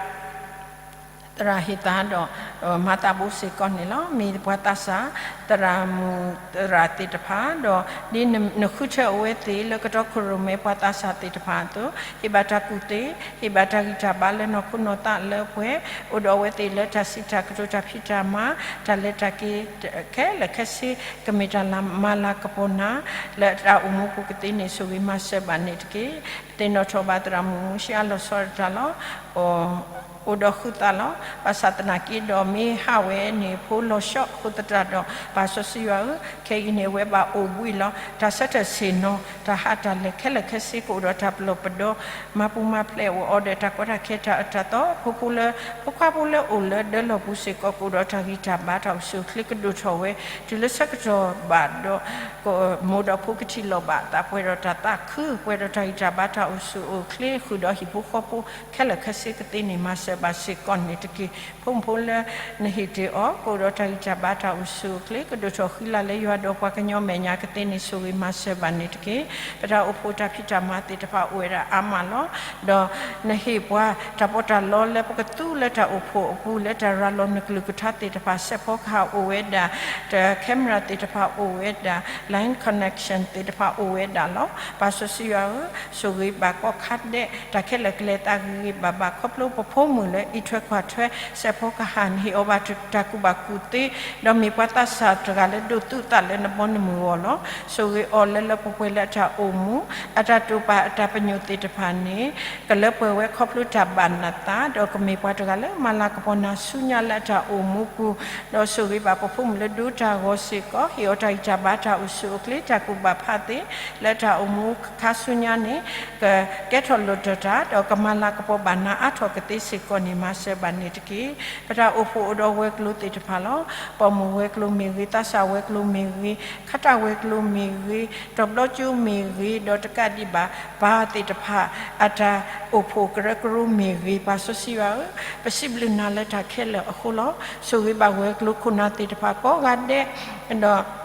သရၣ်ဟ့ၣ်သါဒီး မၤသးဘိစ့ၢ်ကီးန့ၣ်လီၤ. မ့ၢ်ပှၤသးစၢ် သရၣ်မုၣ်သရၣ်သ့ၣ်တဖၣ် ဒီးဒ်နဃုထၢအဝဲသ့ၣ်လၢကတီၢ်ခိၣ်ရိၣ်မဲပှၤသးစၢ်သ့ၣ်တဖၣ်အသိး ဟ့ၣ်ဘၣ်တၢ်ကူၣ်သ့, ဟ့ၣ်ဘၣ်တၢ်ဂံၢ်တၢ်ဘါလၢနီၢ်ခိနီၢ်သးလၢပှဲၤ အိၣ်ဒီးအဝဲသ့ၣ်လၢတၢ်စံးတၢ်ကတိၤတၢ်ဖံးတၢ်မၤ တၢ်လဲၤတၢ်က့ၤ ခဲလၢာ်ခဲဆ့ ကမ့ၢ်တၢ်မၤလၤကပီၤနၤ လၢတၢ်အိၣ်မူပူၤကသ့န့ၣ် ဆိၣ်ဂ့ၤမၤစၢၤဘၣ်န့ၣ်တက့ၢ်. ပသ့ၣ်နီၣ်ထီၣ်ဘၣ်သရၣ်မုၣ်မူၡ့အလီၤဆီတၢ်လီၤ. အိၣ်ဒီးဃုသးလီၤ. ဘၣ်ဆၣ်သနာ်က့ဒီး မ့ၢ်ဟးဝဲန့ၣ်ဖိလီၤဆီအဃိသတးဒီး ပၢ်စီဆှံယွၤဧၢ, ခဲအံၤန့ၣ် အဝဲဘၣ်အိၣ်ဘှံးလီၤ. တၢ်ဆၢထၢၣ်ဆ့ၣ်နီၤ တၢ်ဟးတၢ်လဲၤခဲလၢာ်ခဲဆ့ ကအိၣ်ဒီးတၢ်ပလီၢ်ပဒီ မၤပူၤမၤဖျဲးအိၣ်အီၤဒီး တၢ်ကီတၢ်ခဲတၢ်အၢတၢ်သီ ဖိဖိလၢ ဖိခွါဖိလၢအိၣ်လၢဒၢလီၢ်ပူၤစ့ၢ်ကီး ကအိၣ်ဒီးတၢ်ဂံၢ်တၢ်ဘါ တၢ်အိၣ်ဆူၣ်အိၣ်ချ့ကဒိၣ်ထီၣ်ဝဲ တုၤလၢဆၢကတီၢ်ဘၣ်ဒီး မိၢ်ဒီးဖိကထံၣ်လိာ်ဘၣ်အသး ပှဲၤဒီးတၢ်သးခု ပှဲၤဒီးတၢ်ဂံၢ်တၢ်ဘါ တၢ်အိၣ်ဆူၣ်အိၣ်ချ့ ဃုာ်ဒီးဟံၣ်ဖိဃီဖိခဲလၢာ်ခဲဆ့ကသ့န့ၣ် မၤစၢၤဘၣ်စ့ၢ်ကီးန့ၣ်တက့ၢ်. ဖိမုၣ်ဖိလၢနဟ့ၣ်တ့ၢ်အီၤ ကအိၣ်ဒီးတၢ်ဂံၢ်တၢ်ဘါ တၢ်အိၣ်ဆူၣ်အိၣ်ချ့ ကဒိၣ်ထီၣ်ဃံလၤလၢယွၤဒီးပှၤကညီမဲာ်ညါကသ့န့ၣ် ဆိၣ်ဂ့ၤမၤစၢၤဘၣ်န့ၣ်တက့ၢ်. ပတၢ်အိၣ်ဖှိၣ်တၢ်ဖံးတၢ်မၤသ့ၣ်တဖၣ်အိၣ်ဝဲဒၣ်အါမးလီၤ. ဒီးနဟ့ၣ်ပှၤတၢ်ပီးတၢ်လီလၢပကသူလၢတၢ်အိၣ်ဖှိၣ်အပူၤ လၢတၢ်ရၤလီၤနကလုၢ်ကထါသ့ၣ်တဖၣ် စဲးဖီကဟၣ်အိၣ်ဝဲဒၣ်, တၢ် camera သ့ၣ်တဖၣ်အိၣ်ဝဲဒၣ်, line connection သ့ၣ်တဖၣ်အိၣ်ဝဲဒၣ်လီၤ. ပၢ်စီဆှံယွၤဧၢ, ဆိၣ်ဂ့ၤဘၣ်ကိးခါဒဲး တၢ်ခဲလၢာ်ကလဲၤသးဂ့ၤဂ့ၤဘၣ်ဘၣ် ခီဖျိပဖိမုၣ်လၢအံးထွဲကွၢ်ထွဲ စဲးဖီကဟၣ်န့ၣ် ဟ့ၣ်အီၤဘၣ်တၢ်ကူၣ်ဘၣ်ကူၣ်သ့, ဒီးမ့ၢ်ပှၤသးစၢ်တဂၤလၢဒိးသူအသးလၢနဘီနမုၢ်အဂီၢ်လီၤ. ဆိၣ်ဂ့ၤအီၤလၢလၢပှဲၤပှဲၤလၢအတၢ်အိၣ်မူ, အတၢ်တိာ်ပာ်အတၢ်ပညိၣ်သ့ၣ်တဖၣ်န့ၣ် ကလၢပှဲၤဝဲခီဖျိတၢ်ဘၣ်နသး, ဒီးကမ့ၢ်ပှၤတဂၤလၢမၤလၤကပီၤနၤဆူညါလၢအတၢ်အိၣ်မူပူၤ, ဒီးဆိၣ်ဂ့ၤဘၣ်ပဖိမုၣ်လၢဒိတၢ်ဂီၤစ့ၢ်ကီး, ဟ့ၣ်အီၤတၢ်ဂံၢ်တၢ်ဘါတၢ်အိၣ်ဆူၣ်အိၣ်ချ့တၢ်ကူၣ်ဘၣ်ဖးသ့ လၢတၢ်အိၣ်မူခါဆူညါန့ၣ် ကကဲထီၣ်လိၣ်ထီၣ်တၢ် ဒီးကမၤလၤကပီၤဘၣ်နၤအါထီၣ်ကသ့စ့ၢ်ကီးန့ၣ် မၤစၢၤဘၣ်န့ၣ်တက့ၢ်. ပတၢ်အိၣ်ဖှိၣ်အိၣ်ဒီးဝဲၤကျိၤသ့ၣ်တဖၣ်လီၤ. ပိာ်မုၣ်ဝဲၤကျိၤမ့ၢ်ဂ့ၤ, သးစၢ်ဝဲၤကျိၤမ့ၢ်ဂ့ၤ, ခါတၢ်ဝဲၤကျိၤမ့ၢ်ဂ့ၤ, တဘျီကၠိမ့ၢ်ဂ့ၤ, ဒီးတကးဒံးဘၣ် ပၢ်သ့ၣ်တဖၣ် အတၢ်အိၣ်ဖှိၣ်ကရၢကရိမ့ၢ်ဂ့ၤ, ပၢ်စီဆှံယွၤဧၢ, ပစံးဘျုးနၤလၢတၢ်ခဲလၢာ်အဃိလီၤ. ဆိၣ်ဂ့ၤဘၣ်ဝဲၤကျိၤခိၣ်နၢ်သ့ၣ်တဖၣ်ကိးဂၤဒဲး, ဒီး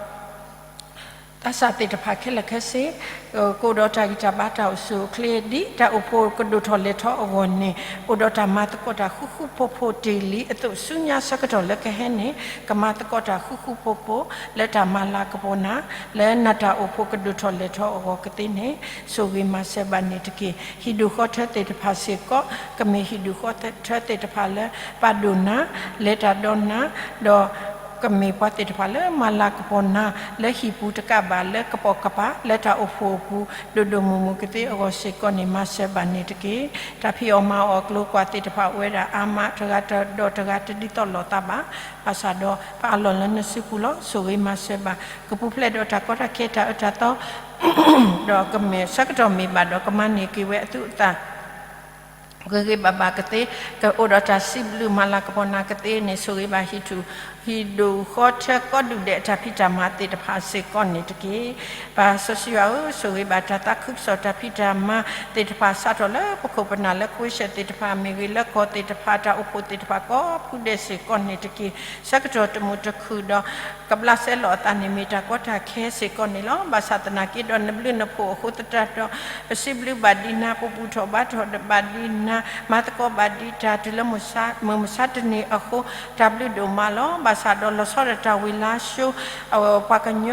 သးစၢ်သ့ၣ်တဖၣ်ခဲလၢာ်ခဲဆ့ ကအိၣ်ဒီးတၢ်ဂံၢ်တၢ်ဘါတၢ်အိၣ်ဆူၣ်အိၣ်ချ့ ဒ်တၢ်အိၣ်ဖှိၣ်ကဒိၣ်ထီၣ်လဲၢ်ထီၣ်အဂီၢ်န့ၣ် အိၣ်ဒီးတၢ်မၤသကိးတၢ်ဃူဃူဖိးဖိးတ့ၢ်လံအသိး ဆူညါဆၢကတီၢ်လၢကဟဲန့ၣ် ကမၤသကိးတၢ်ဃူဃူဖိးဖိး လၢတၢ်မၤလၤကပီၤနၤ လၢနတၢ်အိၣ်ဖှိၣ်ကဒိၣ်ထီၣ်လဲၢ်ထီၣ်အဂီၢ်ကသ့န့ၣ် ဆိၣ်ဂ့ၤမၤစၢၤဘၣ်န့ၣ်တက့ၢ်. ဟံၣ်ဒူၣ်ဃီထၢသ့ၣ်တဖၣ်စ့ၢ်ကီး ကမ့ၢ်ဟံၣ်ဒူၣ်ဃီထၢသ့ၣ်တဖၣ်လၢ ပာ်ဒိၣ်နၤ, လဲၤတၢ်ဒီးနၤ, ဒီးကမ့ၢ်ပှၤသ့ၣ်တဖၣ်လၢမၤလၤကပီၤနၤ လၢဟံၣ်ပူၤတကးဘၣ် လၢကပိာ်ကပၤ လၢတၢ်အိၣ်ဖှိၣ်အပူၤ ဒိၣ်ဒိၣ်မုၢ်မုၢ်ကသ့အဂီၢ်စ့ၢ်ကီးန့ၣ် မၤစၢၤဘၣ်န့ၣ်တက့ၢ်. တၢ်ဖံးအီၣ်မၤအီၣ်အကျိၤအကွာ်သ့ၣ်တဖၣ်အိၣ်ဝဲဒၣ်အါမး တဂၤဒီးတဂၤတဒ်သိးလိာ်သးဘၣ်. ဘၣ်ဆၣ်ဒီးပအးလီၢ်လၢနစုပူၤလီၤ. ဆိၣ်ဂ့ၤမၤစၢၤဘၣ် ကပူၤဖျဲးဒီးတၢ်ကီတၢ်ခဲတၢ်အၢတၢ်သီ ဒီးကမ့ၢ်ဆၢကတီၢ်မ့ၢ်ဘၣ်ဒီး ကမၤန့ၢ်က့ၤဝဲအသူအသၣ် ဂ့ၤဂ့ၤဘၣ်ဘၣ်ကသ့, ကအိၣ်ဒီးတၢ်စံးဘျုးမၤလၤကပီၤနၤကသ့န့ၣ် ဆိၣ်ဂ့ၤဘၣ်ဟံၣ်ထူၣ် ဟံၣ်ဒူၣ်ဃီထၢကိးဒူၣ်ဒဲးအတၢ်ဖံးတၢ်မၤသ့ၣ်တဖၣ်စ့ၢ်ကီးန့ၣ်တက့ၢ်. ပၢ်စီဆှံယွၤဧၢ, ဆိၣ်ဂ့ၤဘၣ်တၢ်သးခုကစီၣ်တၢ်ဖံးတၢ်မၤသ့ၣ်တဖၣ် စးထီၣ်လၢပခိၣ်ပနၢ်လၢကဝ့ၢ်စဲၣ်သ့ၣ်တဖၣ်မ့ၢ်ဂ့ၤ, လၢကီၢ်သ့ၣ်တဖၣ် တၢ်အိၣ်ဖှိၣ်သ့ၣ်တဖၣ်ကိးဖုဒဲးစ့ၢ်ကီးန့ၣ်တက့ၢ်. ဆၢကတီၢ်တမုာ်တခုၣ်ဒီး ကဘျးစဲလိာ်အသးန့ၣ် မ့ၢ်တၢ်ကီတၢ်ခဲစ့ၢ်ကီးန့ၣ်လီၤ. ဘၣ်ဆၣ်သနာ်က့ဒီး နဘျုးနဖှိၣ်အဃိသတးဒီး ပစံးဘျုးဘၣ်ဒံးနၤ, ပဘူၣ်ထီၣ်ဘါထီၣ်ဘၣ်ဒံးနၤ, မၤသကိးဘၣ်ဒံးတၢ်တုၤလၢမုၢ်မဆါတနံၤအဃိ တၢ်ဘျုးဒိၣ်မးလီၤ. ဘၣ်ဆၣ်ဒီးလီၤဆီဒၣ်တၢ်ဝ့ၢ်လါၡိ ပှၤကညီ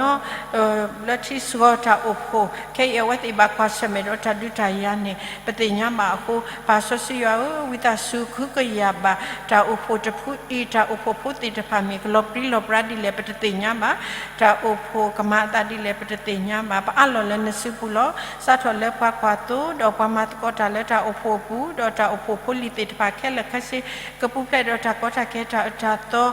လၢထံဆှီတၢ်အိၣ်ဖှိၣ် ခဲအံၤအဝဲသ့ၣ်ဘၣ်ကွၢ်ဆၢၣ်မဲာ်ဒီးတၢ်ဒုးတၢ်ယၤန့ၣ် ပသ့ၣ်ညါဘၣ်အဃိ ပၢ်စီဆှံယွၤဧၢ, ဝံသးစူၤ ကဟုကယာ်ဘၣ် တၢ်အိၣ်ဖှိၣ်တဖုအံၤ တၢ်အိၣ်ဖှိၣ်ဖိသ့ၣ်တဖၣ်မ့ၢ်ကလီၤပြံလီၤပြါဒ်လဲၣ် ပတသ့ၣ်ညါဘၣ်, တၢ်အိၣ်ဖှိၣ်ကမၤအသးဒ်လဲၣ် ပတသ့ၣ်ညါဘၣ်, ပအးလီၢ်လၢနစုပူၤလီၤ. စးထီၣ်လၢပှၤကွၢ်သိ ဒီးပှၤမၤသကိးတၢ်လၢတၢ်အိၣ်ဖှိၣ်အပူၤ ဒီးတၢ်အိၣ်ဖှိၣ်ဖိလံၤသ့ၣ်တဖၣ်ခဲလၢာ်ခဲဆ့ ကပူၤဖျဲးဒီးတၢ်ကီတၢ်ခဲတၢ်အၢတၢ်သီ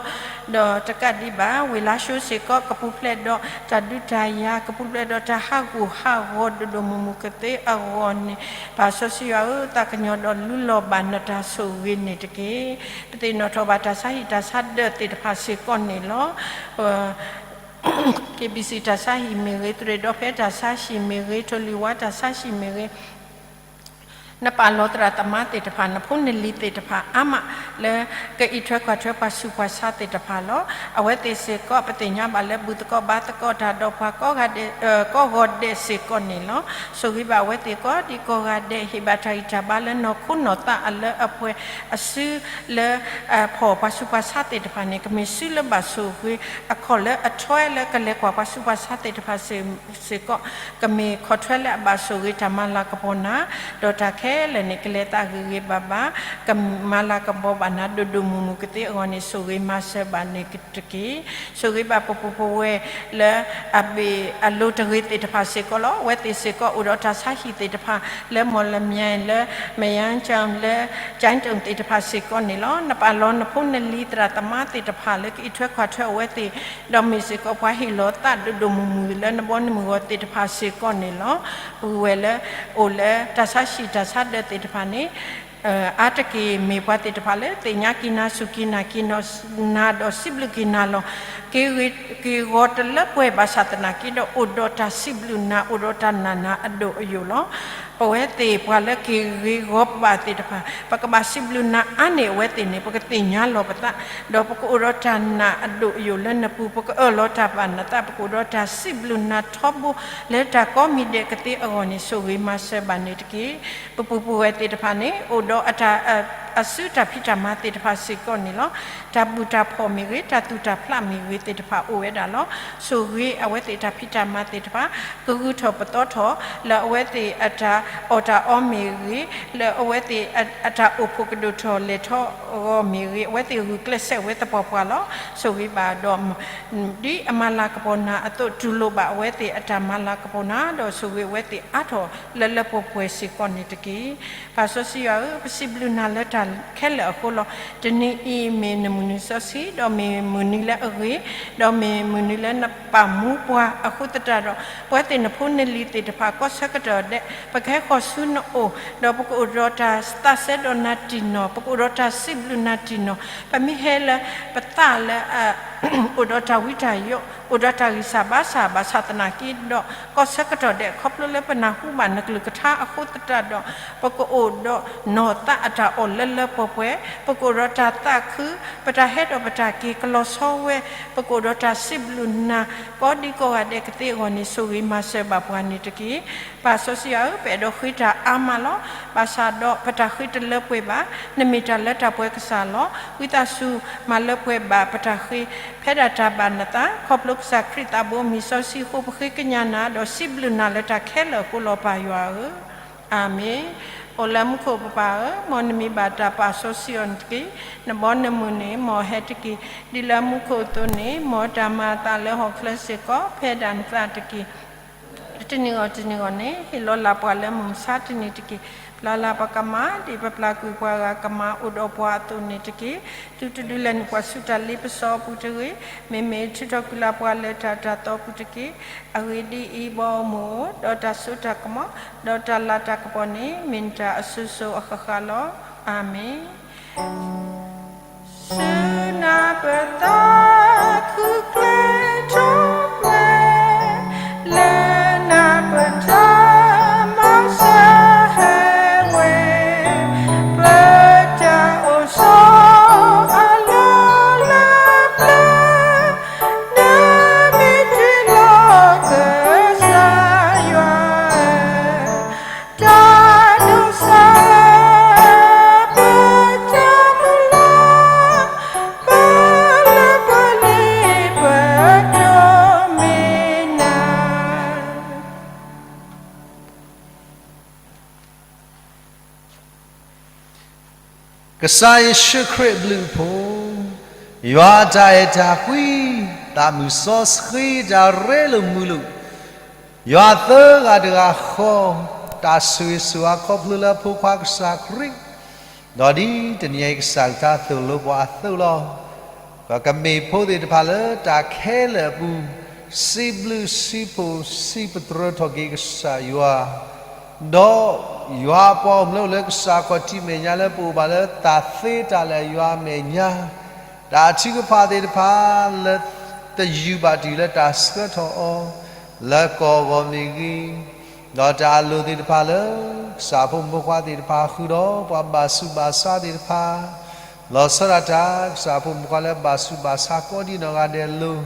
ဒီးတကးဒံးဘၣ် ဝ့ၢ်လါၡိစ့ၢ်ကီး ကပူၤဖျဲးဒီးတၢ်ဒုးတၢ်ယၤ ကပူၤဖျဲးဒီးတၢ်ဟးဂူာ်ဟးဂီၤဒိၣ်ဒိၣ်မုၢ်မုၢ်ကသ့အဂီၢ်န့ၣ် ပၢ်စီဆှံယွၤဧၢ, သးကညီၤဒီးလူလီၤဘၣ်နတၢ်ဆိၣ်ဂ့ၤန့ၣ်တက့ၢ်. ပသ့ၣ်နီၣ်ထီၣ်ဘၣ်တၢ်ဆါဟံၣ်တၢ်ဆါဒၢးသ့ၣ်တဖၣ်စ့ၢ်ကီးန့ၣ်လီၤ. က့ဘံၣ်စံၣ် တၢ်ဆါဟံၣ်မ့ၢ်ဂ့ၤ, သရ့ၣ်ဒီဖဲတၢ်ဆါဟံၣ်မ့ၢ်ဂ့ၤ, ထိၣ်လွံၢ်ဝါတၢ်ဆါဟံၣ်မ့ၢ်ဂ့ၤ, နပာ်လီၤသရၣ်သမါသ့ၣ်တဖၣ်, နဖိနလံၤသ့ၣ်တဖၣ်အါမး လၢကအံးထွဲကွၢ်ထွဲပှၤဆူးပှၤဆါသ့ၣ်တဖၣ်လီၤ. အဝဲသ့ၣ်စ့ၢ်ကီး ပသ့ၣ်ညါဘၣ်လၢဘူၣ်သကိးဘါသကိးတၢ်ဒီးပှၤကိးဂၤဒဲး ကိးဂီၤဒဲးစ့ၢ်ကီးန့ၣ်လီၤ. ဆိၣ်ဂ့ၤဘၣ်အဝဲသ့ၣ်ကိးဒံကိးဂၤဒဲး, ဟ့ၣ်ဘၣ်တၢ်ဂံၢ်တၢ်ဘါလၢနီၢ်ခိနီၢ်သးအလၢအပှဲၤအစုလၢ ဖီၣ်ပှၤဆူးပှၤဆါသ့ၣ်တဖၣ်န့ၣ် ကမ့ၢ်စုလၢဘၣ်ဆိၣ်ဂ့ၤ, အခီၣ်လၢအထွဲလၢကလဲၤကွၢ်ပှၤဆူးပှၤဆါသ့ၣ်တဖၣ်စ့ၢ်ကီး ကမ့ၢ်ခီၣ်ထွဲလၢအဘၣ်ဆိၣ်ဂ့ၤတၢ်မၤလၤကပီၤနၤ, ဒီးတၢ်ခဲလၢာ်န့ၣ် ကလဲၤသးဂ့ၤဂ့ၤဘၣ်ဘၣ်, ကမၤလၤကပီၤဘၣ်နၤဒိၣ်ဒိၣ်မုၢ်မုၢ်ကသ့အဂီၢ်န့ၣ် ဆိၣ်ဂ့ၤမၤစၢၤဘၣ်န့ၣ်တက့ၢ်. ဆိၣ်ဂ့ၤဘၣ်ပပူၤပဝဲၢ်လၢအဘ့ၣ်အလိၤတဂ့ၤသ့ၣ်တဖၣ်စ့ၢ်ကီးလီၤ. အဝဲသ့ၣ်စ့ၢ်ကီးအိၣ်ဒီးတၢ်ဆါဟံၣ်သ့ၣ်တဖၣ် လၢမီၢ်လမၠဲၣ် လၢမယါကၠၣ် လၢ ကၠဲၣ်တိၣ်သ့ၣ်တဖၣ်စ့ၢ်ကီးန့ၣ်လီၤ. နပာ်လီၤနဖိနလံၤသရၣ်သမါသ့ၣ်တဖၣ်လၢကအံးထွဲကွၢ်ထွဲအဝဲသ့ၣ် ဒီးမ့ၢ်စ့ၢ်ကီးပှၤဟ့ၣ်လီၤသးဒိၣ်ဒိၣ်မုၢ်မုၢ်လၢနဘီနမုၢ်ဂီၤသ့ၣ်တဖၣ်စ့ၢ်ကီးန့ၣ်လီၤ. ပဝဲၢ်လၢအိၣ်လၢတၢ်ဆါဟံၣ်တၢ်ဆါဒၢးသ့ၣ်တဖၣ်န့ၣ် အါတက့ၢ်မ့ၢ်ပှၤသ့ၣ်တဖၣ်လၢသ့ၣ်ညါက့ၤနၤ စူၢ်က့ၤနာ်က့ၤနၤ ဒီးစံးဘျုးက့ၤနၤလီၤ. က့ၤဂီၤတလၢပှဲၤဘၣ်ဆၣ်သနာ်က့ဒီး အိၣ်ဒီးတၢ်စံးဘျုးနၤ အိၣ်ဒီးတၢ်နာ်နၤအဒိၣ်အယိာ်လီၤ. ပဝဲသ့ၣ်ပှၤလၢက့ၤဂ့ၤဂီၤပဘၣ်သ့ၣ်တဖၣ် ပကဘၣ်စံးဘျုးနၤအါန့ၢ်အဝဲသ့ၣ်န့ၣ် ပကသ့ၣ်ညါလီၤပသး, ဒီးပကအိၣ်ဒီးတၢ်နာ်အဒိၣ်အယိာ်လၢနပူၤ, ပကအၢၣ်လီၤတၢ်ဘၣ်နသး, ပကအိၣ်ဒီးတၢ်စံးဘျုးနၤထီဘိလၢတၢ်ကိးမံၤဒဲးကသ့အဂီၢ်န့ၣ် ဆိၣ်ဂ့ၤမၤစၢၤဘၣ်န့ၣ်တက့ၢ်. ပပူၤပဝဲၢ်သ့ၣ်တဖၣ်န့ၣ် အိၣ်ဒီးအတၢ် အစုတၢ်ဖံးတၢ်မၤသ့ၣ်တဖၣ်စ့ၢ်ကီးန့ၣ်လီၤ. တၢ်ဘူၣ်တၢ်ဖှီၣ်မ့ၢ်ဂ့ၤ, တၢ်သူၣ်တၢ်ဖျးမ့ၢ်ဂ့ၤသ့ၣ်တဖၣ်အိၣ်ဝဲဒၣ်လီၤ. ဆိၣ်ဂ့ၤအဝဲသ့ၣ်တၢ်ဖံးတၢ်မၤသ့ၣ်တဖၣ် ကဂုာ်ထီၣ်ပသီထီၣ် လၢအဝဲသ့ၣ်အတၢ်အီၣ်တၢ်အီမ့ၢ်ဂ့ၤ, လၢအဝဲသ့ၣ်အတၢ်အိၣ်ဖှိၣ်ကဒိၣ်ထီၣ်လဲၢ်ထီၣ်အဂီၢ်မ့ၢ်ဂ့ၤ, အဝဲသ့ၣ်ဂုာ်ကျဲးစၢးဝဲသပှၢ်ပှၢ်လီၤ. ဆိၣ်ဂ့ၤဘၣ်ဒီး ဒ်အမၤလၤကပီၤနၤအသိး တူၢ်လိာ်ဘၣ်အဝဲသ့ၣ်အတၢ်မၤလၤကပီၤနၤ, ဒီးဆိၣ်ဂ့ၤအဝဲသ့ၣ်အါထီၣ်လၢလၢပှဲၤပှဲၤစ့ၢ်ကီးန့ၣ်တက့ၢ်. ပၢ်စီဆှံယွၤဧၢ, ပစံးဘျုးနၤလၢတၢ်ခဲလၢာ်အဃိလီၤ. တနံၤအံၤမ့ၢ်နမုၢ်နံၤစီဆှံ, ဒီးမ့ၢ်မုၢ်နံၤလၢအဂ့ၤ, ဒီးမ့ၢ်မုၢ်နံၤလၢနပာ်မူပှၤအဃိသတးဒီး, ပဝဲသ့ၣ်နဖိနလံၤသ့ၣ်တဖၣ် ကီၢ်ဆၢကတီၢ်ဒဲး ပကဟဲဃီၤဆူနအိၣ်, ဒီးပကအိၣ်ဒီးတၢ်သးစဲဒီးနၤတံၢ်နီၢ်, ပကအိၣ်ဒီးတၢ်စံးဘျုးနၤတံၢ်နီၢ်, ပမ့ၢ်ဟဲလၢပသးလၢ အိၣ်ဒီးတၢ်ဝံတၢ်ယိး, အိၣ်ဒီးတၢ်ဂံၢ်စၢ်ဘါစၢ်, ဘၣ်ဆၣ်သနာ်က့ဒီး ကီၢ်ဆၢကတီၢ်ဒဲး ခီဖျိလၢပနၢ်ဟူဘၣ်နကလုၢ်ကထါအဃိသတးဒီး, ပကအိၣ်ဒီးနီၢ်သးအတၢ်အီၣ်လၢလၢပှဲၤပှဲၤ, ပကအိၣ်ဒီးတၢ်သးခု, ပတၢ်ဟဲဒီးပတၢ်က့ၤကလီၤဆီဝဲ, ပကအိၣ်ဒီးတၢ်စံးဘျုးနၤ ကိးဒံကိးဂၤဒဲးကသ့အဂီၢ်န့ၣ် ဆိၣ်ဂ့ၤမၤစၢၤဘၣ်ပှၤန့ၣ်တက့ၢ်. ပၢ်စီဆှံယွၤဧၢ, ပအဲၣ်ဒိးဃ့တၢ်အါမးလီၤ. ဘၣ်ဆၣ်ဒီးပတၢ်ဃ့တလၢပှဲၤဘၣ်. နမ့ၢ်တၢ်လၢတၢ်ပှဲၤကစၢ်လီၤ. ဝံသးစူၤမၤလၢပှဲၤဘၣ်ပတၢ်ဃ့ ဖဲဒၣ်တၢ်ဘၣ်နသး, ခီဖျိကစၢ်ခရံာ်သးဘိမံၤစီဆှံအဃိ ပဃ့ကညးနၤ ဒီးစံးဘျုးနၤလၢတၢ်ခဲလၢာ်အဃိလီၤ ပၢ်ယွၤဧၢ, အၤမ့ၣ်. အိၣ်လၢမူခိၣ်ပပၢ်ဧၢ, မ်နမံၤဘၣ်တၢ်ပာ်စီဆှံအီၤန့ၣ်တက့ၢ်. နဘီနမုၢ်န့ၣ် မ်အဟဲတက့ၢ်. ဒ်လၢမူခိၣ်အသိးန့ၣ် မ်တၢ်မၤအသးလၢဟီၣ်ချၢစ့ၢ်ကီး ဖဲဒၣ်နသးတက့ၢ်. တနံၤဂီၢ်တနံၤဂီၢ်န့ၣ် ဟ့ၣ်လီၤလၢ်ပှၤလၢမုၢ်မဆါတနံၤတက့ၢ်. ပျၢ်လၢ်ပှၤကမၣ် ဒ်ပပျၢ်ကွံာ်ပှၤဂၤကမၣ်အိၣ်ဒီးပှၤအသိးန့ၣ်တက့ၢ်. သုတဒုးလဲၤနုာ်ပှၤဆူတၢ်လ့ပစီအပူၤတဂ့ၤ. မ့မ့ၢ်ထုးထီၣ်ကွံာ်လၢ်ပှၤလၢတၢ်အၢတၢ်သီပူၤတက့ၢ်. အဂ့ၢ်ဒ်အံၤ, ဘီမုၢ်အိၣ်, ဒီးတၢ်စိတၢ်ကမီၤ, ဒီးတၢ်လၤတၢ်ကပီၤန့ၣ် မ့ၢ်နတၢ်အစိၤစိၤအဃၣ်ဃၣ်လီၤ. အၤမ့ၣ်. ဆူနၢ်ပၢၢ်သးခုကျဲထီၣ်မဲာ်, လၢနၢ်ပၢၢ်တၢ်မၤစၢၤဟဲဝဲ, ပတၢ်အိၣ်ဆီအလီၢ်လၢပျၢၤ, နမ့ၢ်တ့လီၤကစၢ်ယွၤဧၢ, တၢ်ဒိးစၢ် ပတၢ်မုၢ်လၢ်, ပလၢပလ့ပဒိးမ့ၢ်နၤ. ကစၢ်ယ့ၣ်ၡူးခရံာ်အဘျုးအဖှိၣ်, ယွၤအတၢ်အဲၣ်တၢ်ကွံ, သးမုၢ်စီဆှံတၢ်ရ့လိာ်မုာ်လိာ်, ယွၤသၢဂၤတဂၤဃီ, တၢ်ဆိၣ်ဂ့ၤဆိၣ်ဝါခီဖျိလၢအဖိခွါကစၢ်ခရံာ်, ဒီးဒ်တနံၤအံၤကစၢ်ကထါသိၣ်လိပှၤအသိးလီၤ. ပကမ့ၢ်ဖိသ့ၣ်တဖၣ်လၢတၢ်ခဲလၢာ်အပူၤ, စံးဘျုးစံးဖှိၣ်စံးပတြၢၤထီၣ်က့ၤကစၢ်ယွၤ, ဒီးယွၤအပှၤအိၣ်မူလၢအိၣ်လၢကစၢ်ခီၣ်ထံးမဲာ်ညါလၢပအိၣ်ဘၣ်လၢတၢ်သ့တၢ်လၢာ်ယွၤအမဲာ်ညါ, တၢ်ထုကဖၣ်သ့ၣ်တဖၣ်လၢတယုၢ်ဘၣ်တယုၢ်လၢတၢ်ဆှၢထီၣ်အီၤ, လၢကီၢ်အဂီၢ်မ့ၢ်ဂ့ၤ, ဒီးတၢ်အလိၣ်သ့ၣ်တဖၣ်လၢ ကစၢ်ဖိမုၣ်ဖိခွါသ့ၣ်တဖၣ်ဃုာ်ဒီး ပှၤဘၣ်ဆူးဘၣ်ဆါသ့ၣ်တဖၣ်, လီၤဆီဒၣ်တၢ် ကစၢ်ဖိမုၣ်ဖိခွါလၢဘၣ်ဆူးဘၣ်ဆါကိးဒံနီၢ်ဂၤဒဲးအလိၤ,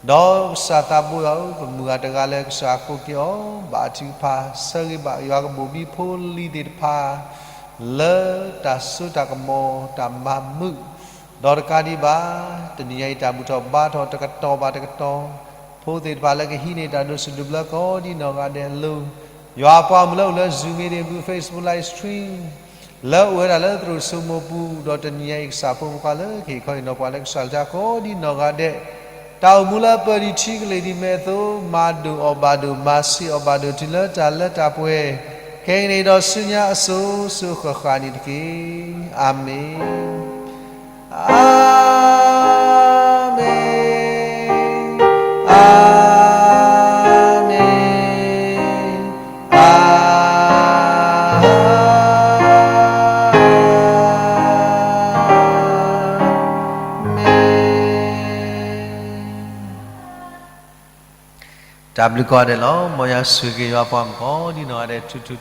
ဒီးကစၢ်သးဘိယွၤဧၢ, ပမုၢ်ဂၤတဂၤလၢကစၢ်ကိးက့ၤအီၤ, ဘၣ်ထုကဖၣ်ဆၢဂ့ၤဘၣ်ယွၤကဘိၣ်ဘံဖိလံၤသ့ၣ်တဖၣ် လၢတၢ်စိတၢ်ကမီၤတၢ်မၤမုာ်, ဒီးတကးဒံးဘၣ်, တနံၤအံၤတၢ်ဘူၣ်ထီၣ်ဘါထီၣ်တကတီၢ်ဘၣ်တကတီၢ်, ဖိသ့ၣ်တဖၣ်လၢကဟံးန့ၢ်တၢ်ဒိးစံးဒိးဘျၢကိးဒံနီၢ်ဂၤဒဲးအလိၤ, ယွၤအပှၤအိၣ်မူလၢအိၣ်လၢ Zoom meeting ပူၤ Facebook live stream လၢအိၣ်ဝဲဒၣ်လၢသရိာ်စိမိးပူၤ, ဒီးတနံၤအံၤကစၢ်ဖိမုၣ်ဖိခွါလၢကဟ့ၣ်ခီဟ့ၣ်နီၤပှၤလၢကစၢ်လၢတၢ်ကိးဒံနီၢ်ဂၤဒဲး, တၢ်အိၣ်မူလၢအပၢၢ်ဒံးထံကလ့ၢ်ဒံးမဲာ်အသိး, မၤဒိၣ်အီၣ်ဘၣ်ဒိၣ်, မၤစ့ၢ်အီၣ်ဘၣ်ဒိၣ်တုၤလၢတၢ်လၢတၢ်ပှဲၤ, ခဲကနံၣ်အံၤဒီးဆူညါအစိၤစိၤဃၣ်ဃၣ်န့ၣ်တက့ၢ်. အၤမ့ၣ်. အၤမ့ၣ်, အၤမ့ၣ်, အၤမ့ၣ်. တၢ်ဘျုးကိးဂၤဒဲးလီၤ. မ်ယွၤဆိၣ်ဂ့ၤက့ၤယွၤပှၤမုၣ်ကိးဒံနီၢ်ဂၤဒဲးထူထူတီတီ.